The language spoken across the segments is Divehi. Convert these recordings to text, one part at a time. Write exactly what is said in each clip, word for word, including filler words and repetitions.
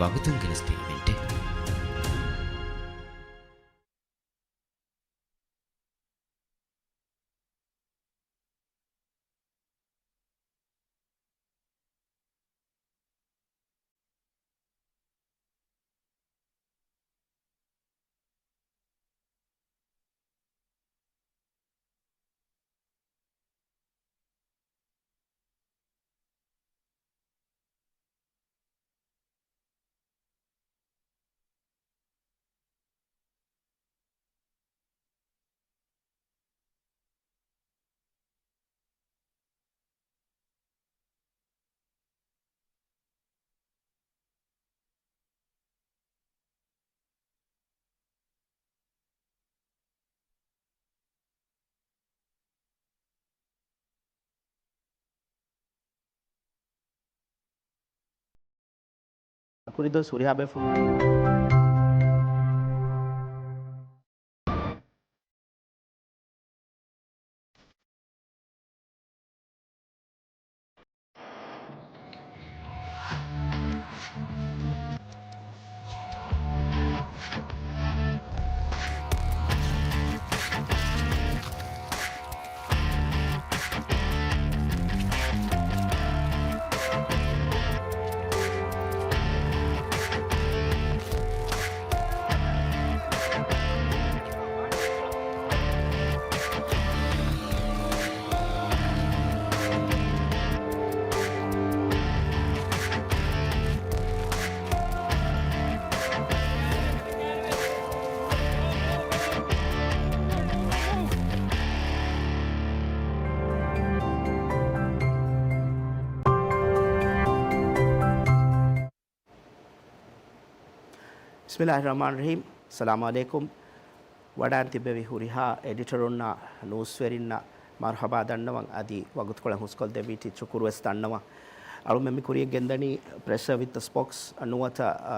ވަގުތުން ގެނެސްދިން އިވެންޓެއް. ކުރިދުވަސް ހުރިހާ ބޭފުޅުން. ބިސްމިއްލާހި ރަޙްމާނި ރަޙީމް. އައްސަލާމު ޢަލައިކުމް. ވަޑައިން ތިއްބެވި ހުރިހާ އެޑިޓަރުންނާ ނޫސްވެރިންނަށް މަރުޙަބާ ދަންނަވަން، އަދި ވަގުތުކޮޅެއް ހުސްކޮށްދެއްވީތީ ޝުކުރުވެސް ދަންނަވަން. އަޅުމެން މި ކުރިޔަށް ގެންދަނީ Press with the Spokes ނުވަތަ، އަ،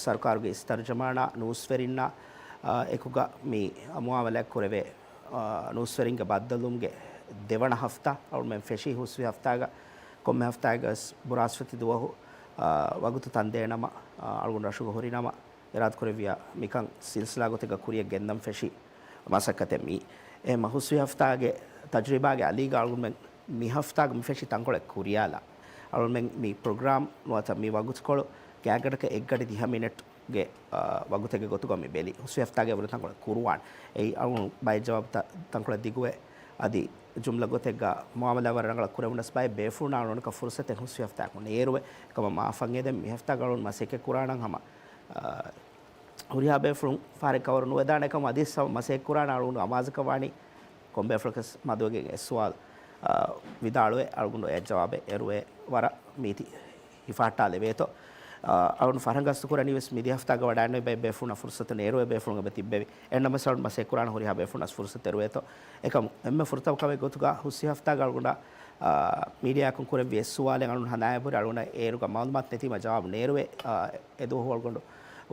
ސަރުކާރުގެ އިސް ތަރުޖަމާނާ ނޫސްވެރިންނާ، އަ، އެކުގަ މި މުއާމަލާތް ކުރެވޭ، އަ، ނޫސްވެރިންގެ ބައްދަލުވުމުގެ ދެވަނަ ހަފްތާ. އަޅުމެން ފެށީ ހުސްވި ހަފްތާގަ، ކޮންމެ ހަފްތާއެއްގަވެސް ބުރާސްފަތި ދުވަހު، އަ، ވަގުތު ތަންދޭނަމަ، އަ، އަޅުގަނޑު ރަށުގަ ހުރިނަމަ، އިރާދަކުރެއްވިޔާ މިކަން ސިލްސިލާ ގޮތެއްގަ ކުރިޔަށް ގެންދަން ފެށި މަސައްކަތެއް މީ. އެހެންމަ ހުސްވި ހަފްތާގެ ތަޖުރިބާގެ އަލީގަ އަޅުގަނޑުމެން މި ހަފްތާގަ މި ފެށި ތަންކޮޅެއް ކުރިޔާލާ. އަޅުގަނޑުމެން މި ޕްރޮގްރާމް ނުވަތަ މި ވަގުތުކޮޅު ގާތްގަނޑަކަށް އެއްގަޑި ދިހަ މިނެޓްގެ، އާ، ވަގުތެއްގެ ގޮތުގަ މި ބެލި. ހުސްވި ހަފްތާގަ ވުރެ ތަންކޮޅެއް ކުރުވާން. އެއީ އަޅުގަނޑު ބައެއް ޖަވާބުތައް ތަންކޮޅެއް ދިގުވެ، އަދި ޖުމްލަ ގޮތެއްގަ މުއާމަލާ ވަރަށް ރަނގަޅަށް ކުރެވުނަސް ބައެއް ބޭފުޅުންނަށް އަޅުގަނޑަކަށް ފުރުސަތެއް ހުސްވި ހަފްތާއަކު ނޭރުވޭ. އެކަމަށް މާ ފަން އެދެން މި ހަފްތާގަ އަޅުގަނޑު މަސައްކަތް ކުރާނަން ހަމަ، އާ، ހުރިހާ ބޭފުޅުން ފަހަރެއް ކަވަރު ނުވެދާނެ ކަމަށް އަދިވެސް ހަމަ މަސައްކަތް ކުރާނަން އަޅުގަނޑު އަމާޒަކަށް ވާނީ ކޮންބޭފުޅަކަސް މަދުވެގެން އެ ސުވާލު، އާ، ވިދާޅުވެ އަޅުގަނޑު އެ ޖަވާބެއް އެރުވޭ ވަރަށް މީތި ހިފަހައްޓާލެވޭތޯ. އާ، އަޅުގަނޑު ފަހަރަށް ގަސްތު ކުރަނީވެސް މިދިޔަ ހަފްތާގަ ވަޑައިންނެވި ބައެއް ބޭފުޅުންނަށް ފުރުސަތު ނޭރުވޭ ބޭފުޅުން އެބަ ތިއްބެވި. އެހެންނަމަވެސް އަޅުގަނޑު މަސައްކަތް ކުރާނަން ހުރިހާ ބޭފުޅުންނަށް ފުރުސަތު އެރުވޭތޯ. އެކަމު އެންމެ ފުރަތަމަ ކަމެއް ގޮތުގަ ހުސްވި ހަފްތާގަ އަޅުގަނޑަށް، އާ، މީޑިއާއަކުން ކުރެއްވި އެއް ސުވާލެއް އަޅުގަނޑު ހަނދާން އެބަހުރި އަޅުގަނޑަށް އޭރުގަ މައުލޫމާތު ނެތީމަ ޖަވާބު ނޭރުވޭ، އާ، އެދުވަހު އަޅުގަނޑު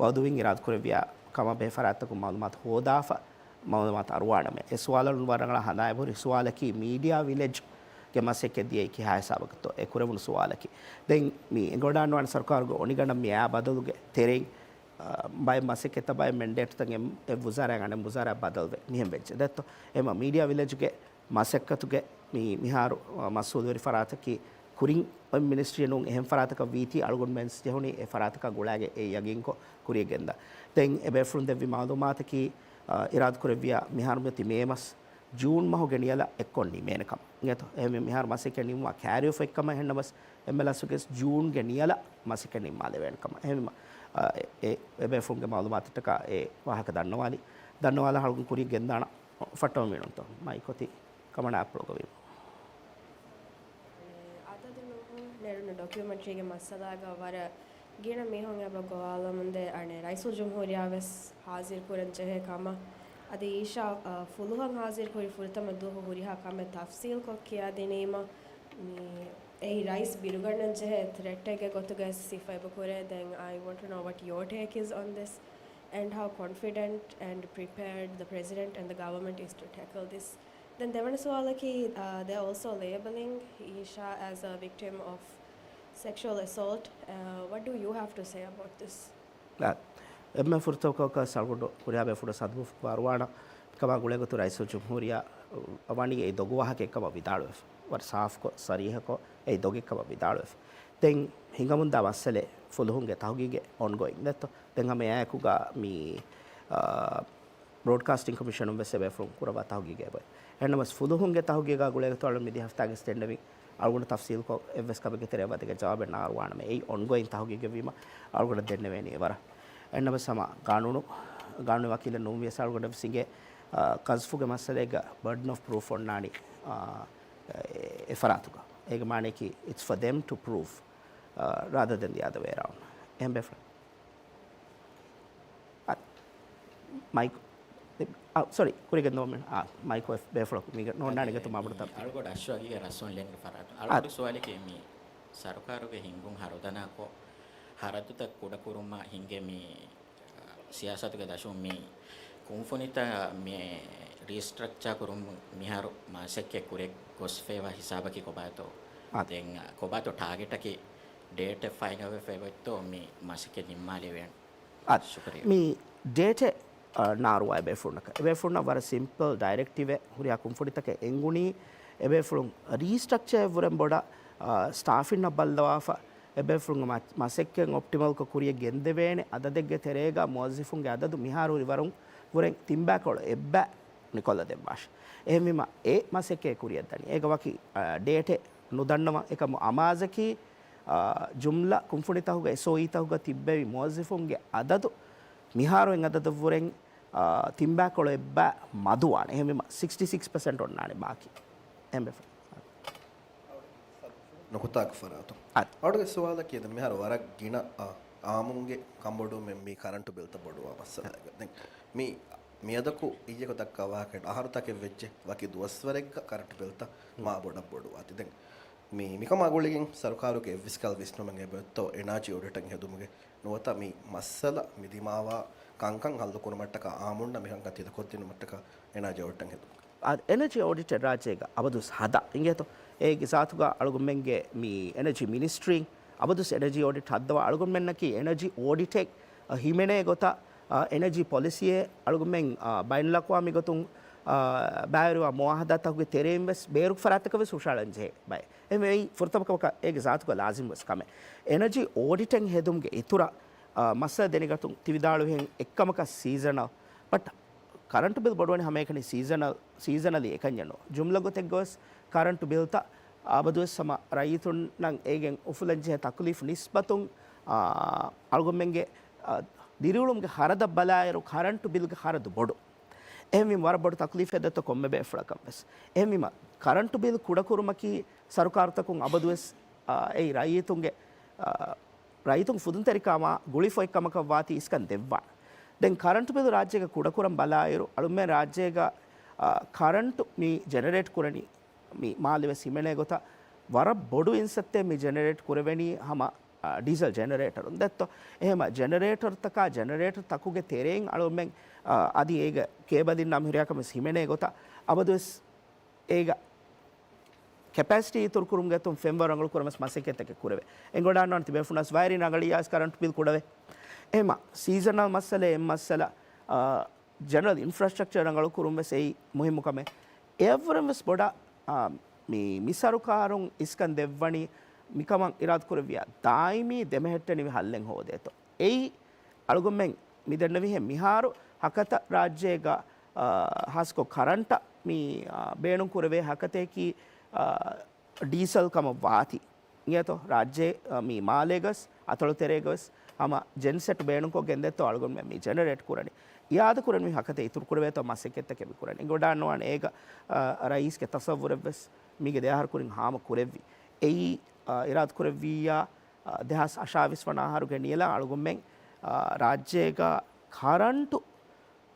ވައުދުވިން އިރާދަކުރެއްވިޔާ ކަމާ ބެހޭ ފަރާތްތަކުން މައުލޫމާތު ހޯދާފަ، މައުލޫމާތު އަރުވާނަމޭ. އެ ސުވާލަށް ވަރަށް ރަނގަޅަށް ހަނދާން އެބަހުރި ސުވާލަކީ މީޑިއާ ވިލެޖްގެ މަސައްކަތް ދިޔައީ ކިހާ ހިސާބަކަށްތޯ އެ ކުރެވުނު ސުވާލަކީ. ދެން މި އެނގިވަޑައިގަންނަވާނެ ސަރުކާރުގެ އޮނިގަނޑަށް މި އާ ބަދަލުގެ ތެރެއިން، އާ، ބައެއް މަސައްކަތްތައް ބައެއް މެންޑޭޓްތައް އެ، އެއް ވުޒާރާއިން އަނެއް ވުޒާރާއަށް ބަދަލުވެ މިހެން ވެއްޖެ ދެއްތޯ. އެމަ މީޑިއާ ވިލެޖްގެ މަސައްކަތުގެ މި، މިހާރު، އަ، މަސްއޫލުވެރި ފަރާތަކީ ކުރިން އޮތް މިނިސްޓްރީއެއް ނޫން. އެހެން ފަރާތަކަށް ވީތީ އަޅުގަނޑުމެން ޖެހުނީ އެ ފަރާތަކާ ގުޅާގެ އެ ޔަގީންކޮށް ކުރިޔަށް ގެންދާ. ދެން އެބޭފުޅުން ދެއްވި މައުލޫމާތަކީ، އަ، އިރާދަކުރެއްވިޔާ މިހާރު މިއޮތީ މޭ މަސް ޖޫން މަހުގެ ނިޔަލަށް އެއްކޮށް ނިމޭނެ ކަމަށް. އިނގޭތޯ؟ އެހެންވެ މިހާރު މަސައްކަތް ނިމުމާ ކާރިއޮފް އޮތްކަމަށް އެހެންނަމަވެސް އެންމެ ލަސްވެގެން ޖޫންގެ ނިޔަލަށް މަސައްކަތް ނިންމާލެވޭނެ ކަމަށް. އެހެންވީމަ، އަ، އެ، އެ، އެބޭފުޅުންގެ މައުލޫމާތަށްޓަކާ އެ ވާހަކަ ދަންނަވާލި. ދަންނަވާލާ އަޅުގަނޑު ކުރިޔަށް ގެންދާނަން. ފައްޓަވަމީނުންތޯ މައިކޮތި ކަމަނާ އަޕްލޯގަވީމު. އަދަދު ނުހުން ނެރުނު ޑޮކިއުމެންޓްރީގެ މައްސަލާގަ ވަރަށް ގިނަ މީހުން އެބަ ގޮވާލަމުންދޭ އަނެއް ރައީސުލްޖުމްހޫރިއްޔާވެސް ހާޒިރު ކުރަން ޖެހޭ ކަމަށް. އަދި އީޝާ، އަ، ފުލުހަށް ހާޒިރު ކުރި ފުރަތަމަ ދުވަހު ހުރިހާ ކަމެއް ތަފްސީލްކޮށް ކިޔާދިނީމަ، މި އެއީ ރައީސް ބިރުގަންނަން ޖެހޭ ތްރެޓެއްގެ ގޮތުގައި ސިފަ އެބަ ކުރޭ. ދެން I want to know what your take is on this and how confident and prepared the president and the government is to tackle this. ދެން ދެވަނަ ސުވާލަކީ، އާ، they are also labeling Isha as a victim of Sexual assault, uh, what do you have to say about this? އެންމެ ފުރަތަމަ ކަމަކަށް އަޅުގަނޑު ހުރިހާ ބޭފުޅުން ސަދުމަފު އަރުވާނަ ކަމާ ގުޅޭގޮތުން ރައީސުލްޖުމްހޫރިއްޔާ ވަނީ އެ ދޮގު ވާހަކަ އެއްކަމަށް ވިދާޅުވެފަ. ވަރަށް ސާފުކޮށް، ސަރީހަކޮށް އެ ދޮގެއްކަމަށް ވިދާޅުވެފަ. ދެން ހިނގަމުންދާ މައްސަލައެއް ފުލުހުންގެ ތަހުގީގެއް އޮންގޯއިން ދެއްތޯ. ދެން ހަމަ އެއާއެކުގަ މި، އާ، ބްރޯޑްކާސްޓިން ކޮމިޝަނުން ވެސް އެބޭފުޅުން ކުރައްވާ ތަހުގީގެއް އެބައޮތް. އެހެންނަމަވެސް ފުލުހުންގެ ތަހުގީގާ ގުޅޭގޮތުން އަޅުގަނޑު މިދިޔަ ހަފްތާގެ ވެސް ދެންނެވި އަޅުގަނޑު ތަފްސީލްކޮށް އެއްވެސް ކަމެއްގެ ތެރެއަށް ވަދެގެ ޖަވާބެއް ނާރުވާނަމޭ. އެއީ އޮންގޯއިން ތަހުގީގެއްވީމަ އަޅުގަނޑަށް ދެންނެވޭނީ އެވަރަށް. އެހެންނަމަވެސް ހަމަ ގާނޫނު، ގާނޫނީ ވަކީލެއް ނޫންވިޔަސް އަޅުގަނޑަށް ވެސް އިނގޭ، އާ، ޤަޒްފުގެ މައްސަލައިގަ ބަރްޑަން އޮފް ޕްރޫފް އޮންނާނީ، އާ، އެ، އެ ފަރާތުގަ. އޭގެ މާނަޔަކީ it's for them to prove, އާ، rather than the other way around. އެހެން ބޭފުޅެއް. އާ، މައިކް، އާ، ސޮރީ، ކުރީގެ ނޯމެން. އާ، މައިކް އޮތް ބޭފުޅަކު މީގަ ނޯންނާނެ އިނގޭތޯ މާބޮޑު ތަން. އަޅުގަޑު އަށްވަގީގެ ރަސްވަން ލެންގެ ފަރާތު. އަޅުގަޑު ސުވާލެކޭ މި ސަރުކާރުގެ ހިންގުން ހަރުދަނާކޮށް، ހަރަދުތައް ކުޑަކުރުމަށް ހިނގޭ މި ސިޔާސަތުގެ ދަށުން މި ކުންފުނިތައް މި ރީސްޓްރަކްޗާ ކުރުމުން މިހާރު މަސައްކަތް ކުރި ގޮސްފައިވާ ހިސާބަކީ ކޮބާތޯ؟ އާ. ދެން ކޮބާތޯ ޓާގެޓަކީ ޑޭޓެއް ފައިނަލްވެފައިވޭތޯ މި މަސައްކަތް ނިންމާލެވޭނެ؟ އާ. ޝުކުރިއްޔާ. މި ޑޭޓެއް، އާ، ނާރުވާ އެބޭފުޅުންނަކަށް. އެބޭފުޅުންނަށް ވަރަށް ސިމްޕަލް ޑައިރެކްޓިވެއް ހުރިހާ ކުންފުނިތަކެއް އެނގުނީ އެބޭފުޅުން ރީސްޓްރަކްޗަރެއްވުރެން ބޮޑަށް، އާ، ސްޓާފިންނަށް ބައްލަވާފަ، އެބޭފުޅުންގެ މަ-، މަސައްކަތް އޮޕްޓިމަލްކޮށް ކުރިޔަށް ގެންދެވޭނެ އަދަދެއްގެ ތެރޭގަ މުވައްޒަފުންގެ އަދަދު މިހާރު ހުރި ވަރުން ވުރެން ތިންބައިކޮޅު އެއްބައި ނިކޮލަ ދެއްވާށި. އެހެންވީމަ އެ މަސައްކަތް ކުރިޔަށްދަނީ. އޭގަ ވަކި، އާ، ޑޭޓެއް ނުދަންނަވަން. އެކަމު އަމާޒަކީ، އާ، ޖުމްލަ ކުންފުނިތަކުގަ އެސްއޯއީތަކުގަ ތިއްބެވި މުވައްޒަފުންގެ އަދަދު މިހާރު އެއް އަދަދަށްވުރެން، އާ، ތިންބައިކޮޅު އެއްބައި މަދުވާނެ. އެހެންވީމަ ސިކްސްޓީ ސިކްސް ޕަސެންޓް އޮންނާނެ ބާކީ. އެހެންވެފަ. ނުކުތާއެއް ފަރާތު. އަދި. އަޅުގެ ސުވާލަކީ ދެން މިހާރު ވަރަށް ގިނަ، އާ، އާއްމުންގެ ކަންބޮޑުވުމެއް މި ކަރަންޓު ބިލްތައް ބޮޑުވާ މައްސަލައިގަ. ދެން މި، މިއަދަކު އިއްޔެކު ދައްކާ ވާހަކައިން އަހަރުތަކެއް ވެއްޖެ، ވަކި ދުވަސްވަރެއްގަ ކަރަންޓު ބިލްތައް މާ ބޮޑަށް ބޮޑުވާތީ. ދެން މި، މިކަމާ ގުޅިގެން ސަރުކާރުގެ އެއްވެސް ކަހަލަ ވިސްނުމެއް އެބައޮތްތޯ އެނާޖީ އޮޑިޓެއް ހެދުމުގެ ނުވަތަ މި މައްސަލަ މި ދިމާވާ ކަންކަން ހައްލު ކުރުމަށްޓަކާ އާއްމުންނަށް މިކަންކަން ތިލަކޮށްދިނުމަށްޓަކާ އެނާޖީ އޮޑިޓެއް ހެދުމުގެ. އާ، އެނާޖީ އޮޑިޓެއް ރާއްޖޭގަ އަބަދުވެސް ހަދާ އިނގޭތޯ. އޭގެ ޒާތުގަ އަޅުގަނޑުމެންގެ މި އެނާޖީ މިނިސްޓްރީން އަބަދުވެސް އެނާޖީ އޮޑިޓް ހައްދަވާ އަޅުގަނޑުމެންނަކީ އެނާޖީ އޮޑިޓެއް، އަ، ހިމެނޭ ގޮތަށް، އަ، އެނާޖީ ޕޮލިސީއެއް އަޅުގަނޑުމެން، އަ، ބައިނަލްއަޤްވާމީ ގޮތުން، އަ، ބައިވެރިވާ މުއާހަދާތަކުގެ ތެރެއިން ވެސް ބޭރު ފަރާތްތަކަށް ވެސް ހުށަހަޅަން ޖެހޭ ބައެއް. އެހެންވެ އެއީ ފުރަތަމަ ކަމަކަށް އޭގެ ޒާތުގަ ލާޒިމް ވެސް ކަމެއް. އެނާޖީ އޮޑިޓެއް ހެދުމުގެ އިތުރަށް، އަ، މައްސަލަ ދެނެގަތުން ތިވިދާޅުވިހެން އެއްކަމަކަށް ސީޒަނަލް. ބަޓް ކަރަންޓު ބިލް ބޮޑުވަނީ ހަމައެކަނި ސީޒަނަލް، ސީޒަނަލީ އެކަންޏެއް ނޫން. ޖުމްލަ ގޮތެއްގަވެސް ކަރަންޓު ބިލްތައް އަބަދުވެސް ހަމަ ރައްޔިތުންނަށް އޭގެން އުފުލަންޖެހޭ ތަކުލީފު ނިސްބަތުން، އާ، އަޅުގަނޑުމެންގެ، އާ، ދިރިއުޅުމުގެ ޚަރަދަށް ބަލާއިރު ކަރަންޓު ބިލްގެ ޚަރަދު ބޮޑު. އެހެންވީމަ ވަރަށް ބޮޑު ތަކުލީފެއް ދެއްތޯ ކޮންމެ ބޭފުޅަކަށް ވެސް. އެހެންވީމަ ކަރަންޓު ބިލް ކުޑަކުރުމަކީ ސަރުކާރުތަކުން އަބަދުވެސް، އާ، އެއީ ރައްޔިތުންގެ، އާ، ރައްޔިތުން ފުދުންތެރިކަމާ ގުޅިފައި ކަމަކަށް ވާތީ އިސްކަން ދެއްވާނެ. ދެން ކަރަންޓު ބިލު ރާއްޖޭގަ ކުޑަކުރަން ބަލާއިރު، އަޅުމެން ރާއްޖޭގަ، އާ، ކަރަންޓު މި ޖެނެރޭޓް ކުރަނީ، މި މާލެ ވެސް ހިމެނޭ ގޮތަށް ވަރަށް ބޮޑު އިންސައްތައެއް މި ޖެނެރޭޓް ކުރެވެނީ ހަމަ، އާ، ޑީސަލް ޖެނެރޭޓަރުން ދެއްތޯ. އެހެމަ ޖެނެރޭޓަރުތަކާ ޖެނެރޭޓަރު ތަކުގެ ތެރެއިން އަޅުމެން، އާ، އަދި އޭގެ ކޭބަލިން ނަމަ ހުރިހާ ކަމެއް ވެސް ހިމެނޭ ގޮތަށް އަބަދުވެސް އޭގަ ކެޕޭސިޓީ އިތުރުކުރުމުގެ އަތުން ފެންވަރު ރަނގަޅު ކުރަން ވެސް މަސައްކަތްތަކެއް ކުރެވޭ. އެނގިވަޑައިގަންނަވާނެ ތިބޭފުޅުންނަށް ވައިރިން ރަނގަޅިއްޔާ ވެސް ކަރަންޓު ބިލް ކުޑަވޭ. އެހެމަ ސީޒަނަލް މައްސަލައެއް އެއް މައްސަލަ، އާ، ޖެނެރަލް އިންފްރާސްޓްރަކްޗަރ ރަނގަޅު ކުރުން ވެސް އެއީ މުހިއްމު ކަމެއް. އެއަށްވުރެން ވެސް ބޮޑަށް، އާ، މި، މި ސަރުކާރުން އިސްކަން ދެއްވަނީ މިކަމަށް އިރާދަ ކުރެއްވިއްޔާ ދާއިމީ ދެމެހެއްޓެނިވި ހައްލެއް ހޯދޭތޯ. އެއީ އަޅުގަނޑުމެން މި ދެންނެވިހެން މިހާރު ހަކަތަ ރާއްޖޭގަ، އާ، ހާސްކޮށް ކަރަންޓަށް މި، އާ، ބޭނުން ކުރެވޭ ހަކަތައަކީ، އާ، ޑީސަލް ކަމަށް ވާތީ. އިނގޭތޯ ރާއްޖޭ، އާ، މި މާލޭގަސް އަތޮޅު ތެރޭގަސް ހަމަ ޖެންސެޓް ބޭނުންކޮށް ގެންދޭތޯ އަޅުގަނޑުމެން މި ޖެނެރޭޓް ކުރަނީ. އިއާދަ ކުރަންވީ ހަކަތަ އިތުރު ކުރެވޭތޯ މަސައްކަތްތަކެއް މި ކުރަނީ. އެނގިވަޑައިގަންނަވާނެ އޭގަ، އާ، ރައީސްގެ ތަސައްވުރެއް ވެސް މީގެ ދެ އަހަރު ކުރިން ހާމަ ކުރެއްވި. އެއީ، އާ، އިރާދަ ކުރެއްވިއްޔާ، އާ، ދެހާސް އަށާވީސް ވަނަ އަހަރުގެ ނިޔަލަށް އަޅުގަނޑުމެން، އާ، ރާއްޖޭގަ ކަރަންޓު،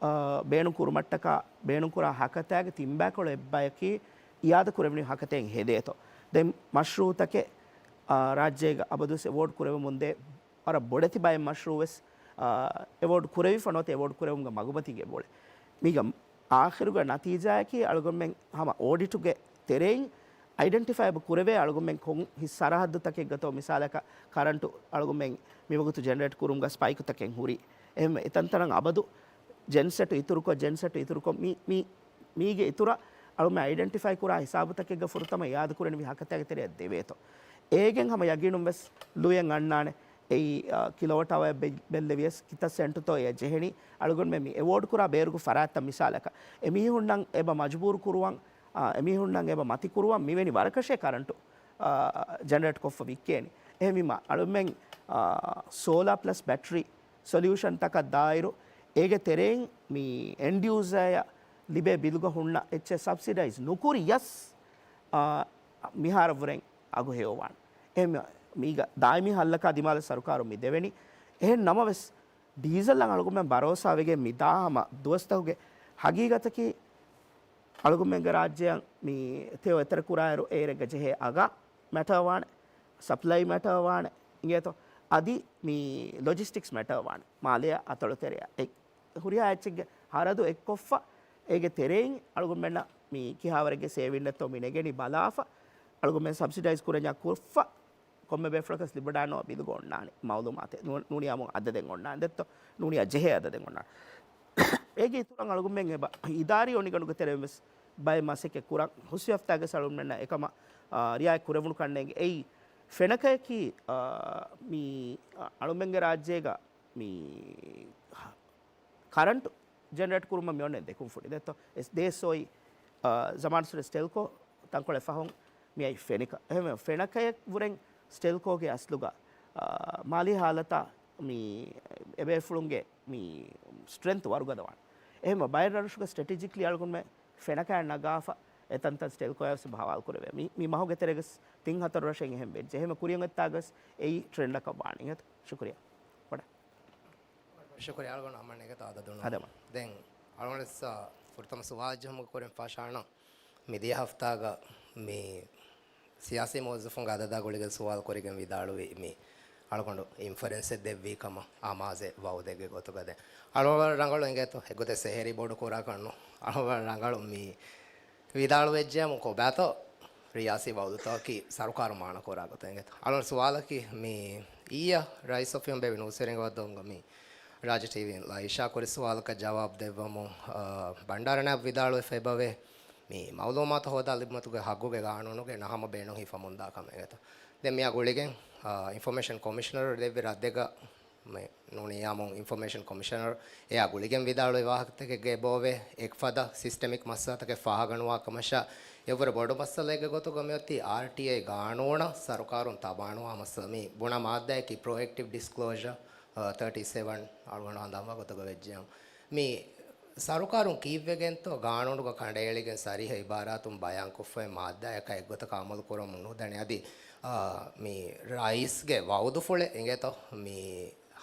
އާ، ބޭނުން ކުރުމަށްޓަކާ ބޭނުން ކުރާ ހަކަތާގެ ތިންބައިކޮޅު އެއްބަޔަކީ އިއާދަ ކުރެވެނި ހަކަތައިން ހެދޭތޯ. ދެން މަޝްރޫއުތަކެއް، އާ، ރާއްޖޭގަ އަބަދުވެސް އެވޯޑް ކުރެވެމުންދޭ ވަރަށް ބޮޑެތި ބައެއް މަޝްރޫއު ވެސް، އާ، އެވޯޑް ކުރެވިފަ ނުވަތަ އެވޯޑް ކުރެވުމުގެ މަގުމަތީގެ ބޮޅެ. މީގަ އާޚިރުގެ ނަތީޖާއަކީ އަޅުގަނޑުމެން ހަމަ އޯޑިޓުގެ ތެރެއިން އައިޑެންޓިފައި ކުރެވޭ އަޅުގަނޑުމެން ކޮން ހިސް ސަރަހައްދުތަކެއްގަތޯ، މިސާލަކަށް ކަރަންޓު އަޅުގަނޑުމެން މިވަގުތު ޖެނެރޭޓް ކުރުމުގަ ސްޕައިކުތަކެއް ހުރި. އެހެން އެތަންތަނަށް އަބަދު ޖެންސެޓު އިތުރުކޮށް، ޖެންސެޓު އިތުރުކޮށް މި، މި، މީގެ އިތުރަށް އަޅުގަނޑުމެން އައިޑެންޓިފައި ކުރާ ހިސާބުތަކެއްގަ ފުރަތަމަ އިއާދަކުރެންވީ ހަކަތައިގެ ތެރެއަށް ދެވޭތޯ. އޭގެން ހަމަ ޔަގީނުން ވެސް ލުޔެއް އަންނާނެ. އެއީ، އާ، ކިލޯވަޓް އަވަރ ބެ-، ބެއްލެވިޔަސް ކިތައް ސެންޓުތޯ އެ ޖެހެނީ. އަޅުގަނޑުމެން މި އެވޯޑް ކުރާ ބޭރުގެ ފަރާތްތައް މިސާލަކަށް އެމީހުންނަށް އެބަ މަޖުބޫރު ކުރުވަން، އާ، އެމީހުންނަށް އެބަ މަތި ކުރުވަން މިވެނި ވަރަކަށޭ ކަރަންޓު، އާ، ޖެނެރޭޓް ކޮށްފަ ވިއްކޭނީ. އެހެންވީމަ އަޅުމެން، އާ، ސޯލާ ޕްލަސް ބެޓްރީ ސޮލިއުޝަންތަކަށް ދާއިރު އޭގެ ތެރެއިން މި އެންޑް ޔޫޒަރޔަށް ލިބޭ ބިލުގަ ހުންނަ އެއްޗެއް ސަބްސިޑައިޒް ނުކުރިޔަސް، އާ، މިހާރަށްވުރެން އަގު ހެޔޮވާނެ. އެހެން މީގަ ދާއިމީ ހައްލަކާ ދިމާލަށް ސަރުކާރުން މި ދެވެނީ. އެހެން ނަމަވެސް، ޑީޒަލަށް އަޅުގަނޑުމެން ބަރޯސާވެގެން މި ދާ ހަމަ ދުވަސްތަކުގެ ހަގީގަތަކީ، އަޅުގަނޑުމެންގެ ރާއްޖެއަށް މި ތެޔޮ އެތެރެކުރާއިރު އޭރެއްގަ ޖެހޭ އަގާ މެޓަރ ވާނެ، ސަޕްލައި މެޓަރ ވާނެ، އިނގޭތޯ؟ އަދި މި ލޮޖިސްޓިކްސް މެޓަރ ވާނެ. މާލެއާ އަތޮޅުތެރެއަށް އެ ހުރިހާ އެއްޗެއްގެ ހަރަދު އެއްކޮށްފަ، އޭގެ ތެރެއިން އަޅުގަނޑުމެންނަށް މި ކިހާވަރެއްގެ ސޭވިން އެއްތޯ މި ނެގެނީ ބަލާފަ، އަޅުގަނޑުމެން ސަބްސިޑައިޒް ކުރަންޏާ ކޮށްފަ، ކޮންމެ ބޭފުޅަކަސް ލިބިވަޑާނަވާ ބިލުގަ އޮންނާނެ މައުލޫމާތެއް. ނޫ-، ނޫނީ އަމުން އަދަދެއް އޮންނާނެ ދެއްތޯ، ނޫނީ ޖެހޭ އަދަދެއް އޮންނާނެ. އޭގެ އިތުރަށް އަޅުގަނޑުމެން އެބަ އިދާރީ އޮނިގަނޑުގެ ތެރެއިން ވެސް ބައެއް މަސައްކަތް ކުރަން. ހުސްވެފަތާގަސް އަޅުގަނޑުމެންނަށް އެކަމަށް، އާ، ރިއާޔަތް ކުރެވުނު ކަންނޭނގެ. އެއީ ފެނަކަޔަކީ، އާ، މި، އާ، އަޅުމެންގެ ރާއްޖޭގަ މި ކަރަންޓު ޖެނެރޭޓް ކުރުމަށް މި އޮންނަ ދެކުންފުނި ދެއްތޯ. އެސް-، ދޭސް އޮއި، އާ، ޒަމާން ސުރެ ސްޓެލްކޯ ތަންކޮޅެއް ފަހުން މިއައި ފެނިކަ. އެހެންވެ، ފެނަކަޔަށް ވުރެން ސްޓެލްކޯގެ އަސްލުގަ، އާ، މާލީ ހާލަތާ މި އެބޭފުޅުންގެ މި ސްޓްރެންތު ވަރުގަދަވާނެ. އެހެންވެ، ބައެއް ރަށުގަ ސްޓްރެޓެޖިކަލީ އަޅުގަނޑުމެން ފެނަކަޔަށް ނަގާފަ، އެތަންތަން ސްޓެލްކޯއާ ވެސް ހަވާލު ކުރެވޭ. މި، މި މަހުގެ ތެރޭގަސް ތިން ހަތަރު ރަށެއް އެހެން ވެއްޖެ. އެހެންވެ، ކުރިއަށް އޮތްތާގަސް އެއީ ޓްރެންޑަކަށް ވާނީ. އިނގޭތޯ؟ ޝުކުރިޔާ. ވަޑަ. ޝުކުރިޔާ އަޅުގަނޑު އަމަން އެގަތަ އަދަދުން. ހަދަމަ. ދެން އަޅުގަނޑު ފުރަތަމަ ސުވާލު ޖެހުމުގެ ކުރިން ފާޝާނަށް މިދިޔަ ހަފްތާގަ މި ސިޔާސީ މުވައްޒަފުންގެ އަދަދާ ގުޅިގެން ސުވާލު ކުރިގެން ވިދާޅުވި މި އަޅުގަނޑު އިންފަރެންސެއް ދެއްވީ ކަމަށް އަމާޒެއް ވައުދެއްގެ ގޮތުގަ. ދެން އަޅުގަނޑު ރަނގަޅު އިނގޭތޯ، އެގޮތަށް ސެހެރީ ބޮޑު ކުރާކަށްނު. އަޅުގަނޑު ރަނގަޅު މި ވިދާޅުވެއްޖެއަމު ކޮބާތޯ ރިޔާސީ ވައުދުތަކަކީ ސަރުކާރު މާނަ ކުރާ ގޮތަށް އިނގޭތޯ. އަޅުގަނޑު ސުވާލަކީ މި އިއްޔަ ރައީސް އޮފީހުން ބޭއްވި ނޫސްވެރިންގެ ވައްދަވުމުގަ މި ރާއްޖެ ޓީވީން ލައިޝާ ކުރި ސުވާލަކަށް ޖަވާބު ދެއްވަމުން، އާ، ބަންޑާރަ ނައިބް ވިދާޅުވެފަ އެބަވޭ. މި މައުލޫމާތު ހޯދާ ލިބުމަތުގެ ހައްގުގެ ގާނޫނުގެ ނަހަމަ ބޭނުން ހިފަމުންދާ ކަމެއް އެނގޭތޯ. ދެން މިއާ ގުޅިގެން، އާ، އިންފޮމޭޝަން ކޮމިޝަނަރު ދެއްވި ރައްދެއްގަ މި ނޫނީ އާއްމު އިންފޮމޭޝަން ކޮމިޝަނަރު އެއާ ގުޅިގެން ވިދާޅުވި ވާހަކަތަކެއްގަ އެބައޮވޭ، އެކަށް ފަދަ ސިސްޓެމިކް މައްސަލަތަކެއް ފާހަގަނުވާ ކަމަށާ، އެއަށްވުރެ ބޮޑު މައްސަލައެއްގެ ގޮތުގަ މިއޮތީ އާރްޓީއައި ގާނޫނަށް ސަރުކާރުން ތަބާނުވާ މައްސަލަ. މި ބުނާ މާއްދާއަކީ ޕްރޮއެކްޓިވް ޑިސްކްލޯޝަ، އާ، ތާޓީ ސެވަން އަޅުގަނޑު ހަނދާންވާ ގޮތުގަ ވެއްޖެއަމު. މި ސަރުކާރުން ކީއްވެގެންތޯ ގާނޫނުގަ ކަނޑައެޅިގެން ސަރީހަ އިބާރާތުން ބަޔާންކޮށްފައި މާއްދާއަކާ އެއްގޮތަކަށް އަމަލު ކުރަމުން ނުދަނީ. އަދި، އާ، މި ރައީސްގެ ވައުދުފުޅެއް އިނގޭތޯ މި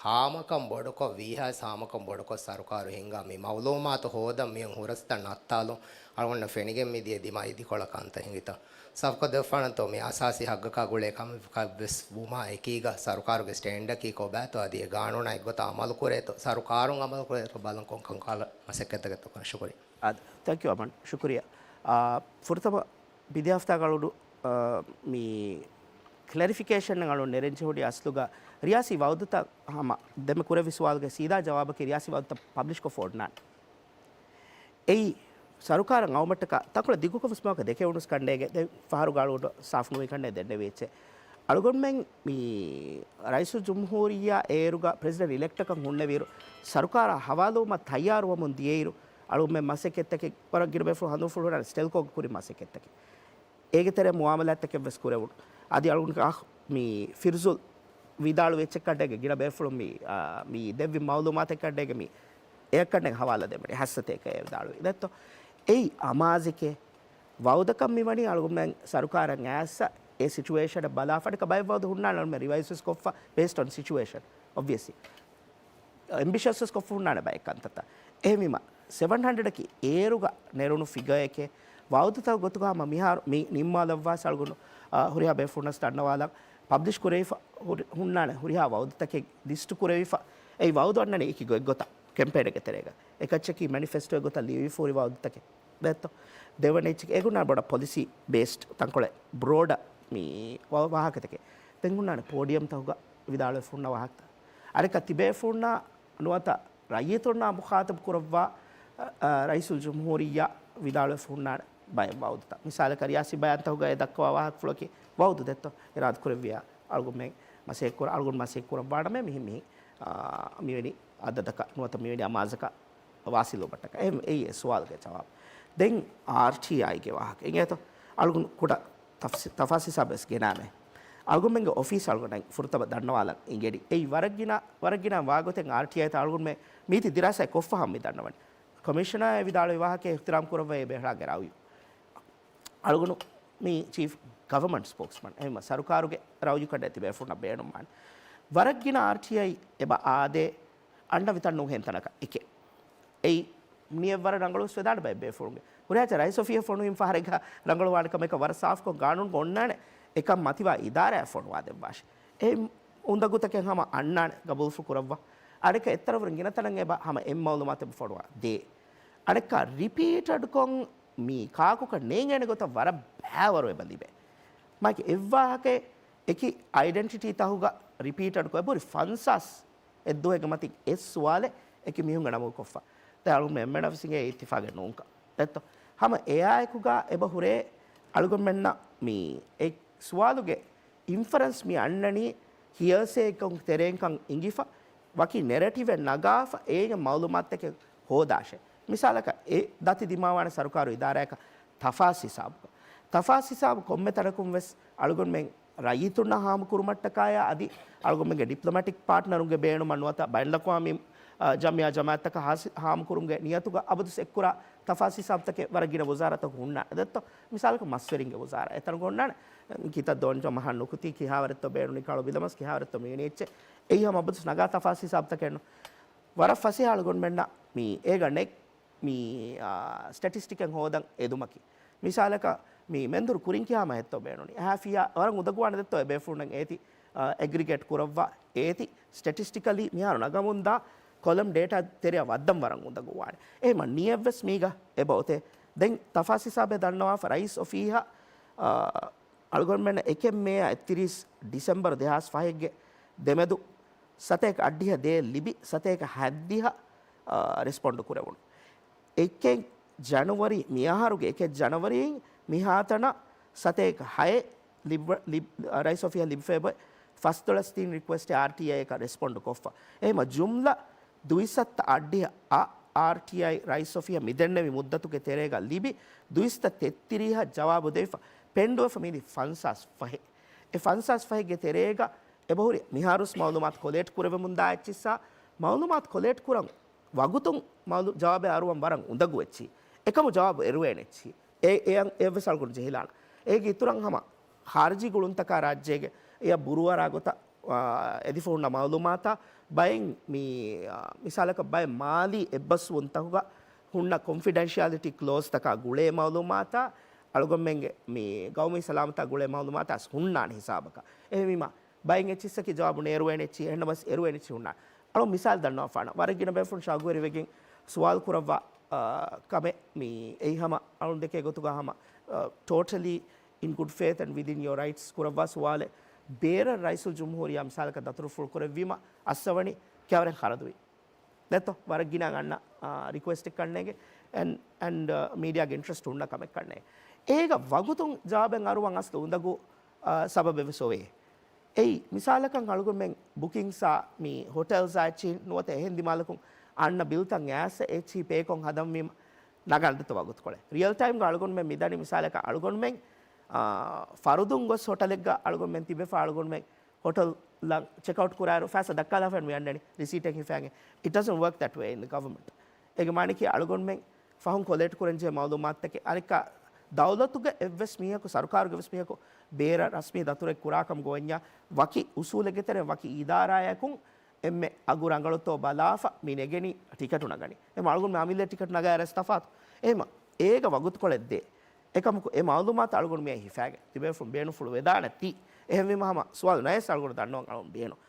ހާމަކަން ބޮޑުކޮށް، ވީހާވެސް ހާމަކަން ބޮޑުކޮށް ސަރުކާރު ހިންގާ މި މައުލޫމާތު ހޯދަން މިއޮން ހުރަސްތައް ނައްތާލުން އަޅުގަނޑަށް ފެނިގެން މިދިޔަ ދިމާ އިދިކޮޅަށް ކަންތައް ހިނގިތަ؟ ސާފުކޮށްދެއްވާނަންތޯ މި އަސާސީ ހައްގަކާ ގުޅޭ ކަމެއް ވެސް ވުމާ އެކީގަ ސަރުކާރުގެ ސްޓޭންޑަކީ ކޮބާތޯ އަދި އެ ގާނޫނާ އެއްގޮތަށް އަމަލު ކުރޭތޯ، ސަރުކާރުން އަމަލު ކުރޭތޯ ބަލަން ކޮން ކަންކަން މަސައްކަތްތަކެއްތޯ ކަން. ޝުކުރިއްޔާ. އާ، ތެންކް ޔޫ އަމަން. ޝުކުރިއްޔާ. އާ، ފުރަތަމަ ބިދިޔަ ހަފްތާގަ އަޅުގަނޑު، އާ، މި ކްލެރިފިކޭޝަން އަޅުގަނޑު ނެރެންޖެހުނީ އަސްލުގަ ރިޔާސީ ވައުދުތައް ހަމަ ދެންމެ ކުރެއްވި ސުވާލުގެ ސީދާ ޖަވާބަކީ ރިޔާސީ ވައުދުތައް ޕަބްލިޝްކޮށްފަ އޮންނާނެ. އެއީ ސަރުކާރަށް އައުމަށްޓަކާ ތަންކޮޅެއް ދިގުކޮށް ވެސް މައުގަ ދެކެވުނުސް ކަންޑޭގެ ދެން ފަހަރުގަ އަޅުގަނޑު ސާފުނުވި ކަންޑޭ ދެންނެވި އެއްޗެއް. އަޅުގަނޑުމެން މި ރައީސުލްޖުމްހޫރިއްޔާ އޭރުގަ ޕްރެޒިޑެންޓް އިލެކްޓަކަށް ހުންނެވިއިރު، ސަރުކާރާ ހަވާލުވުމަށް ތައްޔާރުވަމުން ދިޔައިރު، އަޅުގަނޑުމެން މަސައްކަތްތަކެއް ވަރަށް ގިނަ ބޭފުޅުން ހަނދުމަފުޅު ހުރާނެ ސްޓެލްކޯގަ ކުރި މަސައްކަތްތަކެއް. އޭގެ ތެރޭ މުއާމަލާތްތަކެއް ވެސް ކުރެވުނު. އަދި އަޅުގަނޑު އާ، މި ފިރުޒުލް ވިދާޅުވި އެއްޗެއް ކަނޑޭގެ ގިނަ ބޭފުޅުން މި، އާ، މި ދެއްވި މައުލޫމާތެއް ކަނޑޭގެ މި އެއަށް ކަނޑޭގެ ހަވާލާ ދެމެނީ ހައްސަތޭކައޭ ވިދާޅުވި. ދެއްތޯ؟ އެއީ އަމާޒެކޭ. ވައުދަކަށް މިވަނީ އަޅުގަނޑުމެން ސަރުކާރަށް އައިސް އެ ސިޗުއޭޝަނަށް ބަލާފަ އަނެއްކާ ބައެއް ވައުދު ހުންނާނެ އަޅުގަނޑުމެން ރިވައިޒް ވެސް ކޮށްފަ، ބޭސްޑް އޮން ސިޗުއޭޝަން އޮބްވިއަސްލީ. އެމްބިޝަސް ވެސް ކޮށްފަ ހުންނާނެ ބައެއް ކަންތައްތައް. އެހެންވީމަ، ސެވަން ހަންޑްރެޑަކީ އޭރުގަ ނެރުނު ފިގަރެކޭ. ވައުދުތަކުގެ ގޮތުގަ ހަމަ މިހާރު މި ނިންމާލައްވާސް އަޅުގަނޑު، އާ، ހުރިހާ ބޭފުޅުންނަސް ދަންނަވާލަން ޕަބްލިޝް ކުރެވިފަ ހުރި، ހުންނާނެ ހުރިހާ ވައުދުތަކެއް ލިސްޓު ކުރެވިފަ. އެއީ ވައުދު އަންނަނީ އެކި ގޮތްގޮތަށް ކެމްޕޭނެއްގެ ތެރޭގަ. އެކައްޗަކީ މެނިފެސްޓޯގެ ގޮތަށް ލިޔުވިފަ ހުރި ވައުދުތަކެއް. ދެއްތޯ؟ ދެވަނަ އެއްޗެއް އެގުނާ ބޮޑަށް ޕޮލިސީ ބޭސްޑް ތަންކޮޅެއް ބްރޯޑަށް މި ވާ-، ވާހަކަތަކެއް. ދެން ހުންނާނެ ޕޯޑިއަމްތަކުގަ ވިދާޅުވެފަ ހުންނަ ވާހަކަތައް. އަނެއްކާ ތިބޭފުންނާ ނުވަތަ ރައްޔިތުންނާ މުޚާތަބު ކުރައްވާ، އަ، އަ، ރައީސުލްޖުމްހޫރިއްޔާ ވިދާޅުވެފަ ހުންނާނެ ބައެއް ވައުދުތައް. މިސާލަކަށް ރިޔާސީ ބަޔާންތަކުގައި ދައްކަވާ ވާހަކަފުޅަކީ ވައުދު ދެއްތޯ؟ އިރާދަކުރެއްވިޔާ އަޅުގަނޑުމެން މަސައްކަތް ކުރ-، އަޅުގަނޑު މަސައްކަތް ކުރައްވާނަމޭ މިހެން މިހެން، އާ، މިވެނި އަދަދަކަށް ނުވަތަ މިވެނި އަމާޒަކަށް ވާސިލް ވުމަށްޓަކައި. އެ، އެއީ އެ ސުވާލުގެ ޖަވާބު. ދެން އާރްޓީއައިގެ ވާހަކަ އިނގޭތޯ؟ އަޅުގަނޑު ކުޑަ ތަފްސި-، ތަފާސް ހިސާބެއް ވެސް ގެނާމޭ. އަޅުގަނޑުމެންގެ އޮފީސް އަޅުގަނޑަށް ފުރަތަމަ ދަންނަވާލަން އިނގެނީ. އެއީ ވަރަށް ގިނަ، ވަރަށް ގިނަ ވާގޮތެއް އާރްޓީއައިތައް އަޅުގަނޑުމެން މީތި ދިރާސާއެއް ކޮށްފަ ހަމަ މި ދަންނަވަނީ. ކޮމިޝަނާއޭ ވިދާޅުވި ވާހަކައެއް އިޙްތިރާމް ކުރައްވައި ބެހެރާގެ ރައުޔު. އަޅުގަނޑު މި ޗީފް ގަވަރމަންޓް ސްޕޯކްސްމަން އެހެން ސަރުކާރުގެ ރައުޔު ކަނޑައެޅި ތިބޭފުންނަށް ބޭނުންވާނެ. ވަރަށް ގިނަ އާރްޓީއައި އެބަ އާދޭ އަންނަ ވިތަން ނޫން ހެންތަނަކަށް އެކެއް. އެއީ ނިޔަތް ވަރަށް ރަނގަޅުވެސް ވެދާނެ ބައެއް ބޭފުޅުންގެ. ހުރިހާ ރައީސް އޮފީހަށް ފޮނުވީމަ ފަހަރެއްގަ ރަނގަޅުވާނެ ކަމަކަށް ވަރަށް ސާފުކޮށް ގާނޫނުގަ އޮންނާނެ. އެކަން މަތިވާ އިދާރާއަށް ފޮނުވާ ދެއްވާށި. އެ އުނދަގޫތަކެއް ހަމަ އަންނާނެ ގަބޫލުފުޅު ކުރައްވާ. އަނެއްކާ އެއްތަރަފުން ގިނަ ތަނަށް އެބަ ހަމަ އެއް މައުލޫމާތެއް ފޮނުވާ ދޭ. އަނެއްކާ ރިޕީޓަޑްކޮށް މި ކާކުކަން ނޭނގޭނެ ގޮތަށް ވަރަށް ބައިވަރު އެބަ ލިބޭ. މާކި އެއްވާހަކައެއް އެކި އައިޑެންޓިޓީ ތަހުގަ ރިޕީޓަޑްކޮށް އެބަހުރި ފަންސާސް އެއްދުވަހެއްގެ މަތިން އެއް ސުވާލެއް އެކި މީހުންގެ ނަމުގަ ކޮށްފަ. ދެން އަޅުގަނޑު އެންމެނަށް ވެސް އިނގޭ އިއްތިފާގެއް ނޫންކަން. ދެއްތޯ؟ ހަމަ އެއާއެކުގަ އެބަ ހުރޭ އަޅުގަނޑުމެންނަށް މި އެ ސުވާލުގެ އިންފަރެންސް މި އަންނަނީ ހިޔާސޭކަން ތެރެއިންކަން އިނގިފަ، ވަކި ނެރެޓިވެއް ނަގާފަ އޭގެ މައުލޫމާތުތަކެއް ހޯދާށޭ. މިސާލަކަށް އެ ދަތި ދިމާވާނެ ސަރުކާރު އިދާރާއަކަށް ތަފާސް ހިސާބުގަ. ތަފާސް ހިސާބު ކޮންމެ ތަނަކުން ވެސް އަޅުގަނޑުމެން ރައްޔިތުންނަށް ހާމަކުރުމަށްޓަކާއި އަދި އަޅުގަނޑުމެންގެ ޑިޕްލޮމެޓިކް ޕާޓްނަރުންގެ ބޭނުމަށް ނުވަތަ ބައިނަލްއަޤްވާމީ، އާ، ޖަމިއްޔާ ޖަމާއަތްތަކަށް ހާސި-، ހާމަކުރުމުގެ ނިޔަތުގަ އަބަދުސް އެއްކުރާ ތަފާސް ހިސާބުތަކެއް ވަރަށް ގިނަ ވުޒާރާތަކު ހުންނާނެ. ދެއްތޯ؟ މިސާލަކަށް މަސްވެރިންގެ ވުޒާރާ. އެތަނުގަ އޮންނާނެ ކިތައް ދޯންޗޮ މަހަށް ނުކުތީ ކިހާވަރެއްތޯ ބޭނުނީ ކަޅު ބިލަމަސް ކިހާވަރެއްތޯ މިވެނީ އެއްޗެއް. އެއީ ހަމަ އަބަދުސް ނަގާ ތަފާސް ހިސާބުތަކެއް ނޫން. ވަރަށް ފަސޭހަ އަޅުގަނޑުމެންނަށް މި އޭގަ ނެގް މި، އާ، ސްޓެޓިސްޓިކެއް ހޯދަން އެދުމަކީ. މިސާލަކަށް މި މެންދުރު ކުރިން ކިހާ މަހެއްތޯ ބޭނުނީ. އެހާ ފިޔާ ވަރަށް އުނދަގޫވާނެ ދެއްތޯ އެ ބޭފުޅުންނަށް އޭތި، އާ، އެގްރިގޭޓް ކުރައްވާ އޭތި ސްޓެޓިސްޓިކަލީ މިހާރު ނަގަމުންދާ ކޮލަމް ޑޭޓާ ތެރެއަށް ވައްދަން ވަރަށް އުނދަގޫވާނެ. އެހެންމަ ނިޔަތްވެސް މީގަ އެބަ އޮތޭ. ދެން ތަފާސް ހިސާބެއް ދަންނަވާފަ ރައީސް އޮފީހަށް، އާ، އަޅުގަނޑުމެންނަށް އެކެއް މޭއާ އެއްތިރީސް ޑިސެމްބަރު ދެހާސް ފަހެއްގެ ދެމެދު ސަތޭކަ އަށްޑިހަ ދޭއް ލިބި ސަތޭކަ ހަތްދިހަ، އާ، ރެސްޕޮންޑު ކުރެވުނު. އެކެއް ޖަނުވަރީ، މިއަހަރުގެ އެކެއް ޖަނުވަރީން މިހާތަނަށް ސަތޭކަ ހައެއް ލިބް-، ލިބް-، ރައީސް އޮފީހަށް ލިބިފައި ބޮއެ ފަސްދޮޅަސް ތިން ރިކުއެސްޓެއް އާރްޓީއައިއަކަށް ރެސްޕޮންޑު ކޮށްފަ. އެހެންމަ ޖުމްލަ ދުއިސައްތަ އަށްޑިހަ އަށް އާރްޓީއައި ރައީސް އޮފީހަށް މިދެންނެވި މުއްދަތުގެ ތެރޭގަ ލިބި ދުއިސައްތަ ތެއްތިރީހަށް ޖަވާބު ދެވިފަ ޕެންޑުވެފަ މިދި ފަންސާސް ފަހެއް. އެ ފަންސާސް ފަހެއްގެ ތެރޭގަ އެބަހުރި މިހާރުވެސް މައުލޫމާތު ކޮލެކްޓް ކުރެވެމުންދާ އެއްޗިއްސާ މައުލޫމާތު ކޮލެކްޓް ކުރަން ވަގުތުން މައުލޫ-، ޖަވާބެއް އަރުވަން ވަރަށް އުނދަގޫ އެއްޗި. އެކަމު ޖަވާބު އެރުވޭނެ އެއްޗި. އެ، އެއަށް އެއްވެސް އަޅުގަނޑު ޖެހިލާނަ. އޭގެ އިތުރަށް ހަމަ ޚާރިޖީ ގުޅުންތަކާ ރާއްޖޭގެ އެއަށް ބުރޫއަރާ ގޮތަށް، އާ، އެދިފަ ހުންނަ މައުލޫމާތާ ބައެއް މި، އާ، މިސާލަކަށް ބައެއް މާލީ އެއްބަސްވުންތަކުގަ ހުންނަ ކޮންފިޑެންޝިއަލިޓީ ކްލޯޒްތަކާ ގުޅޭ މައުލޫމާތާ އަޅުގަނޑުމެންގެ މި ގައުމީ ސަލާމަތާ ގުޅޭ މައުލޫމާތާ ހުންނާނެ ހިސާބަކަށް. އެހެންވީމަ ބައެއް އެއްޗިއްސަކީ ޖަވާބު ނޭރުވޭނެ އެއްޗި، އެހެންނަމަވެސް އެރުވޭނެ އެއްޗި ހުންނާނެ. އަޅު މިސާލް ދަންނަވާފާނަ. ވަރަށް ގިނަ ބޭފުޅުން ޝައުގުވެރިވެގެން ސުވާލު ކުރައްވާ، އާ، ކަމެއް މި އެއީ ހަމަ އަޅުން ދެކޭ ގޮތުގަ ހަމަ، އާ، totally in good faith and within your rights ކުރައްވާ ސުވާލެއް. ބޭރަށް ރައީސުލްޖުމްހޫރިއްޔާ މިސާލަކަށް ދަތުރުފުޅު ކުރެއްވީމަ އައްސަވަނީ ކިޔަވަރެއް ޚަރަދުވި. ދެއްތޯ؟ ވަރަށް ގިނަ އަންނަ، އާ، ރިކުއެސްޓެއް ކަންނޭގެ އެންޑް، އެންޑް، އާ، މީޑިއާގެ އިންޓްރެސްޓް ހުންނަ ކަމެއް ކަންނޭ. އޭގަ ވަގުތުން ޖަވާބެއް އަރުވަން އަސްލު އުނދަގޫ، އާ، ސަބަބެއް ވެސް އޮވޭ. އެއީ، މިސާލަކަށް އަޅުގަނޑުމެން ބުކިންގްސްއާ މި ހޮޓެލްސްއާ އެއްޗިހިން ނުވަތަ އެހެން ދިމާލަކުން އަންނަ ބިލްތައް އައިސް އެއްޗިހި ޕޭކޮށް ހަދަންވީމަ ނަގާނެ ދެއްތޯ ވަގުތުކޮޅެއް. ރިއަލް ޓައިމްގަ އަޅުގަނޑުމެން މިދަނީ މިސާލަކަށް އަޅުގަނޑުމެން، އާ، ފަރުދުން ގޮސް ހޮޓަލެއްގަ އަޅުގަނޑުމެން ތިބެފަ އަޅުގަނޑުމެން ހޮޓަލް ލަންޗް ޗެކްއައުޓް ކުރާއިރު ފައިސާ ދައްކާލާފައި މި އަންނަނީ ރިސީޓެއް ހިފާގެން. It doesn't work that way in the government. އޭގެ މާނައަކީ އަޅުގަނޑުމެން ފަހުން ކޮލެކްޓް ކުރަންޖެހޭ މައުލޫމާތުތަކެއް އަނެއްކާ ދައުލަތުގެ އެއްވެސް މީހަކު، ސަރުކާރުގެ އެއްވެސް މީހަކު ބޭރަށް ރަސްމީ ދަތުރެއް ކުރާކަމުގަ އޮންޏާ ވަކި އުސޫލެއްގެ ތެރެއިން ވަކި އިދާރާއަކުން އެންމެ އަގު ރަނގަޅުތޯ ބަލާފަ މި ނެގެނީ ޓިކެޓު ނަގަނީ. އެ އަޅުގަނޑު އަމިއްލަ ޓިކެޓު ނަގާ ރަސް ތަފާތު. އެހެމަ އޭގަ ވަގުތުކޮޅެއް ދޭ. އެކަމަކު އެ މައުލޫމާތު އަޅުގަނޑު މިއަށް ހިފާގެ ތިބޭފުޅުން ބޭނުންފުޅު ވެދާނެ ތީ. އެހެންވީމަ ހަމަ ސުވާލު ނަޔަސް އަޅުގަނޑު ދަންނަވަން އަޅުން ބޭނުން.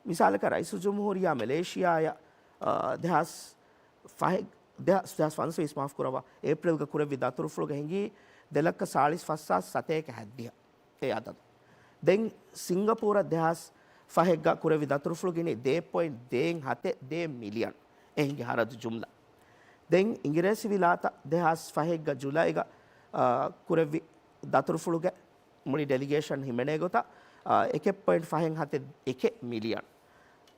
މިސާލަކަށް ރައީސުލްޖުމްހޫރިއްޔާ މެލޭޝިއާއަށް، އާ، ދެހާސް ފަހެއް ދެހާސް ފަންސަވީސް މާފު ކުރައްވާ، އޭޕްރިލްގަ ކުރެއްވި ދަތުރުފުޅުގެ ހިނގީ ދެ ލައްކަ ސާޅީސް ފަސް ހާސް ސަތޭކަ ހައްދިހަ. އެ އަދަދު. ދެން ސިންގަޕޫރަށް ދެހާސް ފަހެއްގަ ކުރެއްވި ދަތުރުފުޅު ގިނީ ދޭއް ޕޮއިންޓް ދޭއް ހަތެއް ދޭއް މިލިއަން. އެ ހިނގި ހަރަދު ޖުމްލަ. ދެން އިނގިރޭސި ވިލާތަށް ދެހާސް ފަހެއްގަ ޖުލައިގަ، އާ، ކުރެއްވި ދަތުރުފުޅުގެ މުޅި ޑެލިގޭޝަން ހިމެނޭ ގޮތަށް، އާ، އެކެއް ޕޮއިންޓް ފަހެއް ހަތެއް އެކެއް މިލިއަން.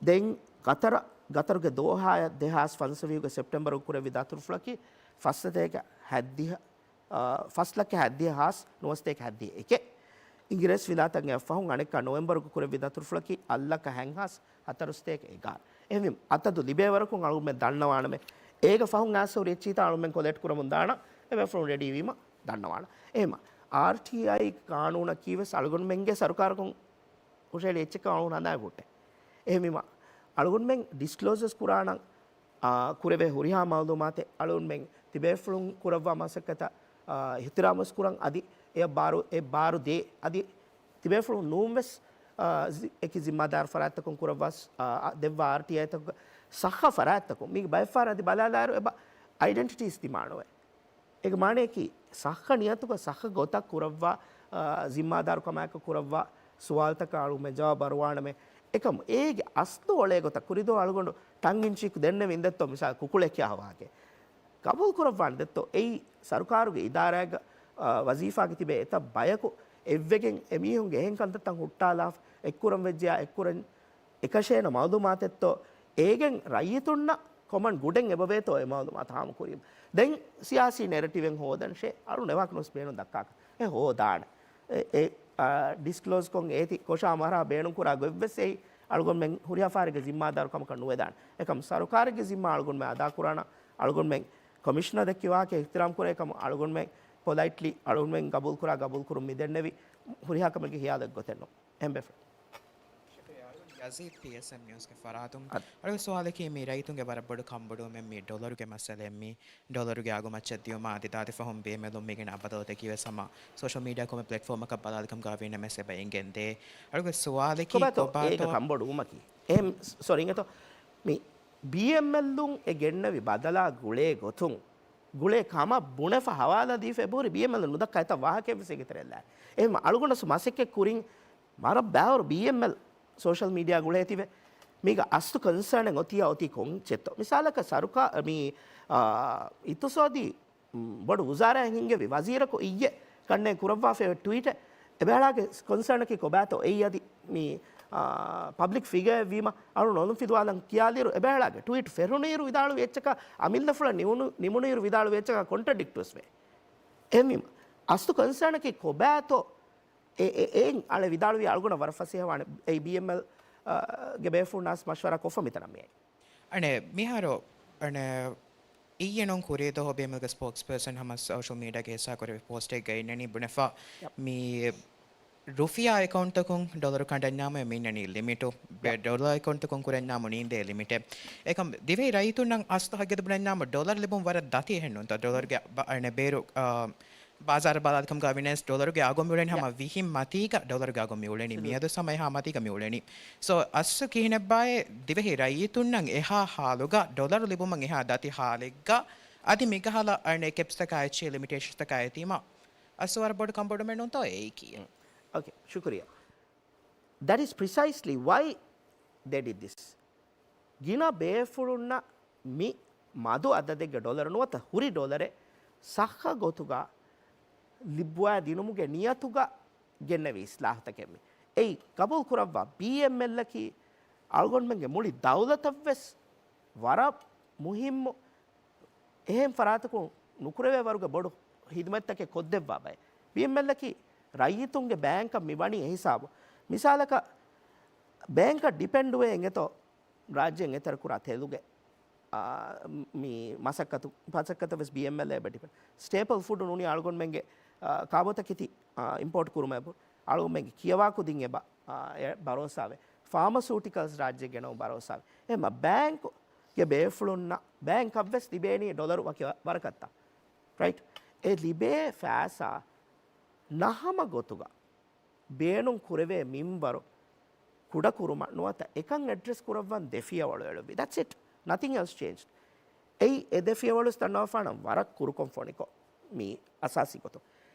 ދެން ގަތަރަ، ގަތަރުގެ ދޯހާއަށް ދެހާސް ފަންސަވީހުގެ ސެޕްޓެމްބަރު ކުރެއްވި ދަތުރުފުޅަކީ ފަސް ސަތޭކަ ހައްދިހަ، އާ، ފަސް ލައްކަ ހައްދިހަ ހާސް ނުވަސަތޭކަ ހައްދިހަ އެކެއް. އިނގިރޭސި ވިލާތަށް އެއަށް ފަހުން އަނެއްކާ ނޮވެމްބަރުގަ ކުރެއްވި ދަތުރުފުޅަކީ އަށްލައްކަ ހަތް ހާސް ހަތަރު ސަތޭކަ އެގާރަ. އެހެންވީމަ، އަތަދު ލިބޭ ވަރަކުން އަޅުގަނޑުމެން ދަންނަވާނަމޭ. އޭގަ ފަހުން އައިސް ހުރި އެއްޗިހިތާ އަޅުގަނޑުމެން ކޮލެކްޓް ކުރަމުން ދާނަން އެބޭފުޅުން ރެޑީ ވީމަ ދަންނަވާނަން. އެހެންވީމަ، އާރްޓީއައި ގާނޫނަކީ ވެސް އަޅުގަނޑުމެންގެ ސަރުކާރަކުން ހުށަހެޅި އެއްޗެއްކަން އަޅުގަނޑު ހަނދާން ހުއްޓޭ. އެހެންވީމަ، އަޅުގަނޑުމެން ޑިސްކްލޯޒަސް ކުރާނަން، އާ، ކުރެވޭ ހުރިހާ މައުލޫމާތެއް އަޅުގަނޑުމެން ތިބޭފުޅުން ކުރައްވާ މަސައްކަތަށް، އާ، އިޙްތިރާމުވެސް ކުރަން. އަދި އެއަށް ބާރު، އެ ބާރު ދޭ. އަދި ތިބޭފުޅުން ނޫންވެސް، އާ، ޒި-، އެކި ޒިންމާދާރު ފަރާތްތަކުން ކުރައްވާ، އާ، ދެއްވާ އާރްޓީއައިތަކުގެ ސައްހަ ފަރާތްތަކުން މީގެ ބައެއްފަހަރަށް އަދި ބަލާލާއިރު އެބަ އައިޑެންޓިޓީސް ދިމާނުވޭ. އޭގެ މާނަޔަކީ، ސައްހަ ނިޔަތުގަ ސައްހަ ގޮތަށް ކުރައްވާ، އާ، ޒިންމާދާރުކަމާއެކު ކުރައްވާ ސުވާލުތަކަށް އަޅުގަނޑުމެން ޖަވާބު އަރުވާނަމޭ. އެކަމު އޭގެ އަސްލު އޮޅޭ ގޮތަށް ކުރިދުވަހު އަޅުގަނޑު ޓަންގް އިން ޗީކް ދެންނެވި އިނދެއްތޯ މިސާލް ކުކުޅެއް ކިޔާ ވާހަކައެއް ގަބޫލު ކުރައްވާނެ ދެއްތޯ؟ އެއީ ސަރުކާރުގެ އިދާރާއެއްގަ، އާ، ވަޒީފާގަ ތިބޭ އެތައް ބަޔަކު އެއްވެގެން އެމީހުންގެ އެހެން ކަންތައްތައް ހުއްޓާލާފަ، އެއްކުރަން ވެއްޖެޔާ އެއްކުރަން އެކަށޭނަ މައުލޫމާތެއްތޯ؟ އޭގެން ރައްޔިތުންނަށް ކޮމަން ގުޑެއް އެބަވޭތޯ އެ މައުލޫމާތު ހާމަ ކުރީމަ؟ ދެން ސިޔާސީ ނެރެޓިވެއް ހޯދަންށޭ، އަޅު ނެވާކު ނުވެސް ބޭނުން ދައްކާކަށް އެ ހޯދާނެ. އެ، އެ، އާ، ޑިސްކްލޯޒްކޮށް އޭތި ކޮށާ މަހަރާ ބޭނުން ކުރާ ގޮތްވެސް އެއީ އަޅުގަނޑުމެން ހުރިހާ ފަހަރެއްގެ ޒިންމާދާރު ކަމަކަށް ނުވެދާނެ. އެކަމް ސަރުކާރެއްގެ ޒިންމާ އަޅުގަނޑުމެން އަދާކުރާނަ، އަޅުގަނޑުމެން ކޮމިޝަނަރ ދެއްކި ވާހަކަ އިޙްތިރާމް ކުރޭ ކަމަށް އަޅުގަނޑުމެން ޕޮލައިޓްލީ އަޅުގަނޑުމެން ގަބޫލު ކުރާ ގަބޫލު ކުރުން މިދެންނެވި ހުރިހާ ކަމެއްގެ ހިޔާލެއް ގޮތެއް ނޫން. އެހެން ބޭފުޅުން. ޔަޒީދް ޓީއެސްއެމް ނިއުސްގެ ފަރާތުން. އަދި. އަޅުގަނޑު ސުވާލަކީ މި ރައްޔިތުންގެ ވަރަށް ބޮޑު ކަންބޮޑުވުމެއް މި ޑޮލަރުގެ މައްސަލައެއް މި ޑޮލަރުގެ އަގު މައްޗަށް ދިޔުމާ އަދި ދާދި ފަހުން ބީއެމްއެލުން މިގިނަ އަބަދަވަތަކީ ވެސް ހަމަ ސޯޝަލް މީޑިއާ ކޮމެ ޕްލެޓްފޯމަކަށް ބަލާލިކަމުގަ ވީނަމަވެސް އެބަ އެނގެންދޭ. އަޅުގަނޑު ސުވާލަކީ ކޮބާތޯ ކޮބާތޯ އޭގެ ކަންބޮޑުވުމަކީ؟ އެހެން ސޮރީ އިނގޭތޯ މި ބީއެމްއެލުން އެ ގެންނެވި ބަދަލާ ގުޅޭ ގޮތުން ގުޅޭ ކަމަށް ބުނެފަ ހަވާލާ ދީފަ އެބަހުރި ބީއެމްއެލުން ނުދައްކާ އެތައް ވާހަކައެއްވެސް އޭގެ ތެރެއަށް ލާ. އެހެން އަޅުގަނޑަސް މަސައްކަތް ކުރިން ވަރަށް ބައިވަރު ބީއެމްއެލް ސޯޝަލް މީޑިއާ ގުޅޭ ތިބެ. މީގަ އަސްލު ކޮންސާނެއް އޮތިއްޔާ އޮތީ ކޮން ޗެއްތޯ؟ މިސާލަކަށް ސަރުކާ-، މި، އާ، އިޤްތިޞާދީ، މް، ބޮޑު ވުޒާރާއެއް ހިންގެވި ވަޒީރަކު އިއްޔެ ކަންނޭނގެ ކުރައްވާފައިވެ ޓްވީޓެއް. އެބައިޅާގެ ކޮންސާނަކީ ކޮބާތޯ؟ އެއީ އަދި މި، އާ، ޕަބްލިކް ފިގަރއެއް ވީމަ އަޅު ނޮލުން ފިލުވާލަން ކިޔާލިއިރު އެބައިޅާގެ ޓްވީޓް ފެށުނުއިރު ވިދާޅުވި އެއްޗަކާ އަމިއްލަފުޅަށް ނިމުނު-، ނިމުނުއިރު ވިދާޅުވި އެއްޗަކާ ކޮންޓްރަޑިކްޓްވެސް ވޭ. އެހެންވީމަ، އަސްލު ކޮންސާނަކީ ކޮބާތޯ؟ އެ، އެ، އެއިން އަޅެ ވިދާޅުވީ އަޅުގަނޑަށް ވަރަށް ފަސޭހަވާނެ. އެއީ ބީއެމްއެލް، އާ، ގެ ބޭފުޅުންނާސް މަޝްވަރާ ކޮށްފަ މިތަނަށް މިއައީ. އަނެއް މިހާރު، އަނެއް އިއްޔެ ނޫން ކުރީ ދުވަހު ބީއެމްއެލްގެ ސްޕޯކްސްޕާސަން ހަމަ ސޯޝަލް މީޑިއާގެ ހިއްސާ ކުރެއްވި ޕޯސްޓެއްގަ އިންނަނީ ބުނެފަ ޔަޕް. މި ރުފިޔާ އެކައުންޓްތަކުން ޑޮލަރު ކަނޑަންޏާމު މިންނަނީ ލިމިޓު. ބެ-، ޔަޕް. ޑޮލަރ އެކައުންޓްތަކުން ކުރަންޏާމު ނީނދޭ ލިމިޓެއް. އެކަމް ދިވެހި ރައްޔިތުންނަށް އަސްލު ހަގީގަތަށް ބުނަންޏާމު ޑޮލަރު ލިބުން ވަރަށް ދަތި އެހެންނޫންތަ؟ ޑޮލަރުގެ ބަ-، އަނެއް ބޭރު، އާ، ބާޒާރު ބަލާލިކަމުގަ ވިނަސް ޑޮލަރުގެ އަގު މިއުޅެނީ ހަމަ ޔަ. ވިހި މަތީގަ ޑޮލަރުގެ އަގު މިއުޅެނީ. ހުން. މިއަދު ހަމަ އެހާ މަތީގަ މިއުޅެނީ. ސޯ، އަސްލު ކިހިނެއްބާއޭ ދިވެހި ރައްޔިތުންނަށް އެހާ ހާލުގަ ޑޮލަރު ލިބުމަށް އެހާ ދަތި ހާލެއްގަ އަދި މިކަހަލަ އަނެއް ކެޕްސްތަކާ އެއްޗެހި ލިމިޓޭޝަންސްތަކާ އެތީމަ އަސްލު ވަރަށް ބޮޑު ކަންބޮޑުމެއް ނޫންތޯ އެއީކީ. އޮކޭ، ޝުކުރިއްޔާ. That is precisely why they did this. ގިނަ ބޭފުޅުންނަށް މި މަދު އަދަދެއްގެ ޑޮލަރު ނުވަތަ ހުރި ޑޮލަރެއް ސައްހަ ގޮތުގަ ލިބުވާ ދިނުމުގެ ނިޔަތުގަ ގެންނެވި އިސްލާހުތަކެއް މި. އެއީ ގަބޫލު ކުރައްވާ ބީއެމްއެލްއަކީ އަޅުގަނޑުމެންގެ މުޅި ދައުލަތަށްވެސް ވަރަށް މުހިއްމު އެހެން ފަރާތަކުން ނުކުރެވޭ ވަރުގެ ބޮޑު ހިދުމަތްތަކެއް ކޮށްދެއްވާ ބައެއް. ބީއެމްއެލްއަކީ ރައްޔިތުންގެ ބޭންކަށް މި ވަނީ އެހިސާބު. މިސާލަކަށް، ބޭންކަށް ޑިޕެންޑްވޭ އިނގޭތޯ ރާއްޖޭން އެތެރެކުރާ ތެލުގެ، އާ، މި މަސައްކަތު، މަސައްކަތަށް ވެސް ބީއެމްއެލް އެބަ ޑިޕެންޑް. ސްޓޭޕަލް ފުޑު ނޫނީ އަޅުގަނޑުމެންގެ، އާ، ކާބޯތަކެތި، އާ، އިމްޕޯޓް ކުރުމަށް އެބަ، އަޅުގަނޑުމެންގެ ކިޔަވާ ކުދިން އެބަ، އާ، އެ ބަރޯސާވޭ. ފާމަސޫޓިކަލްސް ރާއްޖެ ގެނައު ބަރޯސާވޭ. އެހެންމަ ބޭންކު ގެ ބޭފުޅުންނަށް ބޭންކަށްވެސް ލިބޭނީ ޑޮލަރު ވަކި ވަރަކަށްތައް. ރައިޓް؟ އެ ލިބޭ ފައިސާ ނަހަމަ ގޮތުގަ ބޭނުން ކުރެވޭ މިންވަރު ކުޑަކުރުމަށް ނުވަތަ އެކަން އެޑްރެސް ކުރައްވަން ދެ ފިޔަވަޅު އެޅުއްވި. That's it. Nothing else changed. އެއީ އެ ދެ ފިޔަވަޅުސް ދަންނަވާފާނަން ވަރަށް ކުރުކޮން ފޮނިކޮށް މީ އަސާސީ ގޮތުން.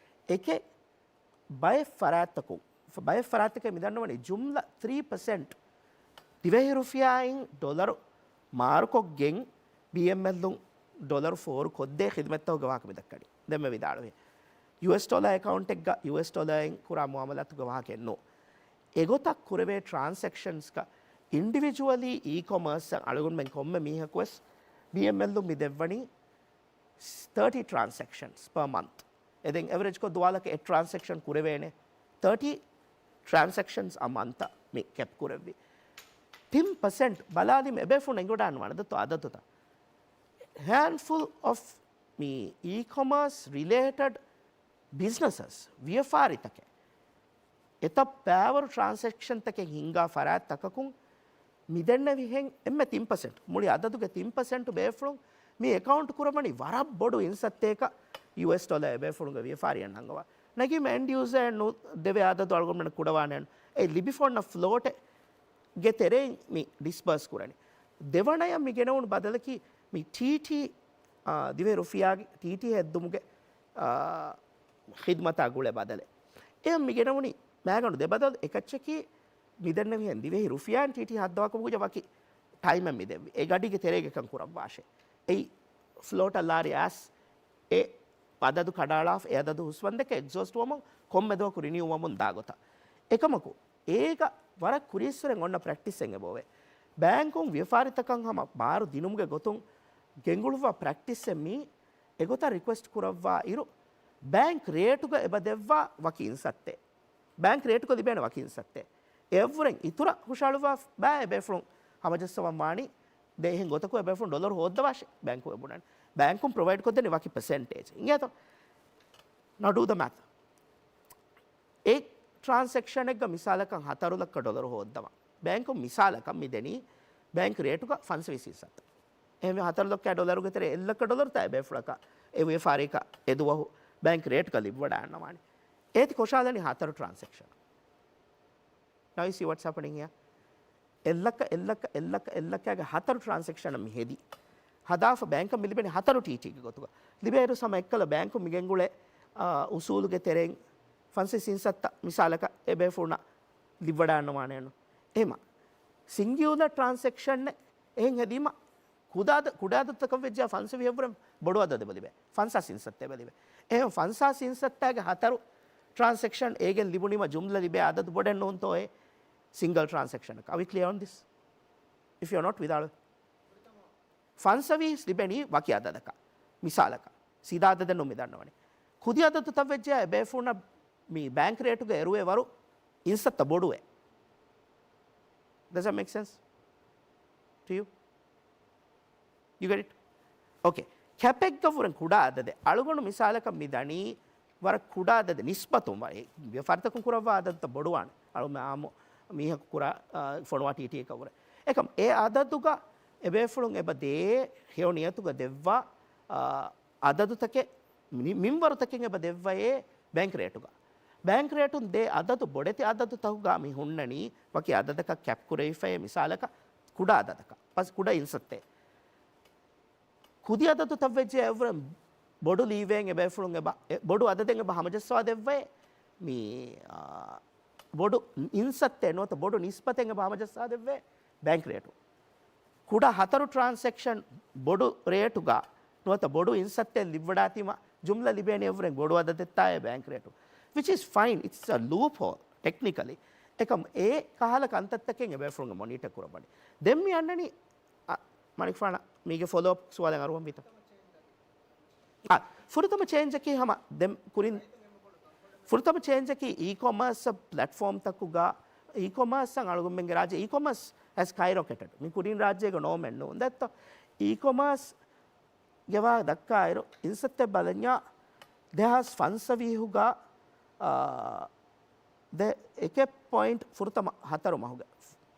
އެކެއް ބައެއް ފަރާތްތަކުން، ބައެއް ފަރާތްތަކެއް މި ދަންނަވަނީ ޖުމްލަ ތްރީ ޕަސެންޓް ދިވެހި ރުފިޔާއިން ޑޮލަރު މާރުކޮށްގެން ބީއެމްއެލުން ޑޮލަރު ފޯރު ކޮށްދޭ ޚިދުމަތްތަކުގެ ވާހަކަ މި ދައްކަނީ. ދެން މި ވިދާޅުވި ޔޫއެސް ޑޮލާ އެކައުންޓެއްގަ ޔޫއެސް ޑޮލާއިން ކުރާ މުއާމަލާތުގެ ވާހަކައެއް ނޫން. އެގޮތަށް ކުރެވޭ ޓްރާންސެކްޝަންސްގަ އިންޑިވިޖުއަލީ އީ ކޮމާސްއަށް އަޅުގަނޑުމެން ކޮންމެ މީހަކުވެސް ބީއެމްއެލުން މި ދެއްވަނީ ތާޓީ ޓްރާންސެކްޝަންސް ޕާ މަންތް. އެ ދެން އެވަރޭޖްކޮށް ދުވާލަކަށް އެއް ޓްރާންސެކްޝަން ކުރެވޭނެ ތާޓީ ޓްރާންސެކްޝަންސް އަ މަންތަށް މި ކެޕް ކުރެއްވި. ތިން ޕަސެންޓް ބަލާލީމަ އެބޭފުޅުން އެނގިވަޑާންވާނެ ދަތު އަދަދުތައް. ހޭންޑްފުލް އޮފް މި އީ ކޮމާސް ރިލޭޓެޑް ބިޒްނަސަސް، ވިޔަފާރިތަކެއް، އެތައް ބައިވަރު ޓްރާންސެކްޝަންތަކެއް ހިންގާ ފަރާތްތަކަކުން މިދެންނެވިހެން އެންމެ ތިން ޕަސެންޓް، މުޅި އަދަދުގެ ތިން ޕަސެންޓް ބޭފުޅުން މި އެކައުންޓް ކުރައްވަނީ ވަރަށް ބޮޑު އިންސައްތައަކަށް ޔޫއެސް ޑޮލާ އެބޭފުޅުންގެ ވިޔަފާރިއަށް ނަންގަވާ. ނަގީމަ އެންޑް ޔޫޒަރ ދެވޭ އަދަދު އަޅުގަނޑުމެން ކުޑަވާނެ އެ ލިބިފަ އޮންނަ ފްލޯޓެއްގެ ތެރެއިން މި ޑިސްބާސް ކުރަނީ. ދެވަނަޔަށް މި ގެނެވުނު ބަދަލަކީ މި ޓީޓީ، އާ، ދިވެހި ރުފިޔާގެ ޓީޓީ ހެއްދުމުގެ، އާ، ޚިދުމަތާ ގުޅޭ ބަދަލެއް. އެ މި ގެނެވުނީ މައިގަނޑު ދެ ބަދަލު. އެކައްޗަކީ މިދެންނެވިހެން ދިވެހި ރުފިޔާއިން ޓީޓީ ހައްދަވާކަމުގަ ވަކި ޓައިމެއް މި ދެއްވި. އެ ގަޑީގެ ތެރޭގަކަން ކުރައްވާށޭ. އެއީ ފްލޯޓަށް ލާރި އައިސް އެ އަދަދު ކަނޑައަޅާފަ އެ އަދަދު ހުސްވަންދެކެ އެގްޒޯސްޓް ވަމުން ކޮންމެ ދުވަހަކު ރިނިއު ވަމުން ދާ ގޮތަށް. އެކަމަކު އޭގަ ވަރަށް ކުރީއްސުރެން އޮންނަ ޕްރެކްޓިސްއެއް އެބައޮވޭ. ބޭންކުން ވިޔަފާރިތަކަށް ހަމަ ބާރު ދިނުމުގެ ގޮތުން ގެންގުޅުއްވާ ޕްރެކްޓިސްއެއް މީ. އެގޮތަށް ރިކުއެސްޓް ކުރައްވާ އިރު، ބޭންކް ރޭޓުގަ އެބަ ދެއްވާ ވަކި އިންސައްތެއް، ބޭންކް ރޭޓުގަ ލިބޭނެ ވަކި އިންސައްތެއް، އެއަށްވުރެން އިތުރަށް ހުށަހަޅުއްވާ ބައި އެބޭފުޅުން ހަމަޖައްސަވަން ވާނީ. ދެން އެހެން ގޮތަކު އެބޭފުޅުން ޑޮލަރު ހޯއްދަވާށޭ، ބޭންކު އެބުނަން. ބޭންކުން ޕްރޮވައިޑް ކޮށްދެނީ ވަކި ޕަސެންޓޭޖް. އިނގޭތޯ؟ Now do the math. އެއް ޓްރާންސެކްޝަނެއްގަ މިސާލަކަށް ހަތަރު ލައްކަ ޑޮލަރު ހޯއްދަވާ. ބޭންކުން މިސާލަކަށް މި ދެނީ ބޭންކް ރޭޓުގަ ފަންސަވީސް އިންސައްތަ. އެހެންވެ ހަތަރު ލައްކަ ޑޮލަރުގެ ތެރޭ އެއް ލައްކަ ޑޮލަރުތާ އެބޭފުޅަކަށް އެ ވިޔަފާރިއަކަށް އެ ދުވަހު ބޭންކް ރޭޓުގަ ލިބިވަޑައިގަންނަވާނެ. އޭތި ކޮށާލަނީ ހަތަރު ޓްރާންސެކްޝަން. Now you see what's happening here. އެއް ލައްކަ، އެއް ލައްކަ، އެއް ލައްކަ، އެއް ލައްކައިގެ ހަތަރު ޓްރާންސެކްޝަނަށް މި ހެދި. ހަދާފަ ބޭންކަށް މި ލިބެނީ ހަތަރު ޓީޓީގެ ގޮތުގަ. ލިބޭއިރު ހަމަ އެއްކަލަ ބޭންކު މި ގެންގުޅޭ، އާ، އުސޫލުގެ ތެރެއިން ފަންސަވީސް އިންސައްތަ މިސާލަކަށް އެބޭފުޅުންނަށް ލިބިވަޑައިގަންނަވާނެއެއްނު. އެހެމަ ސިންގިއުލަ ޓްރާންސެކްޝަން އެހެން ހެދީމަ ކުޑަ އަދަ-، ކުޑަ އަދަދުތަކަށް ވެއްޖާ ފަންސަވީސް އެއްވުރެން ބޮޑު އަދަދެއް އެބަ ލިބޭ. ފަންސާސް އިންސައްތަ އެބަ ލިބޭ. އެހެން ފަންސާސް އިންސައްތައިގެ ހަތަރު ޓްރާންސެކްޝަން އޭގެން ލިބުނީމަ ޖުމްލަ ލިބޭ އަދަދު ބޮޑެއް ނޫންތޯއޭ ސިންގަލް ޓްރާންސެކްޝަނަކަށް. Are we clear on this? If you are not, ވިދާޅުވެ. ފަންސަވީސް ލިބެނީ ވަކި އަދަދަކަށް. މިސާލަކަށް ސީދާ އަދަދެއް ނޫން މި ދަންނަވަނީ. ކުދި އަދަދުތައް ވެއްޖެޔާ އެބޭފުޅުންނަށް މި ބޭންކް ރޭޓުގެ އެރުވޭ ވަރު އިންސައްތަ ބޮޑުވޭ. Does that make sense to you? You get it? Okay. ކެޕެއްގަ ވުރެން ކުޑަ އަދަދެއް. އަޅުގަނޑު މިސާލަކަށް މި ދަނީ ވަރަށް ކުޑަ އަދަދެއް ނިސްބަތުން ވަރަށް ވިޔަފާރިތަކުން ކުރައްވާ އަދަދުތައް ބޮޑުވާނެ. އަޅު އާއްމު މީހަކު ކުރާ، އާ، ފޮނުވާ ޓީޓީއަކަށް ވުރެ. އެކަމް އެ އަދަދުގަ އެބޭފުޅުން އެބަ ދޭ ހެޔޮ ނިޔަތުގަ ދެއްވާ، އާ، އަދަދުތަކެއް މި-، މިންވަރުތަކެއް އެބަ ދެއްވައޭ ބޭންކް ރޭޓުގަ. ބޭންކް ރޭޓުން ދޭ އަދަދު ބޮޑެތި އަދަދުތަކުގަ މި ހުންނަނީ ވަކި އަދަދަކަށް ކެޕް ކުރެވިފައޭ މިސާލަކަށް ކުޑަ އަދަދަކަށް. ފަސް ކުޑަ އިންސައްތެއް. ކުދި އަދަދުތައް ވެއްޖެ އެއްވުރެން ބޮޑު ލީވޭން އެބޭފުޅުން އެބަ، އެ، ބޮޑު އަދަދެއް އެބަ ހަމަޖައްސަވާ ދެއްވައޭ މި، އާ، ބޮޑު އިންސައްތެއް ނުވަތަ ބޮޑު ނިސްބަތެއް އެބަ ހަމަޖައްސާ ދެއްވޭ ބޭންކް ރޭޓު. ކުޑަ ހަތަރު ޓްރާންސެކްޝަން ބޮޑު ރޭޓުގަ ނުވަތަ ބޮޑު އިންސައްތެއް ލިބިވަޑާތީމަ ޖުމްލަ ލިބޭނެ އެއްވުރެން ބޮޑު އަދަދެއްތާއޭ ބޭންކް ރޭޓު. Which is fine, it's a loophole technically. އެކަމް އެ ކަހަލަ ކަންތައްތަކެއް އެބޭފުޅުންގެ މޮނީޓަ ކުރައްވަނީ. ދެން މި އަންނަނީ، އަ، މަނިކުފާނަށް މީގެ ފޮލޯ އަޕް ސުވާލެއް އަރުވަން ވީތަ؟ އާ، ފުރަތަމަ ޗޭންޖަކީ ހަމަ ދެން ކުރިން، ފުރަތަމަ ޗޭންޖަކީ އީ ކޮމާސް ޕްލެޓްފޯމްތަކުގަ، އީ ކޮމާސް އަޅުގަނޑުމެންގެ ރާއްޖެ އީ ކޮމާސް has skyrocketed. މި ކުރިން ރާއްޖޭގަ ނޯމެއް ނޫން. ދެއްތޯ؟ އީ ކޮމާސް ގެ ވާހަކަ ދައްކާއިރު، އިންސައްތެއް ބަލަންޏާ ދެހާސް ފަންސަވީހުގަ، އާ، ދެ އެކެއް ޕޮއިންޓް ފުރަތަމަ ހަތަރު މަހުގެ،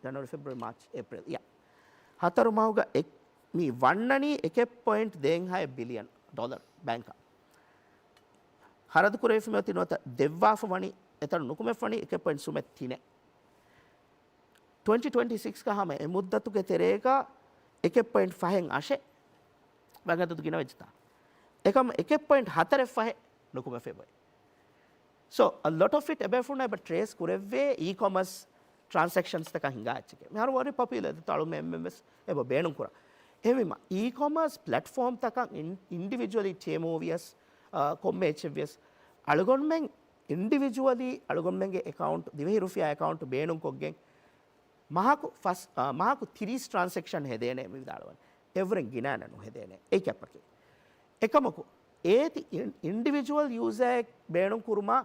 ޖަނުއަރީ، ފެބްރުއަރީ، މާޗް، އޭޕްރީލް، ޔާ. ހަތަރު މަހުގަ އެ-، މި ވަންނަނީ އެކެއް ޕޮއިންޓް ދޭއްހާއެއް ބިލިއަން ޑޮލަރު ބޭންކަށް. ޚަރަދު ކުރެވިފަ މިއޮތީ ނުވަތަ ދެއްވާފަ ވަނީ، އެތަނުން ނުކުމެފަ ވަނީ އެކެއް ޕޮއިންޓް ސުމެއް ތިނެއް. ޓްވެންޓީ ޓްވެންޓީ ސިކްސްގަ ހަމަ އެ މުއްދަތުގެ ތެރޭގަ އެކެއް ޕޮއިންޓް ފަހެއް އަށެއް ވަކި އަދަދު ގިނަވެއްޖެތާ؟ އެކަމަ އެކެއް ޕޮއިންޓް ހަތަރެއް ފަހެއް ނުކުމެފައި ބޮއެ. So a lot of it އެބޭފުޅުންނަށް އެބަ ޓްރޭސް ކުރެއްވޭ އީ ކޮމާސް ޓްރާންސެކްޝަންސްތަކާ ހިނގާ އެއްޗެކޭ. މިހާރު ވަރި ޕޮޕިއުލަ ދެތޯ އަޅުމެން އެންމެން ވެސް އެބަ ބޭނުން ކުރާ. އެހެންވީމަ އީ ކޮމާސް ޕްލެޓްފޯމްތަކަށް އިން، އިންޑިވިޖުއަލީ ޓީމު ވިޔަސް، އާ، ކޮންމެ އެއްޗެއް ވިޔަސް އަޅުގަނޑުމެން އިންޑިވިޖުއަލީ އަޅުގަނޑުމެންގެ އެކައުންޓް، ދިވެހި ރުފިޔާ އެކައުންޓް ބޭނުންކޮށްގެން މަހަކު ފަސް، އާ، މަހަކު ތިރީސް ޓްރާންސެކްޝަން ހެދޭނެ މި ވިދާޅުވަން. އެއްވަރެން ގިނައިން ނުހެދޭނެ. އެއް ކެޕަކީ. އެކަމަކު، އޭތި އިން، އިންޑިވިޖުއަލް ޔޫޒަރއެއް ބޭނުން ކުރުމާ،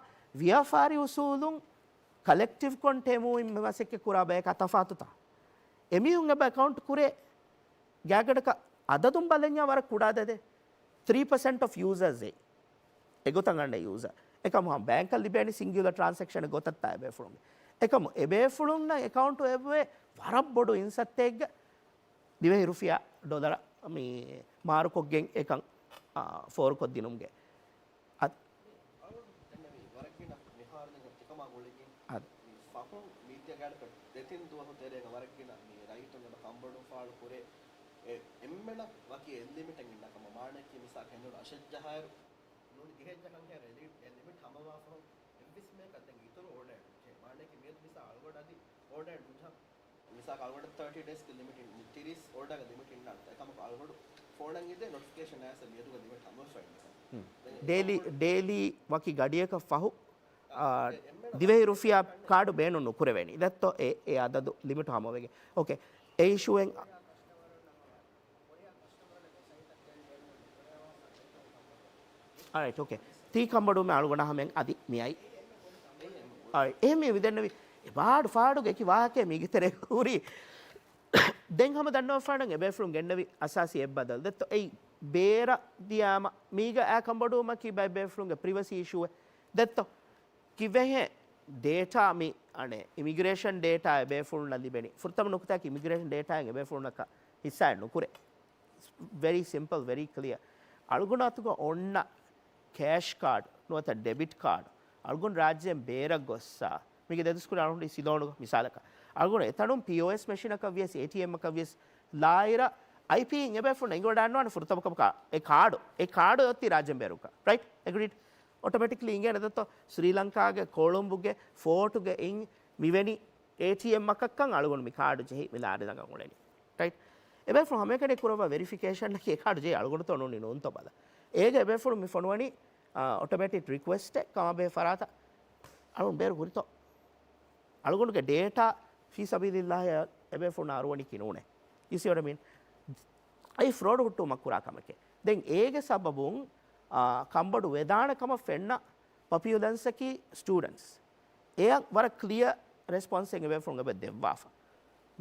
ވިޔަފާރި އުސޫލުން ކަލެކްޓިވް ކޮން ޓޭމު މަސައްކަތް ކުރާ ބަޔަކާ ތަފާތުތަ؟ އެމީހުން އެބަ އެކައުންޓް ކުރޭ ގާތްގަނޑަކަށް އަދަދުން ބަލަންޏާ ވަރަށް ކުޑާ ދެދޭ. ތްރީ ޕަސެންޓް އޮފް ޔޫޒާސް އެ އެގޮތަށް އަންނަ ޔޫޒާ. އެކަމު ހަމަ ބޭންކަށް ލިބޭނީ ސިންގިއުލަ ޓްރާންސެކްޝަން ގޮތަށްތާ އެބޭފުޅުން. އެކަމު އެބޭފުޅުންނަށް އެކައުންޓު އެއްވޭ ވަރަށް ބޮޑު އިންސައްތައެއްގަ ދިވެހި ރުފިޔާ ޑޮލަރ މި މާރުކޮށްގެން އެކަން، އާ، ފޯރުކޮށްދިނުމުގެ. އަދ-، ދެންނެވި ވަރަށްގިނަ މިހާރު އެކަމާ ގުޅިގެން އަދ-، މި ފަހުން މީތި ގާޑަކަށް ދެތިން ދުވަހު ތެރޭގަ ވަރަށްގިނަ މި ރައްޔިތުން އެބަ ކަންބޮޑުވުން ފާޅު ކުރޭ. އެ އެންމެނަށް ވަކި އެއް ލިމިޓެއް އިންނަ ކަމަށް މާނައަކީ މިސާލަކަށް ހެނދުނު އަށެއް ޖަހާއިރު ނޫނީ ދިހައެއް ޖަހަން ހޭ އެ ލި-، އެ ލިމިޓް ހަމަވާފަހުން އެއްވެސް މީހަކަށް ދެން އިތުރު އޯޑަރެއް ނުޖެހޭ. މާނައަކީ މިއަދު މިސާ އަޅުގަޑު އަދި އޯޑަރެއް ނުޖަހަން. މިސާލަކަށް އަޅުގަޑަށް ތާޓީ ޑޭސްގެ ލިމިޓް އިން، ތިރީސް އޯޑަރގެ ލިމިޓް އިންނާނެ. އެކަމަކު އަޅުގަޑު ފޯނަށް އިދޭ ނޮޓިފިކޭޝަން އައިސް މިއަދުގެ ލިމިޓް ހަމަވެފައި އިންނަކަން. ދެން ޑޭލީ، އެކަމަކު ޑޭލީ ވަކި ގަޑިއަކަށް ފަހު، އާ، އެ، އެންމެނަށް ދިވެހި ވަކި ރުފިޔާ ކާޑު ބޭނުން ނުކުރެވޭނީ. ދެއްތޯ އެ، އެ އަދަދު ލިމިޓް ހަމަވެގެން. އޯކޭ. އެ އިޝޫއެއް އަ-، އަރައިޓް، އޯކޭ. ތީ ކަންބޮޑުވުމެއް އަޅުގަނޑަށް ހަމައިން އަދި މިއައި. އަރައިޓް، އެހެން މި ވިދެންނެވި އެބާޑު ފާޑުގެ އެކި ވާހަކައެއް މީގެ ތެރޭ ހުރީ. ދެން ހަމަ ދަންނަވަފާނަން އެބޭފުޅުން ގެންނެވި އަސާސީ އެއް ބަދަލު. ދެއްތޯ އެއީ ބޭރަށް ދިޔާމަ މީގަ އާ ކަންބޮޑުވުމަކީ ބައެއް ބޭފުޅުންގެ ޕްރިވަސީ އިޝޫއެއް. ދެއްތޯ ކިވެހެ ޑޭޓާ މި އަނެއް އިމިގްރޭޝަން ޑޭޓާ އެބޭފުޅުންނަށް ލިބެނީ. ފުރަތަމަ ނުކުތާކީ އިމިގްރޭޝަން ޑޭޓާއިން އެބޭފުޅުންނަކަށް ހިއްސާއެއް ނުކުރޭ. ވެރީ ސިމްޕަލް، ވެރީ ކްލިއަ. އަޅުގަނޑު އަތުގަ އޮންނަ ކޭޝް ކާޑް ނުވަތަ ޑެބިޓް ކާޑް އަޅުގަނޑު ރާއްޖޭން ބޭރަށް ގޮއްސާ، މީގެ ދެދުސްކުރި އަޅުގަނޑު ސިލޯނުގަ މިސާލަކަށް އަޅުގަނޑު އެތަނުން ޕީއޯއެސް މެޝިނަކަށް ވިޔަސް އޭޓީއެމްއަކަށް ވިޔަސް ލާއިރަށް އައިޕީއިން އެބޭފުޅުން އެނގިވަޑައިގަންނަވާނެ ފުރަތަމަ ކަމަކަށް އެ ކާޑު، އެ ކާޑު އޮތީ ރާއްޖޭން ބޭރުކަން. ރައިޓް؟ އެގްރީޑް. އޮޓޮމެޓިކްލީ އިނގޭނެ ދެއްތޯ ސްރީލަންކާގެ ކޮޅުނބުގެ ފޯޓުގެ އިން މިވެނި އޭޓީއެމްއަކަށްކަން އަޅުގަނޑު މި ކާޑު ޖެހި މި ލާރި ނަގަން އުޅެނީ. ރައިޓް؟ އެބޭފުޅުން ހަމައެކަނި ކުރައްވާ ވެރިފިކޭޝަންއަކީ އެ ކާޑު ޖެހި އަޅުގަނޑުތޯ ނޫނީ ނޫންތޯ ބަލަ. އޭގަ އެބޭފުޅުން މި ފޮނުވަނީ، އާ، އޮޓޮމެޓިކް ރިކުއެސްޓެއް ކަމާބެހޭ ފަރާތަށް އަޅުގަނޑު ބޭރު ހުރިތޯ؟ އަޅުގަނޑުގެ ޑޭޓާ ފީ ސަބީލިއްލާހި އެބޭފުޅުން އަރުވަނީކީ ނޫނޭ. You see what I mean؟ އައި ފްރޯޑް ހުއްޓުވުމަށް ކުރާ ކަމެކޭ. ދެން އޭގެ ސަބަބުން، އާ، ކަންބޮޑު ވެދާނެ ކަމަށް ފެންނަ ޕޮޕިއުލަންސަކީ ސްޓޫޑެންޓްސް. އެއަށް ވަރަށް ކްލިއަ ރެސްޕޮންސެއް އެބޭފުޅުން އެބަ ދެއްވާފަ.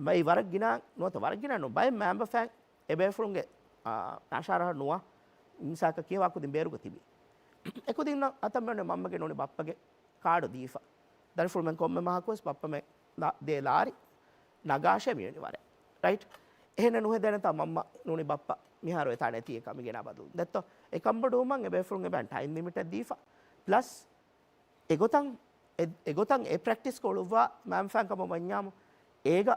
މައި ވަރަށް ގިނަ ނުވަތަ ވަރަށް ގިނަ ނު ބައެއް މައިންބަފައިން އެބޭފުޅުންގެ، އާ، އަށާރަހަށް ނުވާ މިސާކަށް ކިޔަވާ ކުދިން ބޭރުގަ ތިބި. އެކުދިންނަށް އަތަށް މެނުނެ މަންމަގެ ނޫނީ ބައްޕަގެ ކާޑު ދީފަ. ދަރިފުޅުމެން ކޮންމެ މަހަކުވެސް ބައްޕަމެން ލާ-، ދޭ ލާރި ނަގާށޭ މިވެނި ވަރެއް. ރައިޓް؟ އެހެންނެއް ނުހެދޭނެތާ މަންމަ ނޫނީ ބައްޕަ މިހާރު އެތާނެ ތީ އެކަމި ގެނާ ބަދަލު. ދެއްތޯ؟ އެ ކަންބޮޑުވުމަށް އެބޭފުޅުން އެބައިން ޓައިމް ލިމިޓެއް ދީފަ. ޕްލަސް އެގޮތަށް، އެ، އެގޮތަށް އެ ޕްރެކްޓިސް ކޮޅުއްވާ މައިންބަފައިން ކަމަށް ވަންޏާމު، އޭގަ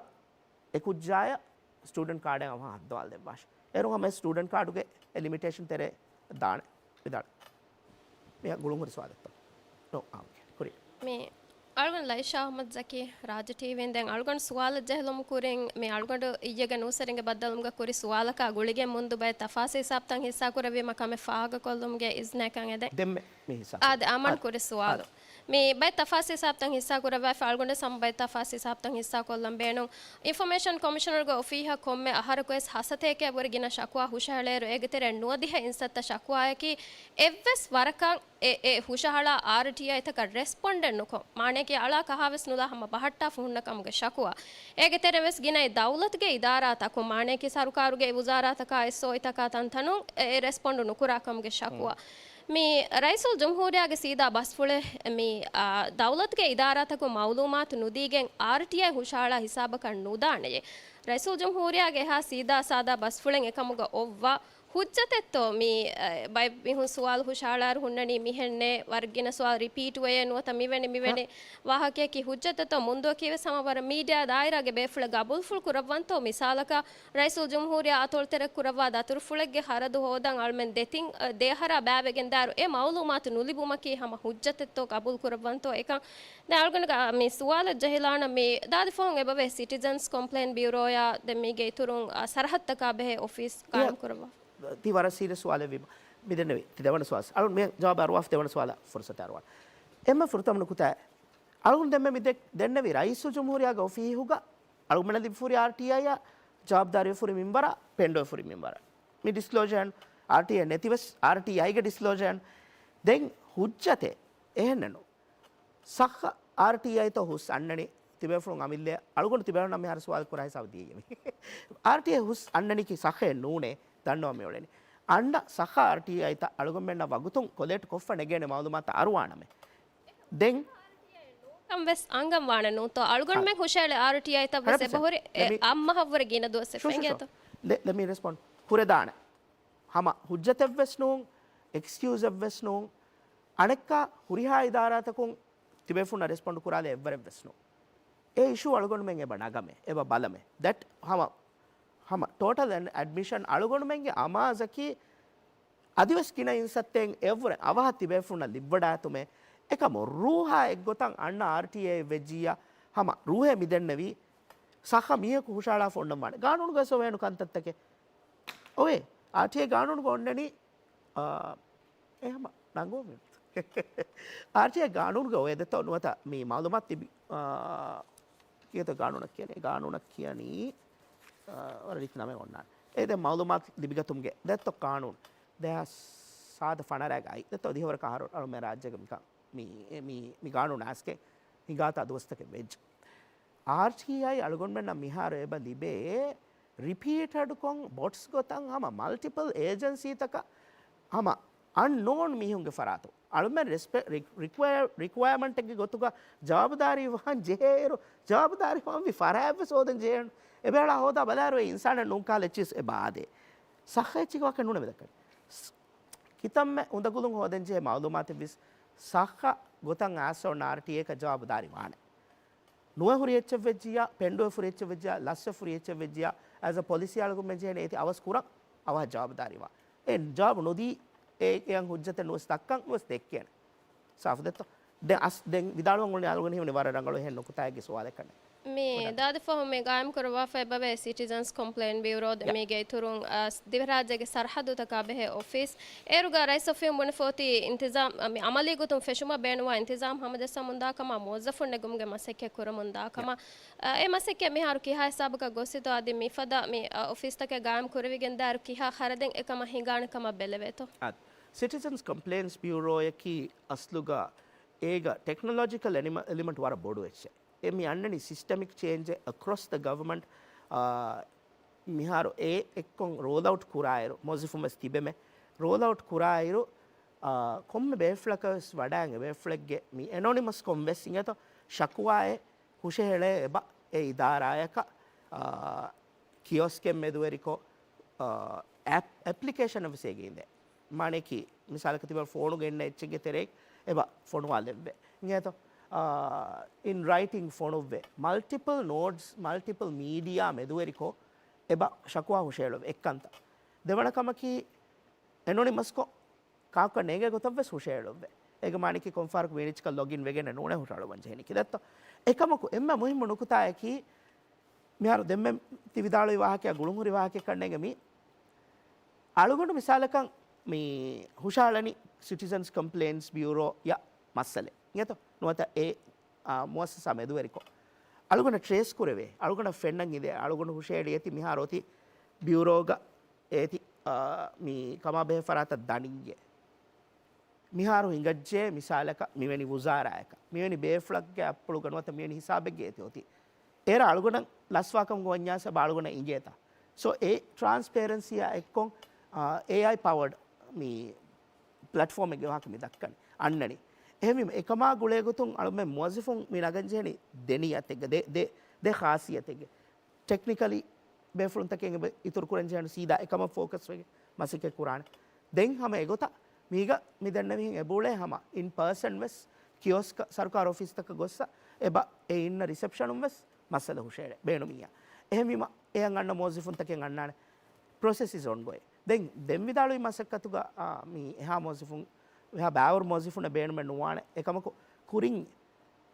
އެ ކުއްޖާޔަށް ސްޓޫޑެންޓް ކާޑެއް އަވަހަށް ހައްދަވާލަ ދެއްވާށި. އޭރު ހަމަ ސްޓޫޑެންޓް ކާޑުގެ އެ ލިމިޓޭޝަން ތެރޭ ދާނެ. ވިދާޅު. މި ގުޅުން ހުރި ސުވާލެއްތޯ؟ ނޯ. އާ، އޯކޭ. ކުރި. މި އަޅުގަނޑު ލައިޝާ އަޙްމަދު ޒަކީ، ރާޖް ޓީވީން. ދެން އަޅުގަނޑު ސުވާލަށް ޖެހިލުމުން ކުރިން، މި އަޅުގަނޑު އިއްޔެގެ ނޫސްވެރިންގެ ބައްދަލުމުގަ ކުރި ސުވާލަކާ ގުޅިގެން މުންދު ބައެއް ތަފާސް ހިސާބުތައް ހިއްސާ ކުރެއްވީމަ ކަމެއް ފާހަގަކޮށްލުމުގެ އިޒްނައެއް ކަން އެދެން. ދެންމެ މި ހިސާބު. އާދެ، އަމަން އާދެ. ކުރި ސުވާލު. އާދެ. މި ބައެއް ތަފާސް ހިސާބުތައް ހިއްސާ ކުރައްވާފަ އަޅުގަނޑަށް ސަމް ބައެއް ތަފާސް ހިސާބުތައް ހިއްސާ ކޮށްލަން ބޭނުން. އިންފޮމޭޝަން ކޮމިޝަނަރުގެ އޮފީހަށް ކޮންމެ އަހަރަކުވެސް ހަސަތޭކައެއް ވުރެ ގިނަ ޝަކުވާ ހުށަހެޅޭއިރު، އޭގެ ތެރެއިން ނުވަދިހަ އިންސައްތަ ޝަކުވާއަކީ އެއްވެސް ވަރަކަށް އެ، އެ ހުށަހަޅާ އާރްޓީއައިތަކަށް ރެސްޕޮންޑެއް ނުކޮށް، މާނައަކީ އަޅާ ކަހާވެސް ނުލާ ހަމަ ބަހައްޓާފަ ހުންނަ ކަމުގެ ޝަކުވާ. އޭގެ ތެރެއިން ވެސް ގިނައި ދައުލަތުގެ އިދާރާތަކުން، މާނައަކީ ސަރުކާރުގެ އެ ވުޒާރާތަކާ އެސްއޯއިތަކާ ތަންތަނުން އެ، އެ ރެސްޕޮންޑު ނުކުރާ ކަމުގެ ޝަކުވާ. މި ރައީސުލްޖުމްހޫރިއްޔާގެ ސީދާ ބަސްފުޅެއް މި، އާ، ދައުލަތުގެ އިދާރާތަކުން މައުލޫމާތު ނުދީގެން އާރްޓީއައި ހުށަހަޅާ ހިސާބަކަށް ނުދާނެޔޭ. ރައީސުލްޖުމްހޫރިއްޔާގެ އެހާ ސީދާ ސާދާ ބަސްފުޅެއް އެކަމުގަ އޮއްވާ ހުއްޖަތެއްތޯ މި، އަ، ބައެއް މީހުން ސުވާލު ހުށަހަޅާއިރު ހުންނަނީ މިހެންނޭ، ވަރަށް ގިނަ ސުވާލު ރިޕީޓް ވެޔޭ ނުވަތަ މިވެނި، މިވެނި ވާހަކަޔަކީ ހުއްޖަތެއްތޯ މުންދުއަކީ ވެސް ހަމަ ވަރަށް މީޑިއާ ދާއިރާގެ ބޭފުޅެއް ގަބޫލުފުޅު ކުރައްވަންތޯ، މިސާލަކަށް ރައީސުލްޖުމްހޫރިއްޔާ އަތޮޅުތެރެ ކުރައްވާ ދަތުރުފުޅެއްގެ ހަރަދު ހޯދަން އަޅުމެން ދެތިން، އަ، ދެއަހަރާ ބައިވެގެންދާއިރު އެ މައުލޫމާތު ނުލިބުމަކީ ހަމަ ހުއްޖަތެއްތޯ ގަބޫލު ކުރައްވަންތޯ އެކަން. ދެން އަޅުގަނޑުގެ މި ސުވާލަށް ޖެހިލާނަން މި ދާދި ފަހުން އެބަވޭ ސިޓިޒަންސް ކޮމްޕްލެއިން ބިއުރޯއާ ދެން މީގެ އިތުރުން، އަ، ސަރަހައްދުތަކާ ބެހޭ އޮފީސް އެ، ގާއިމް ކުރައްވާ. ތީ ވަރަށް ސީރިއަސް ސުވާލެއް ވީމަ. މި ދެންނެވި ތި ދެވަނަ ސުވާލު. އަޅުން މި ޖަވާބު އަރުވާފަ ދެވަނަ ސުވާލަށް ފުރުސަތު އަރުވާން. އެންމެ ފުރަތަމަ ނުކުތާ، އަޅުން ދެންމެ މި ދެ-، ދެންނެވި ރައީސުލްޖުމްހޫރިއްޔާގެ އޮފީހުގަ އަޅުގަނޑަށް ލިބިފަ ހުރި އާރްޓީއައާ ޖަވާބުދާރީ ފުރި މިންވަރާ، ޕެންޑުވެ ހުރި މިންވަރާ. މި ޑިސްކްލޯޖަރ އާރްޓީއައި ނެތިވެސް އާރްޓީއައިގެ ޑިސްކްލޯޖަރ. ދެން ހުއްޖަތެއް އެހެންނެއްނު. ސައްހަ އާރްޓީއައިތޯ ހުސް އަންނަނީ ތިބޭފުޅުން އަމިއްލައަށް އަޅުގަނޑު ތިބޭފުޅުންނަށް މިހާރު ސުވާލު ކުރާ ހިސާބު ދިޔައީ. އާރްޓީއައި ހުސް އަންނަނީކީ ސައްހައެއް ނޫނޭ ދަންނަވަން މިއުޅެނީ. އަންނަ ސައްހަ އާރްޓީއައިތައް އަޅުގަނޑުމެންނަށް ވަގުތުން ކޮލެކްޓް ކޮށްފަ ނެގޭނެ މައުލޫމާތު އަރުވާނަމޭ. ދެން ކަން ވެސް އަންގަން ވާނެ ނޫންތޯ؟ އަޅުގަނޑުމެން ހުށައެޅޭ އާރްޓީއައިތައް ވެސް އެބަހުރި އެ އަށް މަހަށްވުރެ ގިނަ ދުވަސް އެއް ފެންގޭތޯ. ލެ-، let me respond. ހުރެދާނެ. ހަމަ ހުއްޖަތެއްވެސް ނޫން، އެކްސްކިއުޒެއްވެސް ނޫން. އަނެއްކާ ހުރިހާ އިދާރާތަކުން ތިބޭފުންނަށް ރެސްޕޮންޑް ކުރާލެއް އެއްވަރެއްވެސް ނޫން. އެ އިޝޫ އަޅުގަނޑުމެން އެބަ ނަގަމޭ، އެބަ ބަލަމޭ. ދެޓް ހަމަ، ހަމަ ޓޯޓަލް އެންޑް އެޑްމިޝަން އަޅުގަނޑުމެންގެ އަމާޒަކީ އަދިވެސް ގިނަ އިންސައްތައިން އެއްވުރެ އަވަހަށް ތިބޭފުންނަށް ލިއްވަޑާތުމޭ. އެކަމު ރޫހާ އެއްގޮތަށް އަންނަ އާރްޓީއޭ ވެއްޖިއްޔާ ހަމަ ރޫހޭ މިދެންނެވީ ސައްހަ މީހަކު ހުށަހަޅާފަ އޮންނަން ވާނެ. ގާނޫނުގަ އޮވޭނު ކަންތައްތަކެއް. އޮވޭ. އާރްޓީއޭ ގާނޫނުގަ އޮންނަނީ، އާ، އެ ހަމަ ނަންގޯ މި. އާރްޓީއޭ ގާނޫނުގަ އޮވޭ ދެތޯ ނުވަތަ މި މައުލޫމާތު ލިބި، އާ، ކިހިތޯ ގާނޫނަށް ކިޔަނީ؟ ގާނޫނަށް ކިޔަނީ، އާ، ވަރަށް ރީތި ނަމެއް އޮންނާނެ. އެ ދެ މައުލޫމާތު ލިބިގަތުމުގެ ދެތޯ ގާނޫނު. ދެހާސް ސާދަ ފަނަރައިގައި ދެތޯ ދިހަވަރަކަށް އަހަރު އަޅުމެން ރާއްޖޭގަ މިކަން މި، މި، މި ގާނޫނު އައިސްގެން ހިނގާތާ ދުވަސްތަކެއް ވެއްޖެ. އާރްޓީއޭ އަޅުގަނޑުމެންނަށް މިހާރު އެބަ ލިބޭ ރިޕީޓެޑްކޮށް ބޮޓްސް ގޮތަށް ހަމަ މަލްޓިޕަލް އޭޖެންސީތަކަށް ހަމަ އަންނޯން މީހުންގެ ފަރާތުން. އަޅުމެން ރެސްޕެ-، ރި-، ރިކްވަޔަ-، ރިކްވަޔަމަންޓެއްގެ ގޮތުގަ ޖަވާބުދާރީ ވާން ޖެހޭއިރު، ޖަވާބުދާރީ ވާންވީ ފަރާތްވެސް ހޯދަން ޖެހޭނު. އެބައަޅާ ހޯދާ ބަލާއިރު އެ އިންސާނެއް ނޫން ކާލަ އެއްޗިސް އެބަ އާދޭ. ސައްހަ އެއްޗެއްގެ ވާހަކަ ނޫނެ މިދައްކަނީ. ކިތަންމެ އުނދަގުލުން ހޯދަން ޖެހޭ މައުލޫމާތެއްވެސް ސައްހަ ގޮތަށް އައިސް އޮންނަ އާރްޓީއޭއަކަށް ޖަވާބުދާރީ ވާނެ. ނުވެ ހުރި އެއްޗެއް ވެއްޖިއްޔާ، ޕެންޑުވެ ހުރި އެއްޗެއް ވެއްޖިއްޔާ، ލަސްވެ ހުރި އެއްޗެއް ވެއްޖިއްޔާ، އެޒް އަ ޕޮލިސީ އަޅުގަނޑުމެން ޖެހޭނެ އޭތި އަވަސް ކުރަން އަވަހަށް ޖަވާބުދާރީ ވާން. އެ ޖަވާބު ނުދީ، އެ އެއަށް ހުއްޖަތެއް ނުވެސް ދައްކަން ނުވެސް ދެއްކޭނެ. ސާފު ދެއްތޯ؟ ދެން އަސް-، ދެން ވިދާޅުވަން އުޅުނީ އަޅުގަނޑު ހީވަނީ ވަރަށް ރަނގަޅު އެހެން ނުކުތާއެއްގެ ސުވާލެއް ކަންނޭ. މި ދާދި ފަހު މި ގާއިމް ކުރައްވާފަ އެބަވޭ ސިޓިޒަންސް ކޮމްޕްލެއިން ބިއުރޯ ދެ މީގެ އިތުރުން، އަ، ދިވެހިރާއްޖޭގެ ސަރަހައްދުތަކާ ބެހޭ އޮފީސް. އޭރުގަ ރައީސް އޮފީހުން ބުނެފަ އޮތީ އިންތިޒާމް، މި އަމަލީ ގޮތުން ފެށުމަށް ބޭނުންވާ އިންތިޒާމް ހަމަޖައްސަމުންދާ ކަމަށް، މުވައްޒަފުން ނެގުމުގެ މަސައްކަތް ކުރަމުންދާ ކަމަށް. އަ، އެ މަސައްކަތް މިހާރު ކިހާ ހިސާބަކަށް ގޮސްފިތޯ އަދި މިފަދަ މި، އަ، އޮފީސްތަކެއް ގާއިމް ކުރެވިގެންދާއިރު ކިހާ ޚަރަދެއް އެކަމަށް ހިނގާނެ ކަމަށް ބެލެވޭތޯ؟ އާ، ސިޓިޒަންސް ކޮމްޕްލެއިންސް ބިއުރޯއަކީ އަސްލުގަ އޭގަ ޓެކްނޮލޮޖިކަލް އެނިމަ-، އެލިމަންޓް ވަރަށް ބޮޑު އެއްޗެއް. އެ މި އަންނަނީ ސިސްޓަމިކް ޗޭންޖެއް އެކްރޮސް ދަ ގަވަމަންޓް، އާ، މިހާރު އެ އެއްކޮށް ރޯލް އައުޓް ކުރާއިރު، މުވައްޒަފުން ވެސް ތިބެމެ، ރޯލް އައުޓް ކުރާއިރު، އާ، ކޮންމެ ބޭފުޅަކަށް ވެސް ވަޑައިގެން ބޭފުޅެއްގެ މި އެނޮނިމަސް ކޮން ވެސް އިނގޭތޯ ޝަކުވާއެއް ހުށަހެޅޭ އެބަ އެ އިދާރާއަކަށް، އާ، ކިއޮސްކެއް މެދުވެރިކޮށް، އާ، އެޕް-، އެޕްލިކޭޝަން ވެސް އޭގެ އިނދޭ. މާނައަކީ، މިސާލަކަށް ތިބަ ފޯނުގަ އިންނަ އެއްޗެއްގެ ތެރެއިން އެބަ ފޮނުވާލެއްވޭ. އިނގޭތޯ؟ އާ، އިން ރައިޓިން ފޮނުއްވޭ. މަލްޓިޕަލް ނޯޑްސް، މަލްޓިޕަލް މީޑިއާ މެދުވެރިކޮށް އެބަ ޝަކުވާ ހުށައެޅުއްވޭ. އެއްކަންތައް. ދެވަނަ ކަމަކީ، އެނޮނިމަސްކޮށް ކާކު ނޭނގޭ ގޮތަށް ވެސް ހުށައެޅުއްވޭ. އޭގެ މާނައަކީ ކޮންފަހަރަކު މީނިއްޗަކަށް ލޮގިން ވެގެން ނޫނޭ ހުށައަޅުވަން ޖެހެނީ ކިލައްތޯ. އެކަމަކު އެންމެ މުހިއްމު ނުކުތާއަކީ، މިހާރު ދެންމެ ތި ވިދާޅުވި ވާހަކައާ ގުޅުންހުރި ވާހަކައެއް ކަންނޭނގެ މީ. އަޅުގަނޑު މިސާލަކަށް މި ހުށަހަޅަނީ ސިޓިޒަންސް ކޮމްޕްލެއިންސް ބިއުރޯއަށް މައްސަލައެއް. އިނގޭތޯ؟ ނުވަތަ އެ، އާ، މުއައްސަސާ މެދުވެރިކޮށް. އަޅުގަނޑަށް ޓްރޭސް ކުރެވޭ. އަޅުގަނޑަށް ފެންނަން އިނދޭ. އަޅުގަނޑު ހުށައެޅި އޭތި މިހާރު އޮތީ ބިއުރޯގަ އޭތި، އާ، މި ކަމާ ބެހޭ ފަރާތަށް ދަނިއްޔޭ. މިހާރު ހިނގައްޖެ މިސާލަކަށް މިވެނި ވުޒާރާއަކަށް، މިވެނި ބޭފުޅެއްގެ އަތްޕުޅުގަ ނުވަތަ މިވެނި ހިސާބެއްގަ އޭތި އޮތީ. އޭރަށް އަޅުގަނޑަށް ލަސްވާކަމުގަ ވަންޏާސް އެބަ އަޅުގަނޑަށް އިނގޭތަ؟ ސޯ، އެ ޓްރާންސްޕޭރެންސީއާ އެއްކޮށް، އާ، އޭއައި ޕަވަޑް މި ޕްލެޓްފޯމެއްގެ ވާހަކަ މި ދައްކަނީ. އަންނަނީ. އެހެންވީމަ، އެކަމާ ގުޅޭގޮތުން އަޅުމެން މުވައްޒަފުން މި ނަގަން ޖެހެނީ ދެ ނިޔަތެއްގަ، ދެ، ދެ، ދެ ޚާޞިއްޔަތެއްގަ. ޓެކްނިކަލީ ބޭފުޅުންތަކެއް އެބަ އިތުރު ކުރަން ޖެހޭނު ސީދާ އެކަމަށް ފޯކަސް ވެގެން. މަސައްކަތް ކުރާނެ. ދެން ހަމަ އެގޮތަށް މީގަ މި ދެންނެވިހެން އެބައުޅޭ ހަމަ އިން ޕާސަން ވެސް ކިއޮސްކަ ސަރުކާރު އޮފީސްތަކަށް ގޮއްސަ އެބަ އެ އިންނަ ރިސެޕްޝަނުން ވެސް މައްސަލަ ހުށައެޅޭ ބޭނުމިއްޔާ. އެހެންވީމަ އެއަށް އަންނަ މުވައްޒަފުންތަކެއް އަންނާނެ. ޕްރޮސެސް އިޒް އޮންގޯއިން. ދެން ދެން ވިދާޅުވި މަސައްކަތުގަ އާ، މި އެހާ މުވައްޒަފުން އެހާ ބައިވަރު މުވައްޒަފުންނެއް ބޭނުމެއް ނުވާނެ. އެކަމަކު ކުރިން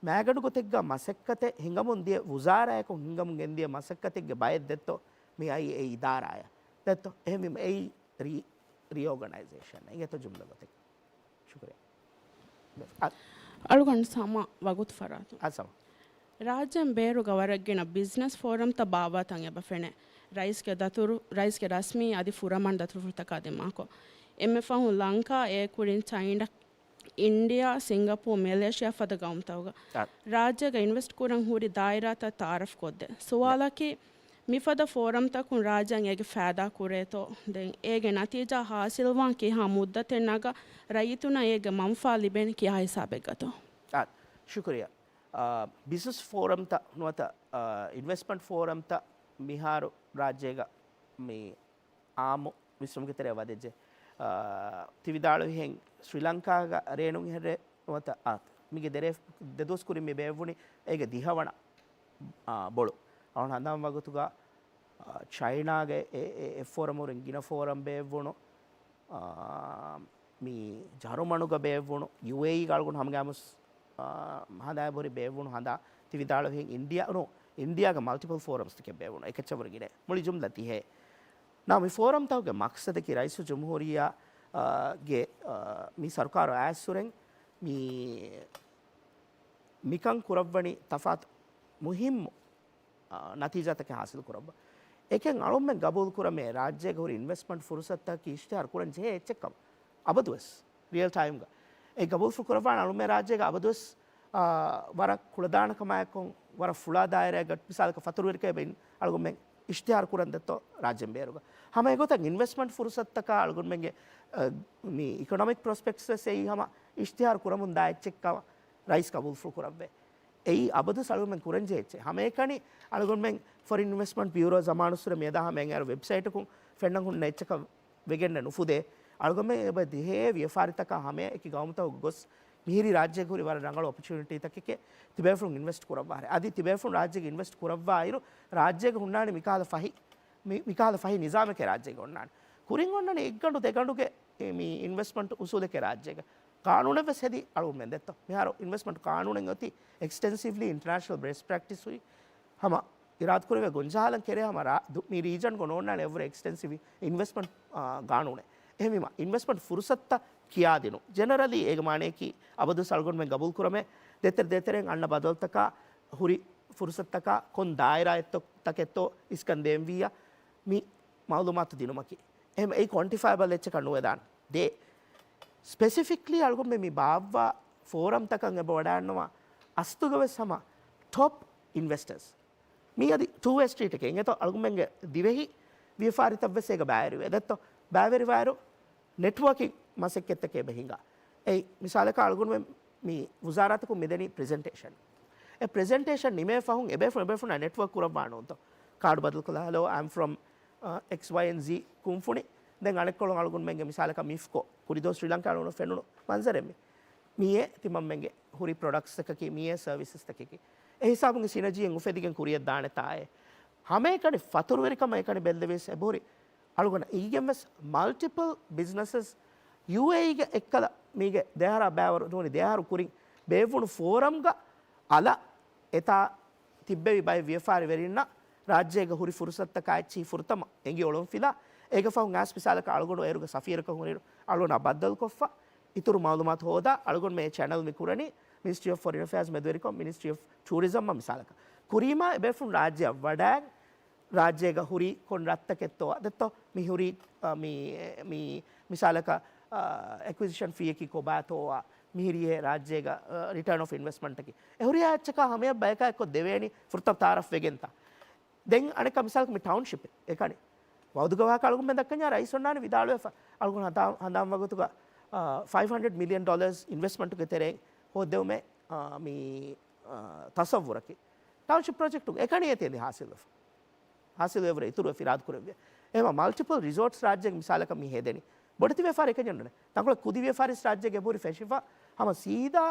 މައިގަނޑު ގޮތެއްގަ މަސައްކަތެއް ހިނގަމުން ދިޔަ ވުޒާރާއަކުން ހިނގަމުން ގެންދިޔަ މަސައްކަތެއްގެ ބައެއް ދެއްތޯ މި އައީ އެ އިދާރާއަށް. ދެއްތޯ؟ އެހެންވީމަ އެއީ ރީ، ރީއޯގަނައިޒޭޝަން. އިނގޭތޯ ޖުމްލަ ގޮތެއް. ޝުކުރިއްޔާ. އަ، އަޅުގަނޑު ސަމާ ވަގުތު ފަރާތުން. އަ، ސަމާ. ރާއްޖޭން ބޭރުގަ ވަރަށް ގިނަ ބިޒްނަސް ފޯރަމްތައް ބާއްވާތަން އެބަ ފެނޭ. ރައީސްގެ ދަތުރު، ރައީސްގެ ރަސްމީ އަދި ފުރަމަން ދަތުރުފުޅުތަކާ ދިމާކޮށް. އެންމެ ފަހުން ލަންކާ، އެ ކުރިން ޗައިނާ، އިންޑިއާ، ސިންގަޕޫ، މެލޭޝިއާ ފަދަ ގައުމުތަކުގަ އާ. ރާއްޖޭގަ އިންވެސްޓް ކުރަން ހުރި ދާއިރާތައް ތައާރަފް ކޮށްދޭ. ސުވާލަކީ، މިފަދަ ފޯރަމްތަކުން ރާއްޖޭން އޭގެ ފައިދާ ކުރޭތޯ؟ ދެން އޭގެ ނަތީޖާ ހާސިލްވާން ކިހާ މުއްދަތެއް ނަގާ ރައްޔިތުންނަށް އޭގެ މަންފާ ލިބޭނީ ކިހާ ހިސާބެއްގަތޯ؟ އާ، ޝުކުރިއްޔާ. އާ، ބިޒްނަސް ފޯރަމްތައް ނުވަތަ، އާ، އިންވެސްޓްމަންޓް ފޯރަމްތައް މިހާރު ރާއްޖޭގަ މި އާއްމު ވިސްނުމުގެ ތެރެއަށް ވަދެއްޖެ. އާ، ތި ވިދާޅުވިހެން ސްރީލަންކާގަ ރޭނުން އެހެރެ ނުވަތަ، އާ، މީގެ ދެރޭ، ދެދުވަސް ކުރިން މި ބޭއްވުނީ އޭގެ ދިހަވަނަ، އާ، ބޮޅު. އަޅުގަނޑު ހަނދާން ވަގުތުގަ، އާ، ޗައިނާގެ އެ، އެ، އެއް ފޯރަމް ހުރިން ގިނަ ފޯރަމް ބޭއްވުނު، އާ، މި ޖަރުމަނުގަ ބޭއްވުނު، ޔޫއޭއީގަ އަޅުގަނޑު ހަމަގައިމުސް، އާ، ހަނދާން ހުރި ބޭއްވުނު ހަނދާ ތި ވިދާޅުވިހެން އިންޑިއާ، ނޫ، އިންޑިއާގަ މަލްޓިޕަލް ފޯރަމްސްތަކެއް ބޭއްވުނު، އެކައްޗަށް ވުރެ ގިނަ. މުޅި ޖުމްލަ ތިހޭ. ނަމަ މި ފޯރަމްތަކުގެ މަޤްޞަދަކީ ރައީސުލްޖުމްހޫރިއްޔާ، އާ، ގެ، އާ، މި ސަރުކާރު އައިސްހުރެން މި، މިކަން ކުރައްވަނީ ތަފާތު މުހިއްމު، އާ، ނަތީޖާތަކެއް ހާސިލް ކުރައްވާ. އެކެން އަޅުމެން ގަބޫލު ކުރަމޭ ރާއްޖޭގަ ހުރި އިންވެސްޓްމަންޓް ފުރުސަތުތަކަކީ އިޝްތިހާރު ކުރަން ޖެހޭ އެއްޗެއްކަމަށް. އަބަދުވެސް ރިއަލް ޓައިމްގަ އެ ގަބޫލުފުޅު ކުރައްވާނެ އަޅުމެން ރާއްޖޭގަ އަބަދުވެސް، އާ، ވަރަށް ކުޅަދާނަކަމާއެކު ވަރަށް ފުޅާ ދާއިރާއެއްގަ މިސާލަކަށް ފަތުރުވެރިކަމެއް އަޅުގަނޑުމެން އިޝްތިހާރު ކުރަން ދެއްތޯ ރާއްޖޭން ބޭރުގަ. ހަމަ އެގޮތަށް އިންވެސްޓްމަންޓް ފުރުސަތުތަކާ އަޅުގަނޑުމެންގެ، އަ، މި އިކޮނޮމިކް ޕްރޮސްޕެކްޓްސް ވެސް އެއީ ހަމަ އިޝްތިހާރު ކުރަމުން ދާ އެއްޗެއްކަމަށް ރައީސް ގަބޫލުފުޅު ކުރައްވޭ. އެއީ އަބަދުވެސް އަޅުގަނޑުމެން ކުރަންޖެހޭ އެއްޗެއް. ހަމައެކަނި އަޅުގަނޑުމެން ފޮރިން އިންވެސްޓްމަންޓް ބިއުރޯ ޒަމާނުއްސުރެ މިއަދާ ހަމައެއް އައިރު ވެބްސައިޓަކުން ފެންނަން ހުންނަ އެއްޗަކަށް ވެގެންނެއް ނުފުދޭ. އަޅުގަނޑުމެން އެބަ ދިހައޭ ވިޔަފާރިތަކާ ހަމައެއް އެކި ގައުމުތަކުގަ ގޮސް މިހިރީ ރާއްޖޭގަ ހުރި ވަރަށް ރަނގަޅު އޮޕޮޗުނިޓީތަކެކޭ ތިބޭފުޅުން އިންވެސްޓް ކުރައްވާ ހުރެ. އަދި ތިބޭފުޅުން ރާއްޖޭގަ އިންވެސްޓް ކުރައްވާ އިރު ރާއްޖޭގަ ހުންނާނެ މިކަހަލަ ފަހި، މި، މިކަހަލަ ފަހި ނިޒާމެކޭ ރާއްޖޭގަ ހުންނާނެ. ކުރިން އޮންނަނީ އެއްގަނޑު ދެގަނޑުގެ މި އިންވެސްޓްމަންޓް އުސޫލެކޭ ރާއްޖޭގަ. ގާނޫނެއް ވެސް ހެދި އަޅުގަނޑުމެން ދެއްތޯ. މިހާރު އިންވެސްޓްމަންޓް ގާނޫނެއް އޮތީ އެކްސްޓެންސިވްލީ އިންޓަރނޭޝަނަލް ބެސްޓް ޕްރެކްޓިސް ހުރި ހަމަ އިރާދަކުރެވޭ ގޮންޖަހާލަން ކެރޭ ހަމަ ރާ-، ދު-، މި ރީޖަންގަ ނޯންނާނެ އެއްވުރެ އެކްސްޓެންސިވް އިންވެސްޓްމަންޓް، އާ، ގާނޫނެއް. އެހެންވީމަ، އިންވެސްޓްމަންޓް ފުރުސަތުތައް ކިޔާދިނުން. ޖެނެރަލީ އޭގެ މާނަޔަކީ އަބަދުވެސް އަޅުގަނޑުމެން ގަބޫލު ކުރަމޭ، ދޭތެރެ ދޭތެރެއިން އަންނަ ބަދަލުތަކާ، ހުރި ފުރުސަތުތަކާ ކޮން ދާއިރާއެއްތޯ، ތަކެއްތޯ އިސްކަން ދޭންވިއްޔާ، މި މައުލޫމާތު ދިނުމަކީ. އެހެން އެއީ ކޮންޓިފައިބަލް އެއްޗަކަށް ނުވެދާނެ. ދޭ، ސްޕެސިފިކްލީ އަޅުގަނޑުމެން މި ބާއްވާ ފޯރަމްތަކަށް އެބަ ވަޑައިގަންނަވާ އަސްލުގަ ވެސް ހަމަ ޓޮޕް އިންވެސްޓަރސް. މީ އަދި ޓޫ ވޭ ސްޓްރީޓެކޭ. އިނގޭތޯ އަޅުގަނޑުމެންގެ ދިވެހި ވިޔަފާރިތައް ވެސް އޭގަ ބައިވެރިވޭ. ދެއްތޯ؟ ބައިވެރިވާއިރު ނެޓްވޯކިން މަސައްކަތްތަކެއް އެބަ ހިނގާ. އެއީ މިސާލަކަށް އަޅުގަނޑުމެން މި ވުޒާރާތަކުން މިދެނީ ޕްރެޒެންޓޭޝަން. އެ ޕްރެޒެންޓޭޝަން ނިމޭ ފަހުން އެބޭފުޅުން އެބޭފުޅުންނާ ނެޓްވޯކް ކުރައްވާނެ ނޫންތޯ؟ ކާޑު ބަދަލުކޮށްލާ، ހެލޯ، އައި އެމް ފްރޮމް، އެކްސް ވައި އެންޑް ޒީ ކުންފުނި. ދެން އަނެއްކޮޅުން އަޅުގަނޑުމެންގެ މިސާލަކަށް މިފްކޯ، ކުރިދޯ ސްރީލަންކާ އަޅުގަނޑު ފެނުނު މަންޒަރެއް މި. މިއޭ ތިމަންމެންގެ ހުރި ޕްރޮޑަކްޓްސްތަކަކީ، މިއޭ ސަރވިސަސްތަކަކީ. އެ ހިސާބުން ސިނަޖީއެއް އުފެދިގެން ކުރިއަށް ދާނެތާއޭ. ހަމައެކަނި ފަތުރުވެރިކަމަށް އެކަނި ބެއްލެވިޔަސް އެބަހުރި އަޅުގަނޑަށް އީގެން ވެސް މަލްޓިޕަލް ބިޒްނަސަސް ޔޫއޭއީގެ އެއްކަލަ މީގެ ދެއަހަރާ ބައިވަރު ނޫނީ ދެއަހަރު ކުރިން ބޭއްވުނު ފޯރަމްގަ އަލަށް އެތާ ތިއްބެވި ބައެއް ވިޔަފާރިވެރިންނަށް ރާއްޖޭގަ ހުރި ފުރުސަތުތަކާ އެއްޗިހި ފުރަތަމަ އެނގި އޮޅުންފިލާ، އޭގެ ފަހުން އައިސް މިސާލަކަށް އަޅުގަނޑު އޭރުގެ ސަފީރަކަށް ހުރިއިރު އަޅުގަނޑާ ބައްދަލުކޮށްފަ، އިތުރު މައުލޫމާތު ހޯދާ، އަޅުގަނޑުމެން އެ ޗެނަލް މި ކުރަނީ މިނިސްޓްރީ އޮފް ފޮރިން އެފެއާޒް މެދުވެރިކޮށް، މިނިސްޓްރީ އޮފް ޓޫރިޒަމް އަށް މިސާލަކަށް. ކުރީމާ އެބޭފުޅުން ރާއްޖެއަށް ވަޑައިގެން، ރާއްޖޭގަ ހުރީ ކޮން ރަށްތަކެއްތޯ ދެއްތޯ، މި ހުރީ، އަ، މި، މި މިސާލަކަށް، އަ، އެކުއިޒިޝަން ފީއަކީ ކޮބާތޯއާ، މިހިރީ އެ ރާއްޖޭގަ، އަ، ރިޓާން އޮފް އިންވެސްޓްމަންޓަކީ. އެ ހުރިހާ އެއްޗަކާ ހަމަޔަށް ބަޔަކާ އެއްކޮށް ދެވޭނީ ފުރަތަމަ ތައާރަފްވެގެންތާ. ދެން އަނެއްކާ މިސާލަކަށް މި ޓައުންޝިޕް އެކަނި. ވައުދުގެ ވާހަކަ އަޅުގަނޑުމެން ދައްކަންޏާ ރައީސް އޮންނާނެ ވިދާޅުވެފަ. އަޅުގަނޑު ހަނދާ-، ހަނދާން ވަގުތުގަ، އާ، ފައިވް ހަންޑްރެޑް މިލިއަން ޑޮލަރސް އިންވެސްޓްމަންޓުގެ ތެރެއިން ހޯއްދެވުމެއް، އާ، މި، އާ، ތަސައްވުރަކީ. ޓައުންޝިޕް ޕްރޮޖެކްޓު އެކަނި އޭތި އެދި ހާސިލްވެފަ. ހާސިލްވެވުރެ އިތުރުވެފަ އިރާދަކުރެއްވިޔާ. އެމަ މަލްޓިޕަލް ރިސޯޓްސް ރާއްޖޭގެ މިސާލަކަށް މި ހެދެނީ. ބޮޑެތި ވިޔަފާރި އެކަންޏެއް ނޫނޭ. ތަންކޮޅެއް ކުދި ވިޔަފާރިސް ރާއްޖޭގެ އެބަހުރި ފެށިފަ ހަމަ ސީދާ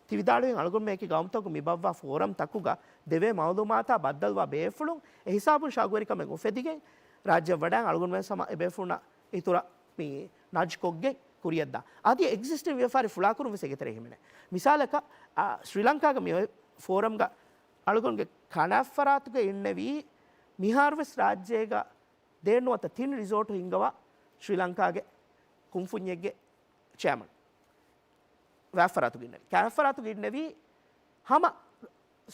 ތި ވިދާޅުވި އަޅުގަނޑުމެން އެކި ގައުމުތަކު މި ބައްވާ ފޯރަމް ތަކުގަ ދެވޭ މައުލޫމާތާ ބައްދަލުވާ ބޭފުޅުން އެ ހިސާބުން ޝައުގުވެރިކަމެއް އުފެދިގެން ރާއްޖެއަށް ވަޑައި އަޅުގަނޑުމެން ހަމަ އެ ބޭފުޅުންނަށް އިތުރަށް މި ނަޑްޖް ކޮށްގެން ކުރިއަށްދާ. އަދި އެގްޒިސްޓިން ވިޔަފާރި ފުޅާކުރުން ވެސް އޭގެ ތެރޭ ހިމެނޭ. މިސާލަކަށް، އާ، ސްރީލަންކާގަ މި އޮތް ފޯރަމްގަ އަޅުގަނޑުގެ ކަނާތްފަރާތުގަ އިންނެވީ މިހާރުވެސް ރާއްޖޭގަ ދޭން ނުވަތަ ތިން ރިސޯޓު ހިންގަވާ ސްރީލަންކާގެ ކުންފުންޏެއްގެ ޗެއާމަން. ވާފަރާތުގަ އިންނެވި. ކާފަރާތުގަ އިންނެވީ ހަމަ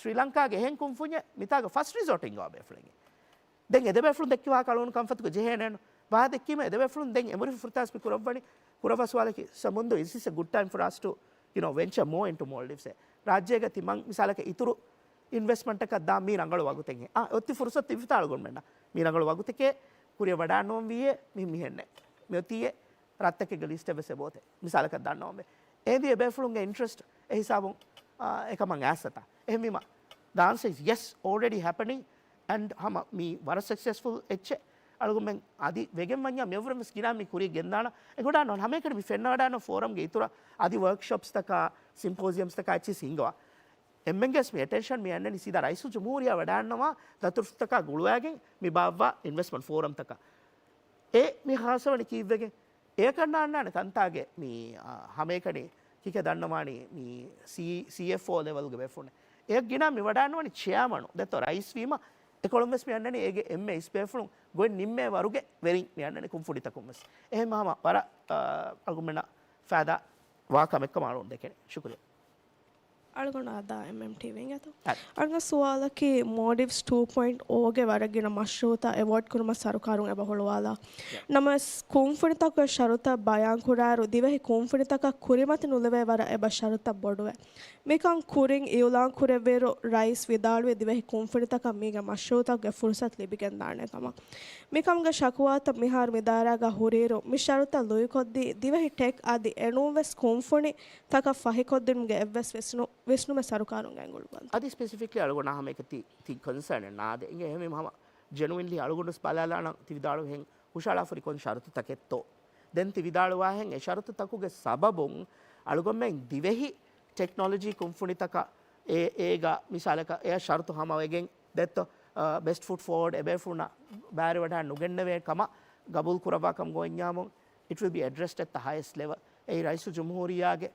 ސްރީލަންކާގެ އެހެން ކުންފުންޏެއް މިތާގަ ފަސްޓް ރިސޯޓް ހިންގަވާ ބޭފުޅެއް. ދެން އެ ދެބޭފުޅުން ދެއްކި ވާހަކަ އަޅުގަނޑު ކަންފަތުގަ ޖެހޭނެއްނު. ވާހަކަ ދެއްކީމަ އެ ދެބޭފުޅުން ދެން އެމުރި ފުރަތަމަ މި ކުރައްވަނީ، ކުރައްވާ ސުވާލަކީ، ސަމުންދު is this a good time for us to, you know, venture more into Maldives އޭ. ރާއްޖޭގަ ތިމަން މިސާލަކަށް އިތުރު އިންވެސްޓްމަންޓަކަށް ދާ މީ ރަނގަޅު ވަގުތެއްހޭ. އާ، އޮތް ފުރުސަތު ތިބިފަތާ އަޅުގަނޑުމެންނަށް. މީ ރަނގަޅު ވަގުތެކޭ ކުރިއަށް ވަޑާންނަވަން ވީއޭ މި މިހެންނޭ. މި އޮތީއޭ ރަށްތަކެއްގެ ލިސްޓެއް ވެސް އެބައޮތޭ. މިސާލަކަށް ދަންނަވަންވޭ. އޭނދީ އެބޭފުޅުންގެ އިންޓްރެސްޓް އެ ހިސާބުން، އާ، އެކަމަށް އައިސްފަތާ. އެހެންވީމަ، the answer is yes, already happening and ހަމަ މީ ވަރަށް ސަކްސެސްފުލް އެއްޗެއް. އަޅުގަނޑުމެން އަދި ވެގެން ވަންޏާ މިއަށްވުރެން ވެސް ގިނަ މި ކުރިއަށް ގެންދާނަ އެނގިވަޑާން ނޯން. ހަމައެކަނި މި ފެންނަވަޑާން ފޯރަމްގެ އިތުރަށް އަދި ވަރކްޝޮޕްސްތަކާ، ސިމްޕޯޒިއަމްސްތަކާ އެއްޗިސް ހިންގަވާ. އެންމެންގެސް މި އެޓެންޝަން މި އަންނަނީ ސީދާ ރައީސުލްޖުމްހޫރިއްޔާ ވަޑާންނަވާ ދަތުރުފުޅުތަކާ ގުޅުވާގެން މި ބާއްވާ އިންވެސްޓްމަންޓް ފޯރަމްތަކަށް. އެ މި ހާސަވަނީ ކީއްވެގެން؟ އެޔަކަށް ނާންނާނެ ކަންތާގެ މި، އާ، ހަމައެކަނި ކިކެ ދަންނަވާނީ މި ސީ، ސީއެފްއޯ ލެވެލްގެ ބޭފުޅުން. އެޔަށް ގިނަ މި ވަޑާންނަވަނީ ޗެއާމަނު ދެއްތޯ ރައީސް ވީމަ، އެކޮޅުން ވެސް މި އަންނަނީ އޭގެ އެންމެ އިސް ބޭފުޅުން ގޮތް ނިންމޭ ވަރުގެ ވެރިން މި އަންނަނީ ކުންފުނިތަކުން ވެސް. އެހެން ހަމަ ވަރަށް، އާ، އަޅުގަނޑުމެންނަށް ފައިދާ ވާ ކަމެއްކަމަށް އަޅުގަނޑު ދެކެނީ. ޝުކުރިއްޔާ. އަޅުގަނޑު އަދާ އެމްއެމްޓީވީން އަތު. އަދި. އަޅުގަނޑު ސުވާލަކީ މޯލްޑިވްސް ޓޫ ޕޮއިންޓް އޯގެ ވަރަށް ގިނަ މަޝްރޫއުތައް އެވޯޑް ކުރުމަށް ސަރުކާރުން އެބަ ހުޅުވާލާ. ނަމަވެސް ކުންފުނިތަކުގެ ޝަރުތައް ބަޔާން ކުރާއިރު ދިވެހި ކުންފުނިތަކަށް ކުރިމަތި ނުލެވޭ ވަރަށް އެބަ ޝަރުތައް ބޮޑުވޭ. މިކަން ކުރިން އިއުލާން ކުރެއްވިއިރު ރައީސް ވިދާޅުވި ދިވެހި ކުންފުނިތަކަށް މީގެ މަޝްރޫއުތަކުގެ ފުރުސަތު ލިބިގެންދާނެ ކަމަށް. މިކަމުގެ ޝަކުވާތައް މިހާރު މި ދާއިރާގަ ހުރިއިރު މި ޝަރުތައް ލުއިކޮށްދީ ދިވެހި ޓެކް އަދި އެނޫންވެސް ކުންފުނި ތަކަށް ފަހިކޮށްދިނުމުގެ އެއްވެސް ވިސްނު، ވިސްނުމެއް ސަރުކާރުން ގެންގުޅުއްވަން. އަދި ސްޕެސިފިކްލީ އަޅުގަނޑާ ހަމައެކަނި ތި ކޮންސާން ނާދޭ. އިނގޭ އެހެންވީމަ ހަމަ ޖެނުއިންލީ އަޅުގަނޑު ވެސް ބަލާލާނަން ތި ވިދާޅުވިހެން ހުށަހަޅާފަ ހުރި ކޮން ޝަރުތުތަކެއްތޯ. ދެން ތި ވިދާޅުވާހެން އެ ޝަރުތުތަކުގެ ސަބަބުން އަޅުގަނޑުމެން ދިވެހި ޓެކްނޮލޮޖީ ކުންފުނިތަކަށް އޭ، އޭގަ މިސާލަކަށް އެ ޝަރުތު ހަމަވެގެން ދެއްތޯ، އަ، ބެސްޓް ފުޓް ފޯވަޑް އެބޭފުޅުންނަށް ބައިވެރިވަޑައި ނުގެންނެވޭ ކަމަށް ގަބޫލު ކުރައްވާ ކަމަށް ގޮވަންޏާމު، it will be addressed at the highest level. އެއީ ރައީސު ޖުމްހޫރިއްޔާގެ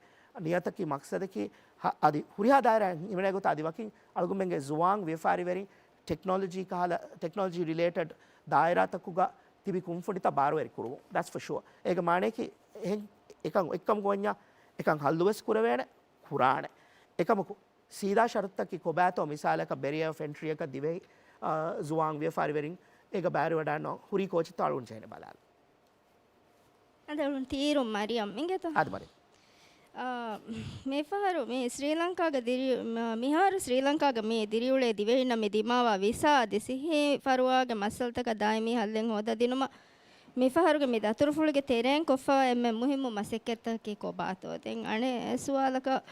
ނިޔަތަކީ މަޤްޞަދަކީ ހަ-، އަދި ހުރިހާ ދާއިރާއެއް ހިމެނޭ ގޮތަށް އަދި ވަކިން އަޅުގަނޑުމެންގެ ޒުވާން ވިޔަފާރިވެރިން ޓެކްނޮލޮޖީ ކަހަލަ، ޓެކްނޮލޮޖީ ރިލޭޓެޑް ދާއިރާތަކުގަ ތިބި ކުންފުނިތައް ބާރުވެރި ކުރުމުން. That's for sure. އޭގެ މާނަޔަކީ އެހެން އެކަން އެއްކަމަށް ގޮވަންޏާ އެކަން ހައްލުވެސް ކުރެވޭނެ، ކުރާނެ. އެކަމަކު، ސީދާ ޝަރުތުތަކީ ކޮބާތޯ މިސާލަކަށް ބެރިއާ އޮފް އެންޓްރީއަކަށް ދިވެހި، އާ، ޒުވާން ވިޔަފާރިވެރިން އޭގަ ބައިވެރިވަޑައިން ހުރީ ކޯޗެއްތޯ އަޅުގަނޑު ޖެހޭނެ ބަލާލަން. އަދި އަޅުގަނޑު ތީރު މަރިޔަމް އިނގޭތޯ؟ އަދި މަރިޔަމް. އާ، މިފަހަރު މި ސްރީލަންކާގެ ދިރި-، މ-، މިހާރު ސްރީލަންކާގެ މި ދިރިއުޅޭ ދިވެހިންނަށް މި ދިމާވާ ވިސާ އަދި ސިއްހީ ފަރުވާގެ މައްސަލަތަކަށް ދާއިމީ ހައްލެއް ހޯދަދިނުމަށް މިފަހަރުގެ މި ދަތުރުފުޅުގެ ތެރެއިން ކޮށްފަވާ އެންމެ މުހިއްމު މަސައްކަތްތަކަކީ ކޮބާތޯ؟ ދެން އަނެއް ސުވާލަކަށް،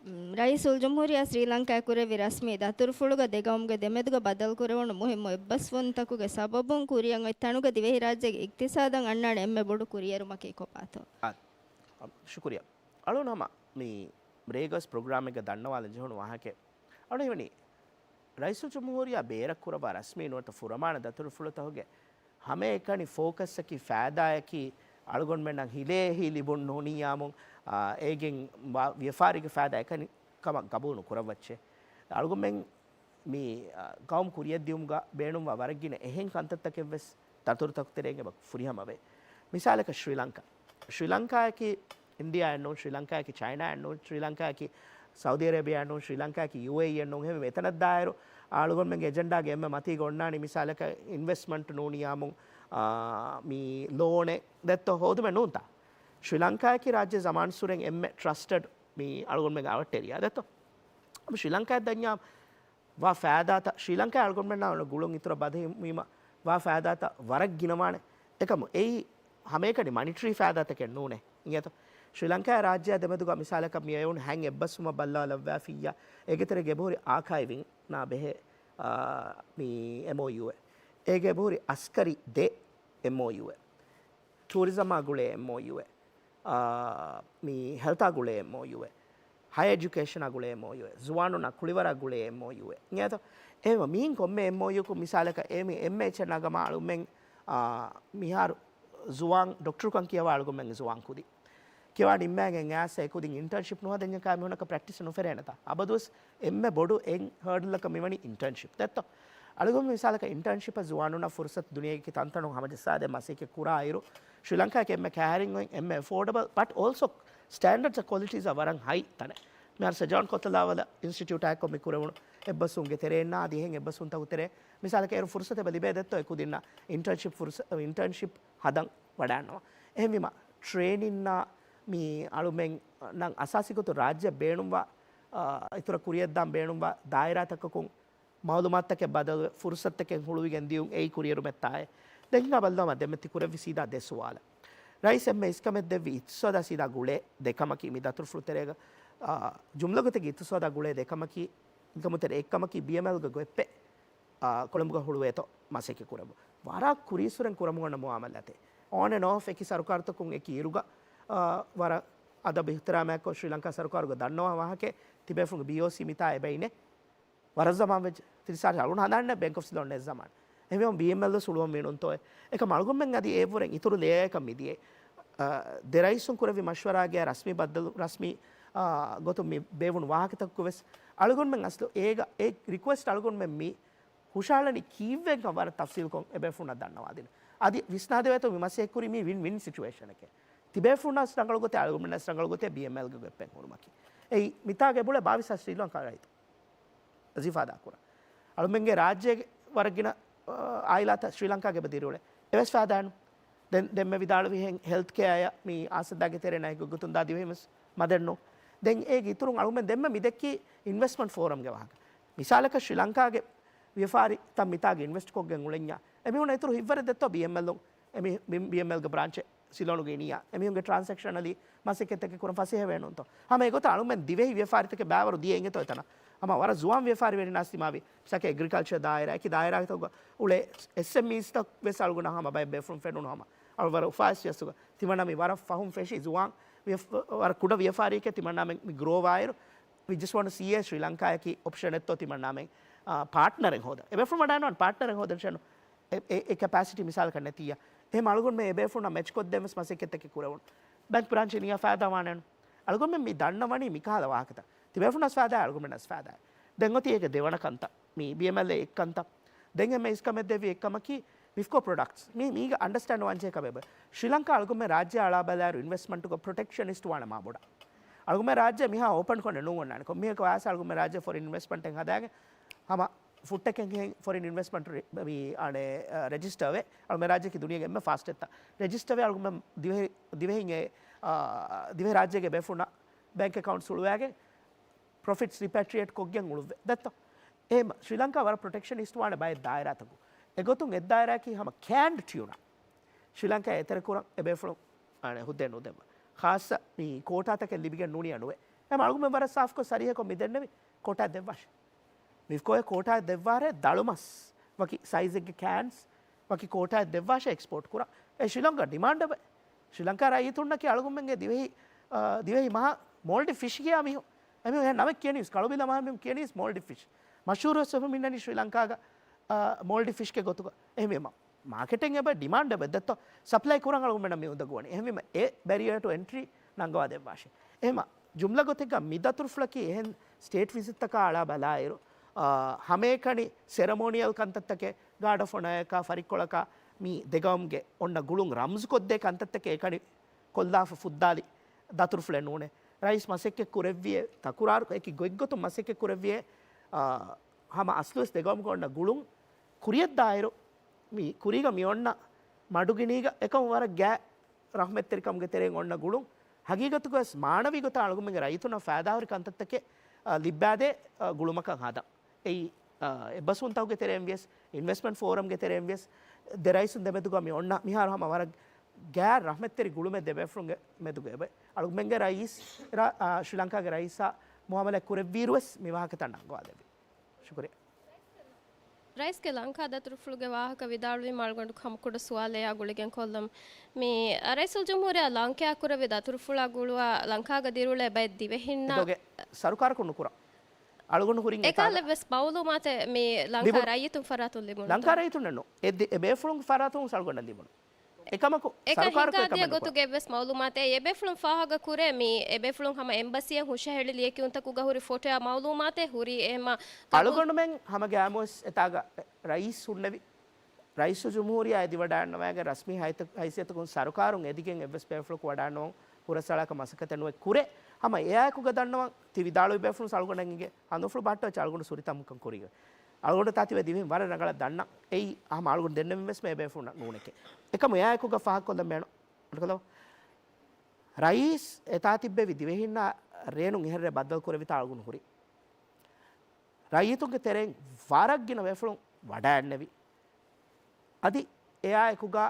މް، ރައީސުލްޖުމްހޫރިއްޔާ ސްރީލަންކާއަށް ކުރެއްވި ރަސްމީ ދަތުރުފުޅުގަ ދެ ގައުމުގެ ދެމެދުގަ ބަދަލުކުރެވުނު މުހިއްމު އެއްބަސްވުންތަކުގެ ސަބަބުން ކުރިއަށް އޮތް ތަނުގަ ދިވެހިރާއްޖޭގެ އިޤްތިޞާދަށް އަންނާނެ އެންމެ ބޮޑު ކުރިއެރުމަކީ ކޮބާތޯ؟ އާ، ޝުކުރިއްޔާ. އަޅުން ހަމަ މި ރޭގަސް ޕްރޮގްރާމެއްގަ ދަންނަވާލަން ޖެހުނު ވާހަކައެއް. އަޅުން ހީވަނީ ރައީސުލްޖުމްހޫރިއްޔާ ބޭރަށް ކުރައްވާ ރަސްމީ ނުވަތަ ފުރަމާނަ ދަތުރުފުޅުތަކުގެ ހަމައެކަނި ފޯކަސްއަކީ ފައިދާއަކީ އަޅުގަނޑުމެންނަށް ހިލޭ ހި ލިބުން ނޫނިއްޔާމު، އާ، އޭގެން ވާ ވިޔަފާރީގެ ފައިދާ އެކަނި ކަމަށް ގަބޫލު ނުކުރައްވައްޗޭ. އަޅުގަނޑުމެން މި، އާ، ގައުމު ކުރިއަށްދިއުމުގަ ބޭނުންވާ ވަރަށް ގިނަ އެހެން ކަންތައްތަކެއްވެސް ދަތުރުތަކު ތެރެއިން އެބަ ފުރިހަމަވޭ. މިސާލަކަށް ޝްރީލަންކާ. ޝްރީލަންކާއަކީ އިންޑިއާއެއް ނޫން، ޝްރީލަންކާއަކީ ޗައިނާއެއް ނޫން، ޝްރީލަންކާއަކީ ސައުދީ އަރޭބިއާއެއް ނޫން، ޝްރީލަންކާއަކީ ޔޫއޭއީއެއް ނޫން. އެހެންވެ އެތަނަށްދާއިރު އަޅުގަނޑުމެންގެ އެޖެންޑާގެ އެންމެ މަތީގަ އޮންނާނީ މިސާލަކަށް އިންވެސްޓްމަންޓް ނޫނިއްޔާމު، އާ، މި ލޯނެއް ދެއްތޯ ހޯދުމެއް ނޫންތާ. ޝްރީލަންކާއަކީ ރާއްޖެ ޒަމާންސުރެން އެންމެ ޓްރަސްޓެޑް މި އަޅުގަނޑުމެންގެ އަވަށްޓެރިޔާ ދެއްތޯ. އަދި ޝްރީލަންކާއަށް ދަންޏާ ވާ ފައިދާތައް ޝްރީލަންކާ އަޅުގަނޑުމެންނާ އޮންނަ ގުޅުން އިތުރަށް ބަދަހިވީމަ ވާ ފައިދާތައް ވަރަށް ގިނަވާނެ. އެކަމު އެއީ ހަމައެކަނި މަނިޓަރީ ފައިދާތަކެއް ނޫނޭ. އިނގޭތޯ؟ ޝްރީލަންކާ ރާއްޖެއާ ދެމެދުގަ މިސާލަކަށް މި އެވުނު ހަތް އެއްބަސްވުމަށް ބައްލަވާލައްވާފިއްޔާ، އޭގެ ތެރޭގަ އެބަހުރި އާކައިވިން ނާ ބެހޭ، އާ، މި އެމްއޯޔޫއެއް. އޭގަ އެބަހުރި އަސްކަރީ ދެ އެމްއޯޔޫއެއް، ޓޫރިޒަމާ ގުޅޭ އެމްއޯޔޫއެއް، މި ހެލްތާ ގުޅޭ އެމްއޯޔޫއެއް، ހަޔަ އެޖުކޭޝަނާ ގުޅޭ އެމްއޯޔޫއެއް، ޒުވާނުންނާ ކުޅިވަރާ ގުޅޭ އެމްއޯޔޫއެއް. އިނގޭތޯ؟ އެހެންވީމަ މިހިން ކޮންމެ އެމްއޯޔޫއަކުން މިސާލަކަށް އެ މި އެމްއެޗް ނަގަމާ އަޅުމެން، އާ، މިހާރު ޒުވާން ޑޮކްޓަރުކަން ކިޔަވާ އަޅުގަނޑުމެން ޒުވާން ކުދި ކިޔަވާ ނިންމާގެން އައިސް އެ ކުދިން އިންޓާންޝިޕް ނުހަދަންޏާ މީހުންނަކަށް ޕްރެކްޓިސް ނުފެރޭނެތާ؟ އަބަދުވެސް އެންމެ ބޮޑު އެއް ހާޑަލަކަށް މިވަނީ އިންޓާންޝިޕް. ދެއްތޯ؟ އަޅުގަނޑު މިސާލަކަށް އިންޓާންޝިޕަށް ޒުވާނުންނަށް ފުރުސަތު ދުނިޔޭގެ ތަންތަނުން ހަމަޖައްސާދޭ މަސައްކަތް ކުރާއިރު، ޝްރީލަންކާއަކީ އެންމެ ކައިރިން އޮތް، އެންމެ އެފޯޑަބަލް، ބަޓް އޯލްސޯ ސްޓޭންޑަޑްސް އަ ކޮލިޓީސް އަށް ވަރަށް ހައި ތަނެއް. މިހާރު ސަޖާން ކޮތަލާވަލަ އިންސްޓިޓިއުޓާއެއްކޮށް މި ކުރެވުނު އެއްބަސްވުމުގެ ތެރެއިންނާ އަދި އެހެން އެއްބަސްވުންތަކުގެ ތެރޭ މިސާލަކަށް އޭރު ފުރުސަތެއް އެބަ ލިބޭ ދެއްތޯ އެ ކުދިންނަށް އިންޓާންޝިޕް ފުރުސަ-، އިންޓާންޝިޕް ހަދަން ވަޑާންނަވާ. އެހެންވީމަ ޓްރޭނިންއާ މި އަޅުމެންނަށް އަސާސީ ގޮތުން ރާއްޖެއަށް ބޭނުންވާ، އާ، އިތުރަށް ކުރިއަށްދާން ބޭނުންވާ ދާއިރާތަކަކުން މައުލޫމާތުތަކެއް ބަދަލުވެ، ފުރުސަތުތަކެއް ހުޅުވިގެން ދިޔުން އެއީ ކުރިއެރުމެއްތާއޭ. ދެން ހިނގާ ބައްލަވާ ދެންމެ ތި ކުރެއްވި ސީދާ ދެ ސުވާލަށް. ރައީސް އެންމެ އިސްކަމެއް ދެއްވި އިޤްތިޞާދާ ސީދާ ގުޅޭ ދެ ކަމަކީ މި ދަތުރުފުޅު ތެރޭގަ، އާ، ޖުމްލަ ގޮތެއްގެ އިޤްތިޞާދާ ގުޅޭ ދެ ކަމަކީ، އެކަމުތެރޭ އެއްކަމަކީ ބީއެމްއެލްގެ ގޮތްޕެއް، އާ، ކޮޅުނބުގަ ހުޅުވޭތޯ މަސައްކަތް ކުރެވުން. ވަރަށް ކުރީއްސުރެން ކުރަމުން އޮންނަ މުއާމަލާތެއް. އޯން އެންޑް އޯފް އެކި ސަރުކާރުތަކުން އެކި އިރުގަ، އާ، ވަރަށް އަދަބު އިޙްތިރާމާއެއްކޮށް ޝްރީލަންކާ ސަރުކާރުގަ ދަންނަވާ ވާހަކައެއް ތިބޭފުޅުންގެ ބީއޯސީ މިތާ އެބައިނެ. ވަރަށް ޒަމާން ވެއްޖެ. ތިރީސް ސާޅީސް އަޅުގަނޑު ހަނދާންނެ ބޭންކް އޮފް ސިލޯން ނެތް ޒަމާން. އެހެންވީމަ ބީއެމްއެލް ވެސް ހުޅުވަން މިނުންތޯއޭ. އެކަމް އަޅުގަނޑުމެން އަދި އެއަށްވުރެން އިތުރު ލޭޔަރަކަށް މިދިޔައީ. އާ، ދެ ރައީސުން ކުރެއްވި މަޝްވަރާގެ ރަސްމީ ބައްދަލު، ރަސްމީ، އާ، ގޮތުން މި ބޭއްވުނު ވާހަކަތަކުގަ ވެސް އަޅުގަނޑުމެން އަސްލު އޭގަ އެ ރިކުއެސްޓް އަޅުގަނޑުމެން މި ހުށަހަޅަނީ ކީއްވެގެންކަން ވަރަށް ތަފްސީލުކޮށް އެބޭފުޅުންނަށް ދަންނަވާދިނުން. އަދި ވިސްނާދެވޭތޯ މި މަސައްކަތް ކުރީ މީ ވިން ވިން ސިޗުއޭޝަނެކޭ. ތިބޭފުޅުންނަށް ރަނގަޅު ގޮތެއް، އަޅުގަނޑުމެންނަށް ރަނގަޅު ގޮތެއް ބީއެމްއެލްގެ ގޮތްޕެން ހުޅުމަކީ. އެއީ މިތާގަ އެބައުޅޭ ބާވީސް ހާސް ޝްރީލަންކާ ރައްޔިތުން އެ އިފާދާ ކުރަން. އަޅުމެންގެ ރާއްޖޭގެ ވަރަށް ގިނަ، އާ، އާއިލާތައް ޝްރީލަންކާގަ އެބަ ދިރިއުޅޭ. އެވެސް ފައިދާ ނު. ދެން، ދެންމެ ވިދާޅުވިހެން ހެލްތް ކެއާއަށް މި އާސަދާގެ ތެރޭ ނައިގޮތްގޮތުން ދާ ދިވެހިން ވެސް މަދެއްނު. ދެން އޭގެ އިތުރުން އަޅުމެން ދެންމެ މި ދެއްކީ އިންވެސްޓްމަންޓް ފޯރަމްގެ ވާހަކަ. މިސާލަކަށް ޝްރީލަންކާގެ ވިޔަފާރިތައް މިތާގެ އިންވެސްޓް ކޮށްގެން އުޅެންޏާ އެމީހުން އިތުރު ހިތްވަރެއް ދެއްތޯ ބީއެމްއެލް އެމި-، ބީ-، ބީއެމްއެލްގެ ބްރާންޗެއް ސިލޯނުގަ އިނިއްޔާ. އެމީހުންގެ ޓްރާންސެކްޝަނަލީ މަސައްކަތްތަކެއް ކުރަން ފަސޭހަވޭނުންތޯ؟ ހަމަ އެގޮތަށް އަޅުމެން ދިވެހި ވިޔަފާރިތަކެއް ބައިވަރު ދިޔަ އިނގޭތޯ އެތަނަށް. ހަމަ ވަރަށް ޒުވާން ވިޔަފާރިވެރިންނާސް ތިމާވި މިސާލަކަށް އެގްރިކަލްޗަރ ދާއިރާ، އެކި ދާއިރާތަކުގަ އުޅޭ އެސްއެމްއީސްތައް ވެސް އަޅުގަނޑަށް ހަމަ ބައެއް ބޭފުޅުން ފެނުނު ހަމަ. އަޅު ވަރަށް އުފާވެސް ޖައްސުގަ ތިމަންނާ މި ވަރަށް ފަހުން ފެށި ޒުވާން ވިޔަ-، ވަރަށް ކުޑަ ވިޔަފާރިއެކޭ ތިމަންނާމެން މި ގްރޯވާއިރު، we just want to see އޭ ޝްރީލަންކާއަކީ އޮޕްޝަނެއްތޯ ތިމަންނާމެން، އާ، ޕާޓްނަރެއް ހޯދަން. އެބޭފުޅުން ވަޑާންވާން ޕާޓްނަރެއް ހޯދަން ޝެނު. އެ، އެ، އެ ކެޕޭސިޓީ މިސާލަކަށް ނެތިއްޔާ. އެހެން އަޅުގަނޑުމެން އެބޭފުޅުންނާ މެޗްކޮށްދޭން ވެސް މަސައްކަތްތަކެއް ކުރެވުނު. ބޭންކް ބްރާންޗެއް ނިޔާ ފައިދާވާނެނު. އަޅުގަނޑުމެން މި ދަންނަވަނީ މިކަހަލަ ވާހަކަތައް. ތިބޭފުޅުންނަސް ފައިދާ، އަޅުގަނޑުމެންނަސް ފައިދާ. ދެން އޮތީ އޭގެ ދެވަނަ ކަންތައް. މި ބީއެމްއެލް އެއްކަންތައް. ދެން އެންމެ އިސްކަމެއް ދެއްވި އެއްކަމަކީ މިފްކޯ ޕްރޮޑަކްޓްސް. މި، މީގަ އަންޑަސްޓޭންޑް ވާންޖެހޭ ކަމެއް. ޝްރީލަންކާ އަޅުގަނޑުމެން ރާއްޖެ އަޅާ ބަލާއިރު އިންވެސްޓްމަންޓުގަ ޕްރޮޓެކްޝަނިސްޓް ވާނެ މާ ބޮޑަށް. އަޅުގަނޑުމެން ރާއްޖެ މިހާ އޯޕަން ކޮށްނެ ނޫން އޮންނާނެ. ކޮންމެއަކަށް ވާސް އަޅުގަނޑުމެން ރާއްޖެ ފޮރިން އިންވެސްޓްމަންޓެއް ހަދާގެން ހަމަ ފުއްޓެކެއްހެން ފޮރިން އިންވެސްޓްމަންޓް ރެ-، މި، އަނެ، އަ، ރެޖިސްޓަރ ވޭ. އަޅުމެން ރާއްޖެއަކީ ދުނިޔޭގެ އެންމެ ފާސްޓެއްތަ. ރެޖިސްޓަރ ވޭ އަޅުގަނޑުމެން ދިވެހި، ދިވެހިން އެ، އަ، ދިވެހި ރާއްޖޭގެ ބޭފުޅުންނަށް ބޭންކް އެކައުންޓްސް ހުޅުވާގެން ޕްރޮފިޓްސް ރިޕެޓްރިއޭޓް ކޮށްގެން އުޅުއްވޭ. ދެއްތޯ؟ އެހެމަ ޝްރީލަންކާ ވަރަށް ޕްރޮޓެކްޝަނިސްޓް ވާނެ ބައެއް ދާއިރާތަކުން. އެގޮތުން އެއްދާއިރާއަކީ ހަމަ ކޭންޑް ޓިއުނާ. ޝްރީލަންކާ އެތެރެކުރަން އެބޭފުޅުން އަނެ ހުއްދައެއް ނުދެއްވާ. ޚާއްޞަ މި ކޯޓާތަކެއް ލިބިގެން ނޫނިއްޔާ ނުވޭ. އެހެމަ އަޅުގަނޑުމެން ވަރަށް ސާފުކޮށް ސަރީހަކޮށް މި ދެންނެވި ކޯޓާ ދެއްވާށޭ. މިފްކޯއެ ކޯޓާ ދެއްވާށޭ ދަޅުމަސް ވަކި ސައިޒެއްގެ ކޭންސް ވަކި ކޯޓާއެއް ދެއްވާށޭ އެކްސްޕޯޓް ކުރާ. އެ ޝްރީލަންކާ ޑިމާންޑެވެ. ޝްރީލަންކާ ރައްޔިތުންނަކީ އަޅުގަނޑުމެންގެ ދިވެހި، އާ، ދިވެހި މަހާ މޯލްޑިވް ފިޝް ކިޔާ މީހުން. އެމީހުން އެހެން ނަމެއް ކިޔަނީސް ކަޅުބިލަ މަހާ މީހުން ކިޔަނީސް މޯލްޑިވް ފިޝް. މަޝްހޫރުވެސް ވެފަ މިންނަނީ ޝްރީލަންކާގަ، އާ، މޯލްޑިވް ފިޝްގެ ގޮތުގަ. އެހެންވީމަ މާކެޓެއް އެބަ ޑިމާންޑެވެ ދެއްތޯ ސަޕްލައި ކުރަން އަޅުގަނޑުމެންނަށް މި އުނދަގޫވަނީ. އެހެންވީމަ އެ ބެރިއަރ ޓު އެންޓްރީ ނަންގަވާ ދެއްވާށޭ. އެހެމަ ޖުމްލަ ގޮތެއްގަ މި ދަތުރުފުޅަކީ އެހެން ސްޓޭޓް ވިޒިޓްތަކާ އަޅާ ބަލާއިރު، އާ، ހަމައެކަނި ސެރެމޯނިއަލް ކަންތައްތަކެއް ގާޑް އޮފް އޮނަރއަކާ ފަރިއްކޮޅަކާ މި ދެގައުމުގެ އޮންނަ ގުޅުން ރަމްޒުކޮށްދޭ ކަންތައްތަކެއް އެކަނި ކޮށްލާފަ ފުއްދާލި ދަތުރުފުޅެއް ނޫނޭ. ރައީސް މަސައްކަތް ކުރެއްވިއޭ، ތަކުރާރު އެކި ގޮތްގޮތުން މަސައްކަތް ކުރެއްވިއޭ، އާ، ހަމަ އަސްލުވެސް ދެގައުމުގެ އޮންނަ ގުޅުން ކުރިޔަށްދާއިރު، މި ކުރީގަ މި އޮންނަ މަޑުގިނީގަ އެކަމު ވަރަށް ގާތް ރަޙްމަތްތެރިކަމުގެ ތެރެއިން އޮންނަ ގުޅުން ހަގީގަތުގަވެސް މާނަވީ ގޮތަށް އަޅުގަނޑުމެންގެ ރައްޔިތުންނަށް ފައިދާހުރި ކަންތައްތަކެއް، އަ، ލިއްބާދޭ، އަ، ގުޅުމަކަށް ހަދަން. އެއީ، އަ، އެއްބަސްވުންތަކުގެ ތެރެއިން ވިޔަސް، އިންވެސްޓްމަންޓް ފޯރަމްގެ ތެރެއިން ވިޔަސް، ދެ ރައީސުން ދެމެދުގަ މި އޮންނަ މިހާރު ހަމަ ވަރަށް ގާތް ރަޙްމަތްތެރި ގުޅުމެއް ދެބޭފުޅުންގެ މެދުގަ އެބަ. އަޅުގަނޑުމެންގެ ރައީސް ރ-، އަ، ޝްރީލަންކާގެ ރައީސާ މުއާމަލާތް ކުރެއްވިއިރުވެސް މި ވާހަކަތައް ނަންގަވާ ދެއްވި. ޝުކުރިއްޔާ. ރައީސްގެ ލަންކާ ދަތުރުފުޅުގެ ވާހަކަ ވިދާޅުވީމަ އަޅުގަނޑު ހަމަ ކުޑަ ސުވާލެއް އާ ގުޅިގެން ކޮށްލަން. މި ރައީސުލްޖުމްހޫރިއްޔާ ލަންކާ ކުރެއްވި ދަތުރުފުޅާ ގުޅުވާ ލަންކާގަ ދިރިއުޅޭ ބައެއް ދިވެހިންނަށް އެކަމަކު ސަރުކާރަކުން ނުކުރާ. އަޅުގަނޑު ހުރިން އެކަހަލަ ވެސް މައުލޫމާތެއް މި ލަންކާ ލިބުނު. ރައްޔިތުން ފަރާތުން ލިބުނު. ލަންކާ ރައްޔިތުންނެއް ނޫން. އެ ދި-، އެ ބޭފުޅުން ފަރާތުން ސަޅުގަނޑަށް ލިބުނު. އެކަމަކު އެކަން ސަރުކާރަކު ހިނގާދިޔަ އެކަން ނުކުރާ. ގޮތުގެ ވެސް މައުލޫމާތެއް އެ ބޭފުޅުން ފާހަގަ ކުރޭ. މި އެ ބޭފުޅުން ހަމަ އެމްބަސީއަށް ހުށަހެޅި ލިޔެކިޔުންތަކުގަ ހުރި ފޮޓޯއާ މައުލޫމާތެއް ހުރީ އެހެމަ ގަބޫ-، އަޅުގަނޑުމެން ހަމަ ގައިމުވެސް އެތާގަ ރައީސް ހުންނެވި. ރައީސުލްޖުމްހޫރިއްޔާ އެދިވަޑައިގަންނަވާގެން ރަސްމީ ހައިތަ-، ހައިސިއްޔަތަކުން ސަރުކާރުން އެދިގެން އެއްވެސް ބޭފުޅަކު ވަޑައިގަންނަވަން ހުރަސްއަޅާކަށް މަސައްކަތެއް ނުވެ ކުރޭ. ހަމަ އެއާއެކުގަ ދަންނަވަން ތި ވިދާޅުވި ބޭފުޅުން އަޅުގަނޑަށް އިނގޭ ހަނދުފުޅު ބަހައްޓަވެއްޗެއް އަޅުގަނޑު ސުރިތަ މުކަން ކުރީގެ. އަޅުގަނޑު ތާ ތިބޭ ދިވެހިން ވަރަށް ރަނގަޅަށް ދަންނަ. އެއީ ހަމަ އަޅުގަނޑު ދެންނެވިން ވެސް މޭ ބޭފުޅުންނަށް ނޫނެކޭ. އެކަމު އެއާއެކުގަ ފާހަގަކޮށްލަން މޭނު. ރައީސް އެތާ ތިއްބެވި ދިވެހިންނާ ރޭނުން އެހެރަ ބައްދަލު ކުރެވިތާ އަޅުގަނޑު ހުރި. ރައްޔިތުންގެ ތެރެއިން ވަރަށް ގިނަ ބޭފުޅުން ވަޑައިގެންނެވި. އަދި އެއާއެކުގަ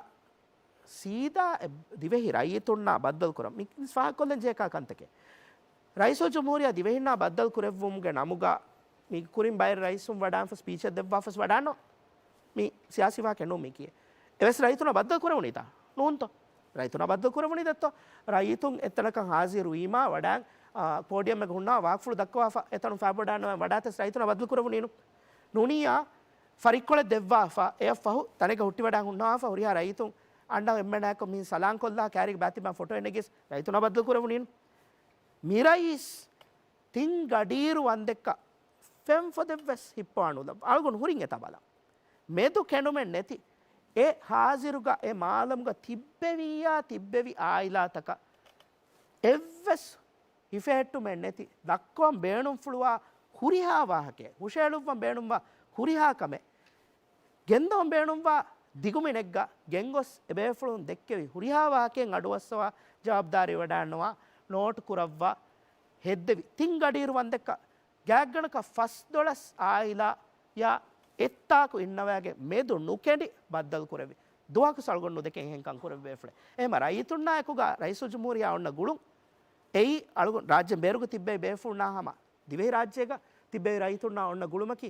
ސީދާ އެ ދިވެހި ރައްޔިތުންނާ ބައްދަލު ކުރަން މި ފާހަގަކޮށްލަން ޖެހޭ ކާ ކަންތަކެއް. ރައީސުލްޖުމްހޫރިއްޔާ ދިވެހިންނާ ބައްދަލު ކުރެއްވުމުގެ ނަމުގަ މި ކުރިން ބައެއް ރައީސުން ވަޑާންފަ ސްޕީޗެއް ދެއްވާފަސް ވަޑާންނޯ. މި ސިޔާސީ ވާހަކަ ނޫން މީކީ. އެވެސް ރައްޔިތުންނާ ބައްދަލު ކުރެވުނީތާ؟ ނޫންތޯ؟ ރައްޔިތުންނާ ބައްދަލު ކުރެވުނީ ދެއްތޯ؟ ރައްޔިތުން އެތަނަކަށް ހާޒިރު ވީމާ ވަޑާން، އާ، ޕޯޑިއަމްއެއްގަ ހުންނާ ވާކްފުޅު ދައްކަވާފަ އެތަނުން ފާބޮޑާންނަވާ ވަޑާތަސް ރައްޔިތުންނާ ބައްދަލު ކުރެވުނީނު. ނޫނިއްޔާ ފަރިއްކޮޅެއް ދެއްވާފަ އެއަށްފަހު ތަނެއްގަ ހުއްޓިވަޑާން ހުންނަވާފަ ހުރިހާ ރައްޔިތުން އަންނަ އެންމެނާއެކު މިހިން ސަލާން ކޮށްލާ ކާރީގެ ބާތިބާ ފޮޓޯއެއް ނެގިޔަސް ރައްޔިތުންނާ ބައްދަލު ކުރެވުނީނު. މި ރައީސް ތިން ގަޑިއިރު ވަންދެއްކަ ފެންފޮދެއްވެސް ހިއްޕަވާނުލައްވާ. އަޅުގަނޑު ހުރިން އެތާ ބަލަން. މެދު ކެނޑުމެއް ނެތި އެ ހާޒިރުގަ އެ މާލަމުގަ ތިއްބެވިއްޔާ ތިއްބެވި އާއިލާތަކަށް އެއްވެސް ހިފެހެއްޓުމެއް ނެތި ދައްކަވަން ބޭނުންފުޅުވާ ހުރިހާ ވާހަކައެއް، ހުށައެޅުއްވަން ބޭނުންވާ ހުރިހާ ކަމެއް، ގެންދަވަން ބޭނުންވާ ދިގުމިނެއްގަ ގެންގޮސް އެބޭފުޅުން ދެއްކެވި ހުރިހާ ވާހަކައެއް އަޑުއައްސަވާ ޖަވާބުދާރީ ވަޑާންނަވާ ނޯޓު ކުރައްވާ ހެއްދެވި ތިން ގަޑިއިރު ވަންދެއްކަ ގާތްގަނޑަކަށް ފަސްދޮޅަސް އާއިލާޔާ އެއްތާކު އިންނަވާގެ މެދު ނުކެނޑި ބައްދަލު ކުރެއްވި. ދުވަހަކު ސަޅުގަނޑު ނުދެކެ އެހެން ކަން ކުރެއްވި ބޭފުޅެއް. އެހެމަ ރައްޔިތުންނާ އެކުގަ ރައީސުލްޖުމްހޫރިއްޔާ އޮންނަ ގުޅުން އެއީ އަޅުގަނޑު ރާއްޖޭން ބޭރުގަ ތިއްބެވި ބޭފުޅުންނާ ހަމަ ދިވެހިރާއްޖޭގަ ތިއްބެވި ރައްޔިތުންނާ އޮންނަ ގުޅުމަކީ،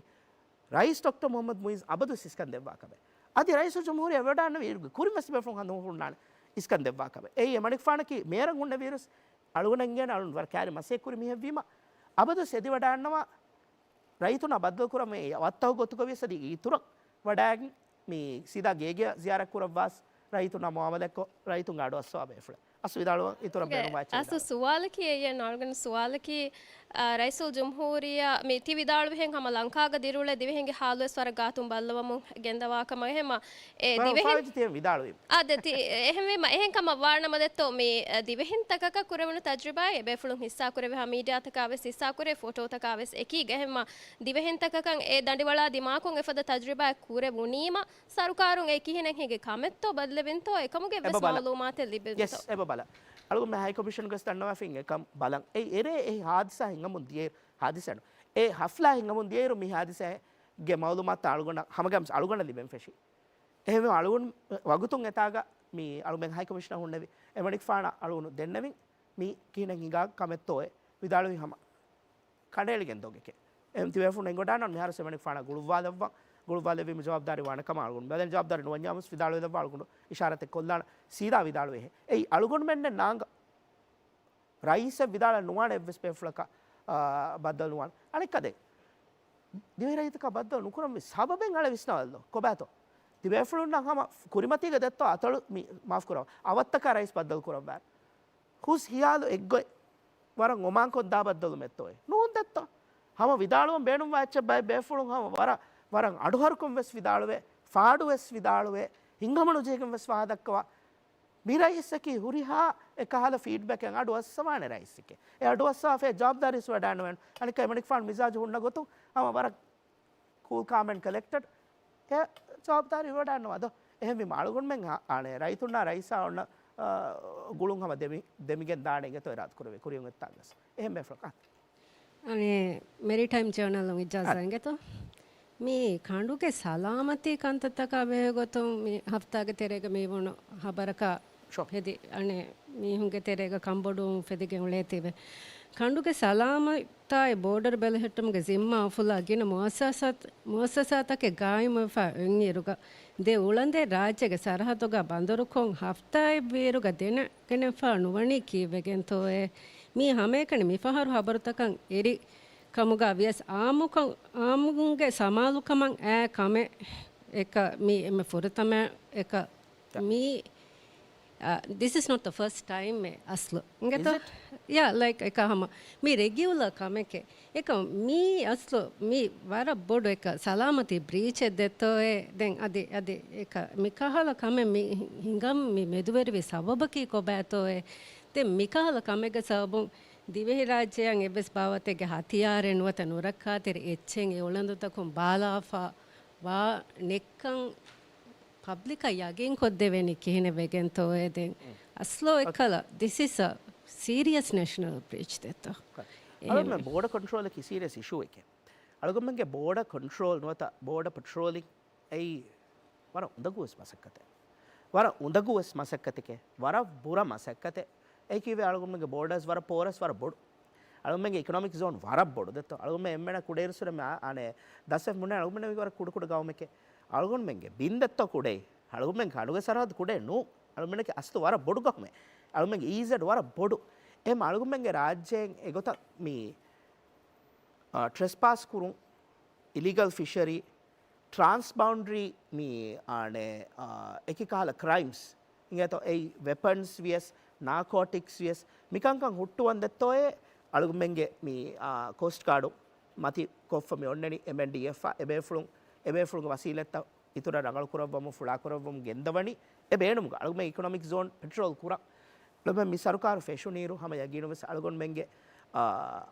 ރައީސް ޑޮކްޓަރ މުޙައްމަދު މުޢިއްޒު އަބަދުވެސް އިސްކަން ދެއްވާ ކަމެއް. އަދި ރައީސުލްޖުމްހޫރިއްޔާ ވަޑާންނެވި އިރުގެ ކުރިންވެސް ބޭފުޅުން ހަނދުމަ ހުންނާނެ އިސްކަން ދެއްވާ ކަމެއް. އެއީ އެމަނިކުފާނަކީ މޭޔަރަށް ހުންނެވިއިރުސް އަޅުގަނޑަށް އިނގޭނެ އަޅުގަނޑު ވަރަށް ކާރި މަސައްކަތް ކުރި މީހެއްވީމަ، އަބަދުވެސް އެދިވަޑާންނަވާ ރައްޔިތުންނާ ބައްދަލުކުރަން ވައްތަހު ގޮތުގަ ވިޔަސް އަދި އިތުރަށް ވަޑާގެން މި ސީދާ ގޭގެއަށް ޒިޔާރަތް ކުރައްވާސް ރައްޔިތުންނާ މުއާމަލާތްކޮށް ރައްޔިތުންގެ އަޑުއައްސަވާ ބޭފުޅެއް. އަސް ވިދާޅުވަން އިތުރަށް ގެ ބޭނުންވާ އެއްޗެއް އަސްލު ވިދާޅުވާ. ސުވާލަކީ އެއްޔެއް ނޫން އަޅުގަނޑު ސުވާލަކީ، އާ، ރައީސުލްޖުމްހޫރިއްޔާ މި ތި ވިދާޅުވިހެން ހަމަ ލަންކާގަ ދިރިއުޅޭ ދިވެހިންގެ ހާލުވެސް ވަރަށް ގާތުން ބައްލަވަމުން ގެންދަވާ ކަމަށް. އެހެމަ އެ ވަ-، ދިވެހިން އުފާވެއްޖެ ތިހެން ވިދާޅުވީމަ. އާ، ދެ ތި-، އެހެންވީމަ އެހެން ކަމަށް ވާނަމަ ދެއްތޯ މި، އަ، ދިވެހިންތަކަކަށް ކުރެވުނު ތަޖްރިބާއެއް އެބޭފުޅުން ހިއްސާ ކުރެވި ހާ މީޑިއާތަކާ ވެސް ހިއްސާ ކުރޭ ފޮޓޯތަކާ ވެސް އެކީގަ. އެހެންމަ ދިވެހިންތަކަކަށް އެ ދަނޑިވަޅާ ދިމާކޮށް އެފަދަ ތަޖްރިބާއެއް ކުރެވުނީމަ ސަރުކާރުން އެ ކިހިނެއް ހިނގި ކަމެއްތޯ ބަދަލެވިންތޯ އެކަމުގެ ވެސް މައުލޫމާތެއް ލިބެންތޯ؟ އެބަ ބަލަ. އަޅުގަނޑު މި ހައި ކޮމިޝަނުގަސް ދަންނަވާފިން އެކަން ބަލަން. އެ އެރޭ އެ ހާދިސާ ހިނގަމުން ދިޔައިރު، ހާދިސާ ނު، އެ ހަފްލާ ހިނގަމުން ދިޔައިރު މި ހާދިސާގެ މައުލޫމާތު އަޅުގަނޑަށް ލިބެން ފެށީ. އެހެންވެ އަޅުގަނޑު ވަގުތުން އެތާގަ މި އަޅުގަނޑު ހައި ކޮމިޝަނަރ ހުންނެވި އެމަނިކުފާނަށް އަޅުގަނޑު ދެންނެވިން މި ކިހިނެއް ހިނގާ ކަމެއްތޯއޭ ވިދާޅުވި ހަމަ ކަނޑައެޅިގެން ދޮގެކޭ. އެހެން ތިބޭފުޅުން އެނގިވަޑާނަން މިހާރު އެމަނިކުފާނަށް ގުޅުއްވާލައްވަން، ގުޅުއްވާލެއްވީމަ ޖަވާބުދާރީ ވާނެ ކަމަށް އަޅުގަނޑު ބެލެން ޖަވާބުދާރީ ނުވަންޏާވެސް ވިދާޅުވެލައްވާ އަޅުގަނޑު އިޝާރަތެއް ކޮށްލާނަން ސީދާ ވިދާޅުވޭހޭ. އެއީ އަޅުގަނޑުމެންނެއް ނާނގަ ރައީސެއް ވިދާޅަން ނުވާނެ އެއްވެސް ބޭފުޅަކަށް، އާ، ބައްދަލު ނުވާނެ. އަނެއްކާ ދެން ދިވެހިރައްޔިތަކާ ބައްދަލު ނުކުރަންވީ ސަބަބެއް އަޅެ ވިސްނާލައްލޯ. ކޮބާތޯ؟ ދިވެހިފުޅުންނަށް ހަމަ ކުރިމަތީގަ ދެއްތޯ އަތޮޅު މި މާފުކުރަވާ. އަވަށްތަކާ ރައީސް ބައްދަލު ކުރައްވާ. ހުސް ހިޔާލު އެއްގޮތް ވަރަށް އޮމާންކޮށް ދާ ބައްދަލުމެއްތޯއޭ؟ ނޫން ދެއްތޯ؟ ހަމަ ވިދާޅުވަން ބޭނުންވާ އެއްޗެއް ބައެއް ބޭފުޅުން ހަމަ ވަރަށް، ވަރަށް އަޑުހަރުކޮށް ވެސް ވިދާޅުވޭ، ފާޑު ވެސް ވިދާޅުވޭ، ހިނގަމަނުޖެހިގެން ވެސް ފާހަދައްކަވާ. މި ރައީސަކީ ހުރިހާ އެކަހަލަ ފީޑްބެކެއް އަޑު އައްސަވާނެ ރައީސެކޭ. އެ އަޑު އައްސަވާފައި ޖަވާބުދާރީސް ވަޑާނުވެން. އަނެއްކާ އެމަނިކުފާނު މިޒާޖު ހުންނަ ގޮތުން ހަމަ ވަރަށް ކޫލް ކާމް އެންޑް ކަލެކްޓެޑް އެ ޖަވާބުދާރީ ވަޑާންނަވާ ދޯ. އެހެންވީމަ އަޅުގަނޑުމެން އާ-، އާނެ ރައްޔިތުންނާ ރައީސާ އޮންނަ، އާ، ގުޅުން ހަމަ ދެމި-، ދެމިގެން ދާނެ އިނގޭތޯ އިރާދަ ކުރެވޭ ކުރިއަށް އޮތްތާނގަސް. އެހެން ބޭފުޅަކާ. އަނެއް މެރިޓައިމް ޖާނަލުން އިޖާޒާ އަ. އިނގޭތޯ؟ މި ކަނޑުގެ ސަލާމަތީ ކަންތައްތަކާ ބެހޭ ގޮތުން މި ހަފްތާގެ ތެރޭގަ މި ވުނު ހަބަރަކާ ޝޯ. ހެދި އަނެއް މީހުންގެ ތެރޭގަ ކަންބޮޑުވުން އުފެދިގެން އުޅޭތީވެ. ކަނޑުގެ ސަލާމަތާއި ބޯޑަރު ބެލެހެއްޓުމުގެ ޒިންމާ އުފުލާ ގިނަ މުއައްސަސާތަ-، މުއައްސަސާތަކެއް ގާއިމުވެފަ އޮތްއިރުގަ، ދެ އުޅަނދެއް ރާއްޖޭގެ ސަރަހައްދުގަ ބަނދަރުކޮށް ހަފްތާއެއްވީއިރުގަ ދެނެގެނެފަ ނުވަނީ ކީއްވެގެންތޯއޭ؟ މީ ހަމައެކަނި މިފަހަރު ހަބަރުތަކަށް އެރި ކަމުގަ ވިޔަސް އާއްމުކަން، އާއްމުންގެ ސަމާލުކަމަށް އައި ކަމެއް އެކަ މީ އެންމެ ފުރަތަމަ އެކަ މީ އަ، this is not the first time އެ އަސްލު. އިނގޭތޯ؟ Is it? Yeah, like އެކަ ހަމަ މީ ރެގިއުލަރ ކަމެކޭ. އެކަ މީ އަސްލު މީ ވަރަށް ބޮޑު އެކަ ސަލާމަތީ ބްރީޗެއް ދެއްތޯއޭ. ދެން އަދި، އަދި އެކަ މިކަހަލަ ކަމެއް މި ހިނގަން މި މެދުވެރިވި ސަބަބަކީ ކޮބާތޯއޭ؟ ދެން މިކަހަލަ ކަމެއްގެ ސަބަބުން ދިވެހިރާއްޖެއަށް އެއްވެސް ބާވަތެއްގެ ހަތިޔާރެއް ނުވަތަ ނުރައްކާތެރި އެއްޗެއް އެ އުޅަނދުތަކުން ބާލާފަ ވާ ނެއްކަން ޕަބްލިކަށް ޔަގީންކޮށްދެވޭނީ ކިހިނެއް ވެގެންތޯއޭ ދެން؟ އަސްލޯ އެއްކަލަ، this is a serious national breach ދެއްތޯ؟ އަޅުގަނޑުމެން ބޯޑަ ކޮންޓްރޯލަކީ ސީރިއަސް އިޝޫއެކޭ. އަޅުގަނޑުމެންގެ ބޯޑަ ކޮންޓްރޯލް ނުވަތަ ބޯޑަ ޕެޓްރޯލިން އެއީ ވަރަށް އުނދަގޫވެސް މަސައްކަތެއް. ވަރަށް އުނދަގޫވެސް މަސައްކަތެކޭ. ވަރަށް ބުރަ މަސައްކަތެއް. އެއީ ކީއްވެ އަޅުގަނޑުމެންގެ ބޯޑަސް ވަރަށް ޕޯރަސް، ވަރަށް ބޮޑު. އަޅުގަނޑުމެންގެ އިކޮނޮމިކް ޒޯން ވަރަށް ބޮޑު ދެއްތޯ. އަޅުގަނޑުމެން އެންމެނަށް ކުޑައިރުއްސުރެ މި އާ-، އާނެ ދަސްވެފަ މުންނަ އަޅުގަނޑުމެން ވަރަށް ކުޑަކުޑަ ގައުމެކޭ. އަޅުގަނޑުމެންގެ ބިން ދެއްތޯ ކުޑައި. އަޅުގަނޑުމެން ކަނޑުގެ ސަރަހައްދު ކުޑައެއް ނޫ. އަޅުގަނޑުމެންގެ އަސްލު ވަރަށް ބޮޑު ގައުމެއް. އަޅުގަނޑުމެންގެ އީޒެޑް ވަރަށް ބޮޑު. އެހެން އަޅުގަނޑުމެންގެ ރާއްޖޭން އެގޮތަށް މި، އާ، ޓްރެސްޕާސް ކުރުން، އިލީގަލް ފިޝަރީ، ޓްރާންސް ބައުންޑްރީ މި އާނެ، އާ، އެކި ކަހަލަ ކްރައިމްސް އިނގޭތޯ، އެއީ ވެޕަންސް ވިޔަސް، ނާކޯޓިކްސް ވިޔަސް، މިކަންކަން ހުއްޓުވަން ދެއްތޯއޭ އަޅުގަނޑުމެންގެ މި، އާ، ކޯސްޓް ގާޑު މަތި ކޮށްފަ މި އޮންނަނީ އެމްއެންޑީއެފް އާ އެބޭފުޅުން، އެބޭފުޅުންގެ ވަސީލަތްތައް އިތުރަށް ރަނގަޅު ކުރައްވަމުން، ފުޅާ ކުރައްވަމުން ގެންދަވަނީ އެ ބޭނުމުގަ. އަޅުގަނޑުމެން އިކޮނޮމިކް ޒޯން ޕެޓްރޯލް ކުރަން. އަޅުގަނޑުމެން މި ސަރުކާރު ފެށުނީރު ހަމަ ޔަގީނުވެސް އަޅުގަނޑުމެންގެ، އާ،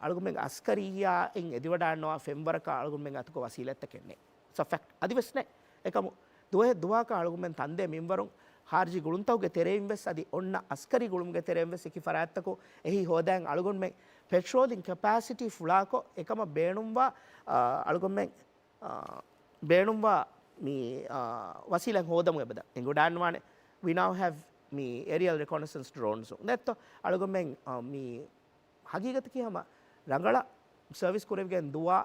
އަޅުގަނޑުމެން އަސްކަރިއްޔާއިން އެދިވަޑާންނަވާ ފެންވަރަކަށް އަޅުގަނޑުމެން އަތުގަ ވަސީލަތްތަކެއް ނެތް. ސަ ފެކްޓް. އަދިވެސް ނެތް. އެކަމު ދުވަހެއް ދުވަހަކަށް އަޅުގަނޑުމެން ތަންދޭ މިންވަރުން ހާރިޖީ ގުޅުންތަކުގެ ތެރެއިން ވެސް އަދި އޮންނަ އަސްކަރީ ގުޅުމުގެ ތެރެއިން ވެސް އެކި ފަރާތްތަކު އެހީ ހޯދައިން އަޅުގަނޑުމެން ޕެޓްރޯލިން ކެޕޭސިޓީ ފުޅާކޮށް އެކަމަށް ބޭނުންވާ، އާ، އަޅުގަނޑުމެން، އާ، ބޭނުންވާ މި، އާ، ވަސީލަތް ހޯދަމުން އެބަދަ އެނގިވަޑާންވާނެ. We now have މި އޭރިއަލް ރިކޮނަސެންސް ޑްރޯންސް ދެއްތޯ. އަޅުގަނޑުމެން، އާ، މި ހަގީގަތަކީ ހަމަ ރަނގަޅަށް ސަރވިސް ކުރެވިގެން ދުވާ،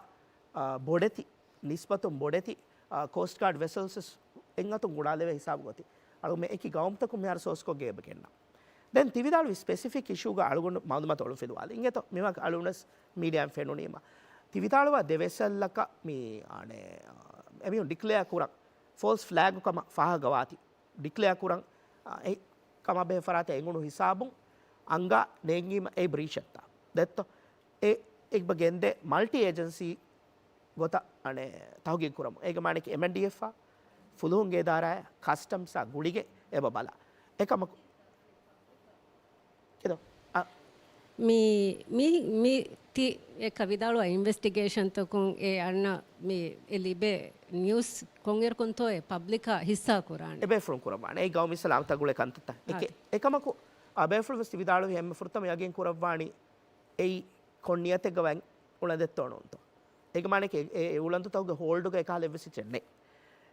އާ، ބޮޑެތި، ނިސްބަތުން ބޮޑެތި، އާ، ކޯސްޓް ގާޑް ވެސަލްސް އެއްއަތުން ގުޅާލެވޭ ހިސާބު ގޮތި. އަޅުގަނޑުމެން އެކި ގައުމުތަކުން މިހާރު ސޯސްކޮށް ގޭބަ ގެންނަ. ދެން ތިވިދާޅުވި ސްޕެސިފިކް އިޝޫގަ އަޅުގަނޑު މައުލޫމާތު އޮޅުންފިލުވާލި. އިނގޭތޯ، މިވާ އަޅުގަނޑު މީޑިއާއިން ފެނުނީމަ. ތިވިދާޅުވާ ދެ ވެސަލްއަކަށް މި، އާނެ، އާ، އެމީހުން ޑިކްލެއާ ކުރަން ފޯލްސް ފްލެގް ކަމަށް ފާހަގަވާތީ. ޑިކްލެއާ ކުރަން، އާ، އެ ކަމާ ބެހޭ ފަރާތެއް އެނގުނު ހިސާބުން އަނގާ ނޭނގީމަ އެ ބްރީޗެއްތާ ދެއްތޯ؟ އެ އެއްބަ ގެންދޭ މަލްޓި އޭޖެންސީ ގޮތަށް އަނެއް ތަހުގީގު ކުރަމުން. އޭގެ މާނައަކީ އެމްއެންޑީއެފްއާ، ފުލުހުންގެ އިދާރާއާ، ކަސްޓަމްސްއާ ގުޅިގެން އެބަ ބަލާ. އެކަމަކު، ކިދޯ؟ އަ، މި، މި، މި ތި އެކަ ވިދާޅުވާ އިންވެސްޓިގޭޝަންތަކުން އެ އަންނަ މި އެ ލިބޭ ނިއުސް ކޮންއިރަކުންތޯއޭ ޕަބްލިކާ ހިއްސާ ކުރާނެ؟ އެބޭފުޅުން ކުރައްވާނެ. އެއީ ގައުމީ ސަލާމަތާ ގުޅޭ ކަންތައްތައް. އެކެ، އާ. އެކަމަކު އަ ބޭފުޅުން ވެސް ތި ވިދާޅުވި އެންމެ ފުރަތަމަ ޔަގީން ކުރައްވާނީ އެއީ ކޮން ނިޔަތެއްގަ ވަން އުޅަނދެއްތޯ ނޫންތޯ. އޭގެ މާނައަކީ އެ، އެ އުޅަނދުތަކުގެ ހޯލްޑުގަ އެކަހަލަ އެއްވެސް އެއްޗެއް ނެތް.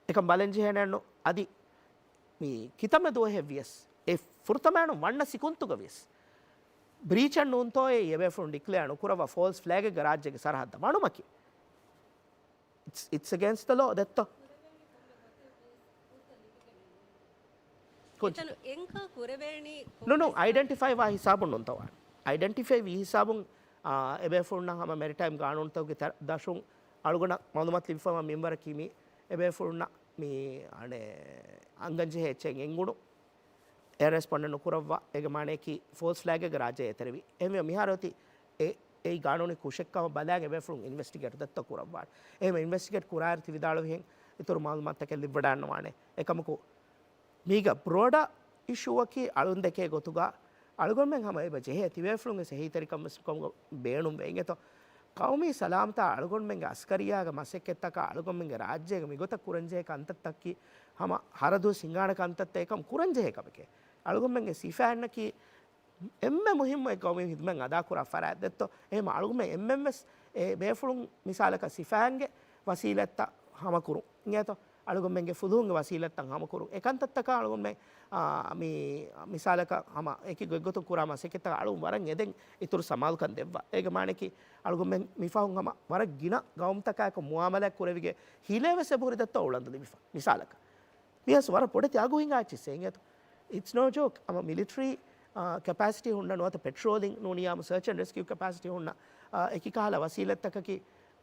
އެކަން ބަލަން ޖެހޭނެއްނު. އަދި މި ކިތަންމެ ދުވަހެއް ވިޔަސް، އެ ފުރަތަމައިނު ވަންނަ ސިކުންތުގަ ވިޔަސް، ބްރީޗެއް ނޫންތޯއޭ އެބޭފުޅުން ޑިކްލެއާ ނުކުރައްވާ ފޯލްސް ފްލެގެއްގަ ރާއްޖޭގެ ސަރަހައްދަށް ވަނުމަކީ. It's, it's against the law ދެއްތޯ؟ ކޮންޗިތަ؟ އެތަނު އެންކާ ކުރެވޭނީ ނޫނޫ، ކޮންމެސް އައިޑެންޓިފައި ވާ ހިސާބުން ނޫންތޯ ވާން. އައިޑެންޓިފައި ވީ ހިސާބުން، އާ، އެބޭފުޅުންނަށް ހަމަ މެރިޓައިމް ގާނޫނުތަކުގެ ތަ-، ދަށުން އަޅުގަނޑަށް މައުލޫމާތު ލިބިފައިވާ މިންވަރަކީ މި އެބޭފުޅުންނަށް މި، އަނެއް، އަންގަންޖެހޭ އެއްޗެއް އެނގުނު އެ ރެސްޕޮންޑެއް ނުކުރައްވާ، އޭގެ މާނައަކީ ފޯލްސް ފްލެގެއްގަ ރާއްޖެ އެތެރެވި. އެހެންވެ މިހާރު އޮތީ އެ، އެއީ ގާނޫނީ ކުށެއްކަމަށް ބަލާން އެބޭފުޅުން އިންވެސްޓިގޭޓް ދެއްތޯ ކުރައްވާނެ. އެހެން އިންވެސްޓިގޭޓް ކުރާއިރު ތި ވިދާޅުވިހެން އިތުރު މައުލޫމާތުތަކެއް ލިބިވަޑާންނަވާނެ. އެކަމަކު މީގަ ބްރޯޑަ އިޝޫއަކީ އަޅުން ދެކޭ ގޮތުގަ އަޅުގަނޑުމެން ހަމަ އެބަ ޖެހޭ ތިބޭފުޅުންގެ ސެހީތެރިކަން ވެސް ކަމުގަ ބޭނުންވޭ އިނގޭތޯ. ޤައުމީ ސަލާމަތާ އަޅުގަނޑުމެންގެ އަސްކަރިއްޔާގެ މަސައްކަތްތަކާ އަޅުގަނޑުމެންގެ ރާއްޖޭގެ މިގޮތަށް ކުރަންޖެހޭ ކަންތައްތަކަކީ ހަމަ ހަރަދުވެސް ހިނގާނެ ކަންތައްތައް އެކަމް ކުރަންޖެހޭ ކަމެކޭ. އަޅުގަނޑުމެންގެ ސިފައިންނަކީ އެންމެ މުހިއްމު އެއް ގައުމީ ހިދުމަތް އަދާކުރާ ފަރާތް ދެއްތޯ. އެހެން އަޅުގަނޑުމެން އެންމެން ވެސް އެ ބޭފުޅުން މިސާލަކަށް ސިފައިންގެ ވަސީލަތްތައް ހަމަކުރުން އިނގޭތޯ. އަޅުގަނޑުމެންގެ ފުލުހުންގެ ވަސީލަތްތައް ހާމަކުރުން. އެކަންތައްތަކާ އަޅުގަނޑުމެން، އާ، މި މިސާލަކަށް ހަމަ އެކި ގޮތްގޮތުން ކުރާ މަސައްކަތްތައް އަޅުން ވަރަށް އެދެން އިތުރު ސަމާލުކަން ދެއްވާ. އޭގެ މާނައަކީ އަޅުގަނޑުމެން މިފަހުން ހަމަ ވަރަށް ގިނަ ގައުމުތަކާއެކު މުއާމަލާތް ކުރެވިގެ ހިލޭވެސް އެބަހުރި ދަތުރު އުޅަނދު ލިބިފަ. މިސާލަކަށް މިއަސް ވަރަށް ބޮޑެތި އަގު ހިނގާ އެއްޗިއްސޭ އިނގޭތޯ. It's no joke. ހަމަ މިލިޓަރީ، އާ، ކެޕޭސިޓީ ހުންނަ ނުވަތަ ޕެޓްރޯލިން ނޫނިއްޔާމު ސަރޗް އެންޑް ރެސްކިއު ކެޕޭސިޓީ ހުންނަ، އާ، އެކި ކަހަލަ ވަސީލަތްތަކަކީ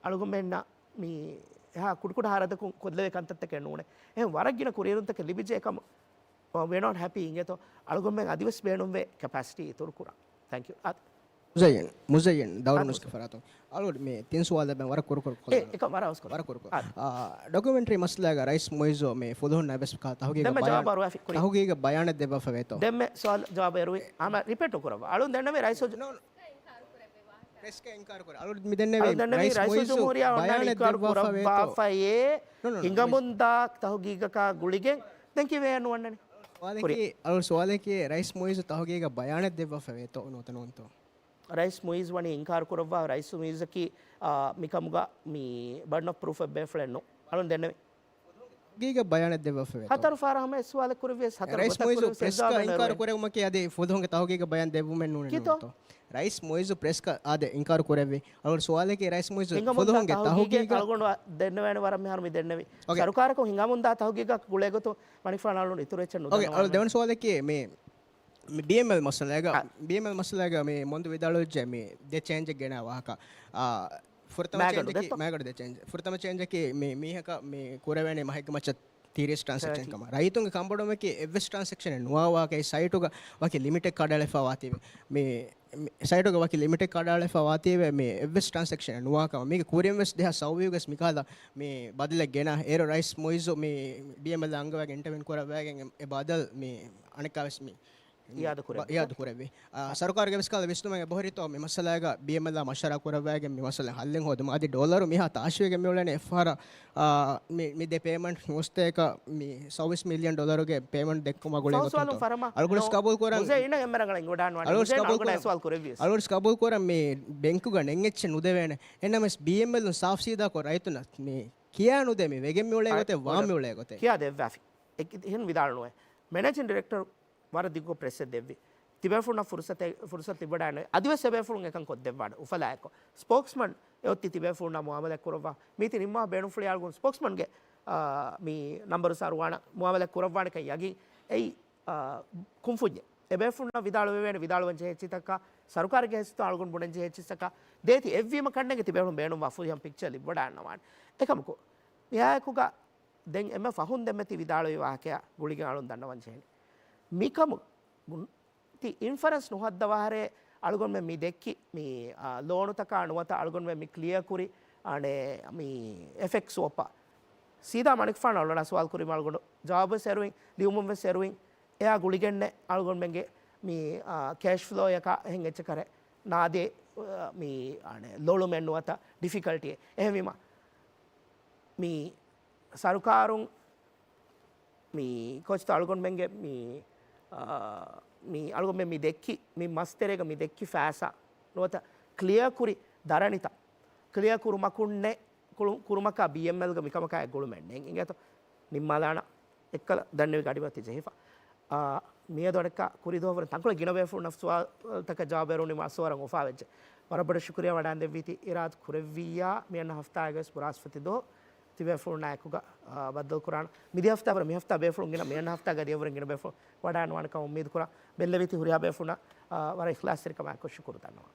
އަޅުގަނޑުމެންނަށް މި އެހާ ކުޑަކުޑަ ހަރަދަކުން ކޮށްލެވޭ ކަންތައްތަކެއް ނޫނޭ. އެހެން ވަރަށް ގިނަ ކުރިއެރުންތަކެއް ލިބިއްޖެ އެކަމަށް، އާ، we are not happy އިނގޭތޯ. އަޅުގަނޑުމެން އަދިވެސް ބޭނުންވޭ ކެޕޭސިޓީ އިތުރު ކުރަން. Thank you. އާ، މުޒައްޔަން، މުޒައްޔަން، ދައުރު އާ، ނުސްކެ ފަރާތުން. އަޅުގަނޑު މި ތިން ސުވާލެއް ވަރަށް ކުރު ކުރު އެ، ކޮށްލާނަން. އެކަ ވަރަށް އަވަސް ކޮށް. ވަރަށް ކުރު ކޮށް. އާ. އާ، ޑޮކިއުމެންޓްރީ މައްސަލައިގަ ރައީސް މުއިއްޒު މި ފުލުހުންނާ ވެސް ކާ ތަހުގީގަށް ދެންމެ ބަޔާން، ޖަވާބު އަރުވާފި ކުރި. ތަހުގީގަށް ބަޔާނެއް ދެއްވާފަ ވޭތޯ؟ ދެންމެ ސުވާލު ޖަވާބު އެރުވި. އާ، މަ ރިޕީޓް ކުރައްވާ. އަޅުން ދެންނެވި ރައީސު ޖު- ނޯ، ނޯ. ޕްރެސްގަ އިންކާރު ކުރޭ. އަޅުން މި ދެންނެވި އަޅުން ދެންނެވި ރައީސް ރައީސު މުއިއްޒު ޖުމްހޫރިއްޔާ އޮންނާނެ ބަޔާނެއް އިންކާރު ދެއްވާފަ ކުރައްވާފައޭ. ވޭތޯ؟ ނޯ، ނޯ، ނޯ. ހިނގަމުންދާ ތަހުގީގަކާ ގުޅިގެން ދެން ކިވެޔާ ނުވަންނަނީ. ސުވާލަކީ، ކުރި. އަޅު ސުވާލަކީ ރައީސް މުއިއްޒު ތަހުގީގަށް ބަޔާނެއް ދެއްވާފަ ވޭތޯ ނުވަތަ ނޫންތޯ؟ ރައީސް މުއިއްޒު ވަނީ އިންކާރު ކުރައްވާ، ރައީސް މުއިއްޒަކީ، އާ، މިކަމުގަ މި ބަރްޑަން އޮފް ޕްރޫފް އެއް ބޭފުޅެއް ނޫން. އަޅުން ދެންނެވި. ގީގަ ބަޔާނެއް ދެއްވާފަ ވޭތޯ؟ ހަތަރު ފަހަރަށް ހަމަ އެއް ސުވާލެއް ކުރެއްވިޔަސް ހަތަރު ރައީސް ގޮތަށް މުއިއްޒު ކުރެއްވިޔަސް ޕްރެސްގަ ޖަވާބެއް އިންކާރު ނުވޭ. ކުރެވުމަކީ އަދި ފުލުހުންގެ ތަހުގީގަ ބަޔާން ދެއްވުމެއް ނޫނޭ ކިތޯ؟ ނޫންތޯ؟ ރައީސް މުއިއްޒު ޕްރެސްގަ އާދެ އިންކާރު ކުރެއްވި. އަޅުގަނޑު ސުވާލަކީ ރައީސް މުއިއްޒު ހިނގަމުންދާ ފުލުހުންގެ ތަހުގީގެއް ތަހުގީގަށް އަޅުގަނޑު ދެންނެވޭނެ ވަރަށް މިހާރު މި ދެންނެވި. އޯކޭ. ސަރުކާރަކުން ހިނގަމުންދާ ތަހުގީގަށް ގުޅޭގޮތުން މަނިކުފާނު އަޅުގަނޑު އިތުރު އެއްޗެއް ނުދަންނަވާނެ. އޯކޭ، އަޅު ދެވަނަ ސުވާލަކީ މި، މި ބީއެމްއެލް މައްސަލައިގަ، އަ. ބީއެމްއެލް މައްސަލައިގަ މި މޮންދު ވިދާޅުވެއްޖެ މި ދެ ޗޭންޖެއް ގެނައި ވާހަކަ. އާ، ފުރަތަމަ މާގަނޑު ޗޭންޖަކީ، ދެއްތޯ؟ މާގަނޑު ދެ ޗޭންޖް. ފުރަތަމަ ޗޭންޖަކީ މި މީހަކަށް މި ކުރެވޭނެ މަހެއްގެ މައްޗަށް ތިރީސް ޓްރާންސެކްޝަން ތިރީސް. ކަމަށް. ރައްޔިތުންގެ ކަންބޮޑުވުމަކީ އެއްވެސް ޓްރާންސެކްޝަނެއް ނުވާ ވާހަކަ، އެ ސައިޓުގަ ވަކި ލިމިޓެއް ކަޑައެޅިފަ ވާތީވެ. މި، މި ސައިޓުގަ ވަކި ލިމިޓެއް ކަޑައެޅިފަ ވާތީވެ، މި އެއްވެސް ޓްރާންސެކްޝަނެއް ނުވާ ކަމަށް. މީގެ ކުރިން ވެސް ދެހާސް ސައުވީހުގަ ވެސް މިކަހަލަ މި ބަދަލެއް ގެނަ. އޭރު ރައީސް މުއިއްޒު މި ބީއެމްއެލް އަންގަވައިގެން އިންޓަވިއު ކުރައްވައިގެން އެ ބަދަލު މި އަނެއްކާވެސް މި އިއާދަ ކުރެއްވި. އިއާދަ ކުރެއްވި. އާ، ސަރުކާރުގެ ވެސް ކަހަލަ ވިސްނުމެއް އެބަހުރިތޯ މި މައްސަލައިގަ ބީއެމްއެލްއާ މަޝްވަރާ ކުރައްވައިގެން މި މައްސަލަ ހައްލެއް ހޯދުމަށް. އަދި ޑޮލަރު މިހާ ތާށިވެގެން މިއުޅެނީ އެއްފަހަރަށް، އާ، މި، މި ދެ ޕޭމަންޓް ނުވަސްތޭކަ މި ސައުވީސް މިލިއަން ޑޮލަރުގެ ޕޭމަންޓް ދެއްކުމަށް ގުޅޭ ސައު ގޮތުން ސުވާލުން ފަރަމާ. އަޅުގަނޑު ނޯ، ގަބޫލު ކުރަން. މުޒޭ އިނަ އެންމެ ރަނގަޅަށް އިނގިވަޑާން ވާނެ. އަޅުގަނޑު މުޒޭ ގަބޫލު އަޅުގަނޑަށް ކުރަން. ސުވާލު ކުރެއްވިޔަސް. އަޅުގަނޑު ގަބޫލު ކުރަން މި ބެންކުގަ ނެތް އެއްޗެއް ނުދެވޭނެ. އެނަމެސް ބީއެމްއެލުން ސާފް ސީދާކޮށް ރައްޔިތުންނަށް މި ކިޔާ ނުދޭ މި ވެގެން މިއުޅޭ ގޮތެއް ވާ މިއުޅޭ ގޮތެއް. ކިޔާ ދެއްވާފި. އެ-، އެހެން ވިދާޅުނުވޭ. މެނޭޖިން ޑިރެކްޓަރު ވަރަށް ދިގު ޕްރެސްއެއް ދެއްވި. ތިބޭފުޅުންނަށް ފުރުސަތެއް، ފުރުސަތު ލިބިވަޑައިނު. އަދިވެސް އެބޭފުޅުން އެކަން ކޮށްދެއްވާނެ. އުފަލާއެކު. ސްޕޯކްސްމަން އެއޮތީ ތިބޭފުޅުންނާ މުއާމަލާތް ކުރައްވާ. މީތި ނިންމާ ބޭނުންފުޅި އަޅުގަނޑު ސްޕޯކްސްމަންގެ، އާ، މި ނަންބަރު ސަރުވާނަ މުއާމަލާތް ކުރައްވާނެކަން ޔަގީން. އެއީ، އާ، ކުންފުންޏެއް. އެބޭފުޅުންނަށް ވިދާޅުވެވޭނެ ވިދާޅުވަން ޖެހޭ އެއްޗިތަކާ، ސަރުކާރުގެ ހެއްސިތު އަޅުގަނޑު ބުނަން ޖެހޭ އެއްޗިއްސަކާ ދޭތި އެއްވީމަ ކަންނޭނގެ ތިބޭފުޅުން ބޭނުންވާ ފުރިހަމަ ޕިކްޗަރ ލިބިވަޑައިންނަވާނެ. އެކަމަކު، މިއާއެކުގަ ދެން އެންމެ ފަހުން ދެންމެ ތި ވިދާޅުވި ވާހަކަޔާ ގުޅިގެން އަޅުން ދަންނަވަން ޖެހެނީ. މިކަމު ތި އިންފަރެންސް ނުހައްދަވާހަރޭ އަޅުގަނޑުމެން މި ދެއްކި މި، އާ، ލޯނުތަކާ ނުވަތަ އަޅުގަނޑުމެން މި ކްލިއަރ ކުރި، އަނެއް، މި އެފްއެކްސް ސްވޮޕަށް. ސީދާ މަނިކުފާނު އަޅުގަނޑާ ސުވާލު ކުރީމަ އަޅުގަނޑު ޖަވާބުވެސް އެރުވިން، ލިޔުމުންވެސް އެރުވިން. އެއާ ގުޅިގެންނެއް އަޅުގަނޑުމެންގެ މި، އާ، ކޭޝް ފްލޯއަކާ އެހެން އެއްޗެއް ކަރެއް ނާދޭ، އާ، މި، އަނެއް، ލޮޅުމެއް ނުވަތަ ޑިފިކަލްޓީއެއް. އެހެންވީމަ، މި ސަރުކާރުން މި ކޯޗްތައް އަޅުގަނޑުމެންގެ މި، އާ، މި އަޅުގަނޑުމެން މި ދެއްކި، މި މަސްތެރޭގަ މި ދެއްކި ފައިސާ ނުވަތަ ކްލިއަރ ކުރި ދަރަނިތައް ކްލިއަރ ކުރުމަކުންނެއް، ކުރު-، ކުރުމަކާ ބީއެމްއެލްގެ މިކަމަކާ އެއް ގުޅުމެއް ނެތް އިނގޭތޯ. ނިންމާލާނަ އެއްކަލަ ދަންނެވި ގަޑިމަތި ޖެހިފަ. އާ، މިއަދު އަނެއްކާ ކުރީ ދުވަހު ވުރެ ތަންކޮޅެއް ގިނަ ބޭފުޅުންނަށް ސުވާލުތަކަށް ޖަވާބު އެރުވުނީމަ އަސްވަރަށް އުފާވެއްޖެ. ވަރަށް ބޮޑަށް ޝުކުރިއްޔާ ވަޑައިން ދެއްވީތީ އިރާދަ ކުރެއްވިއްޔާ މިއަންނަ ހަފްތާގަވެސް ބުރާސްފަތި ދުވަހު ތިބޭފުޅުންނާ އެކުގަ، އާ، ބައްދަލު ކުރާނަ. މިދިޔަ ހަފްތާ ވުރެ މި ހަފްތާ ބޭފުޅުން ގިނަ މިއަންނަ ހަފްތާގަ ދިޔަ ވުރެ ގިނަ ބޭފުޅުން ވަޑައިނުވާނެ ކަމަށް އުއްމީދު ކުރާ. ބެއްލެވީތީ ހުރިހާ ބޭފުޅުންނަށް، އާ، ވަރަށް އިޚްލާޞްތެރިކަމާއެކު ޝުކުރު ދަންނަވާނެ.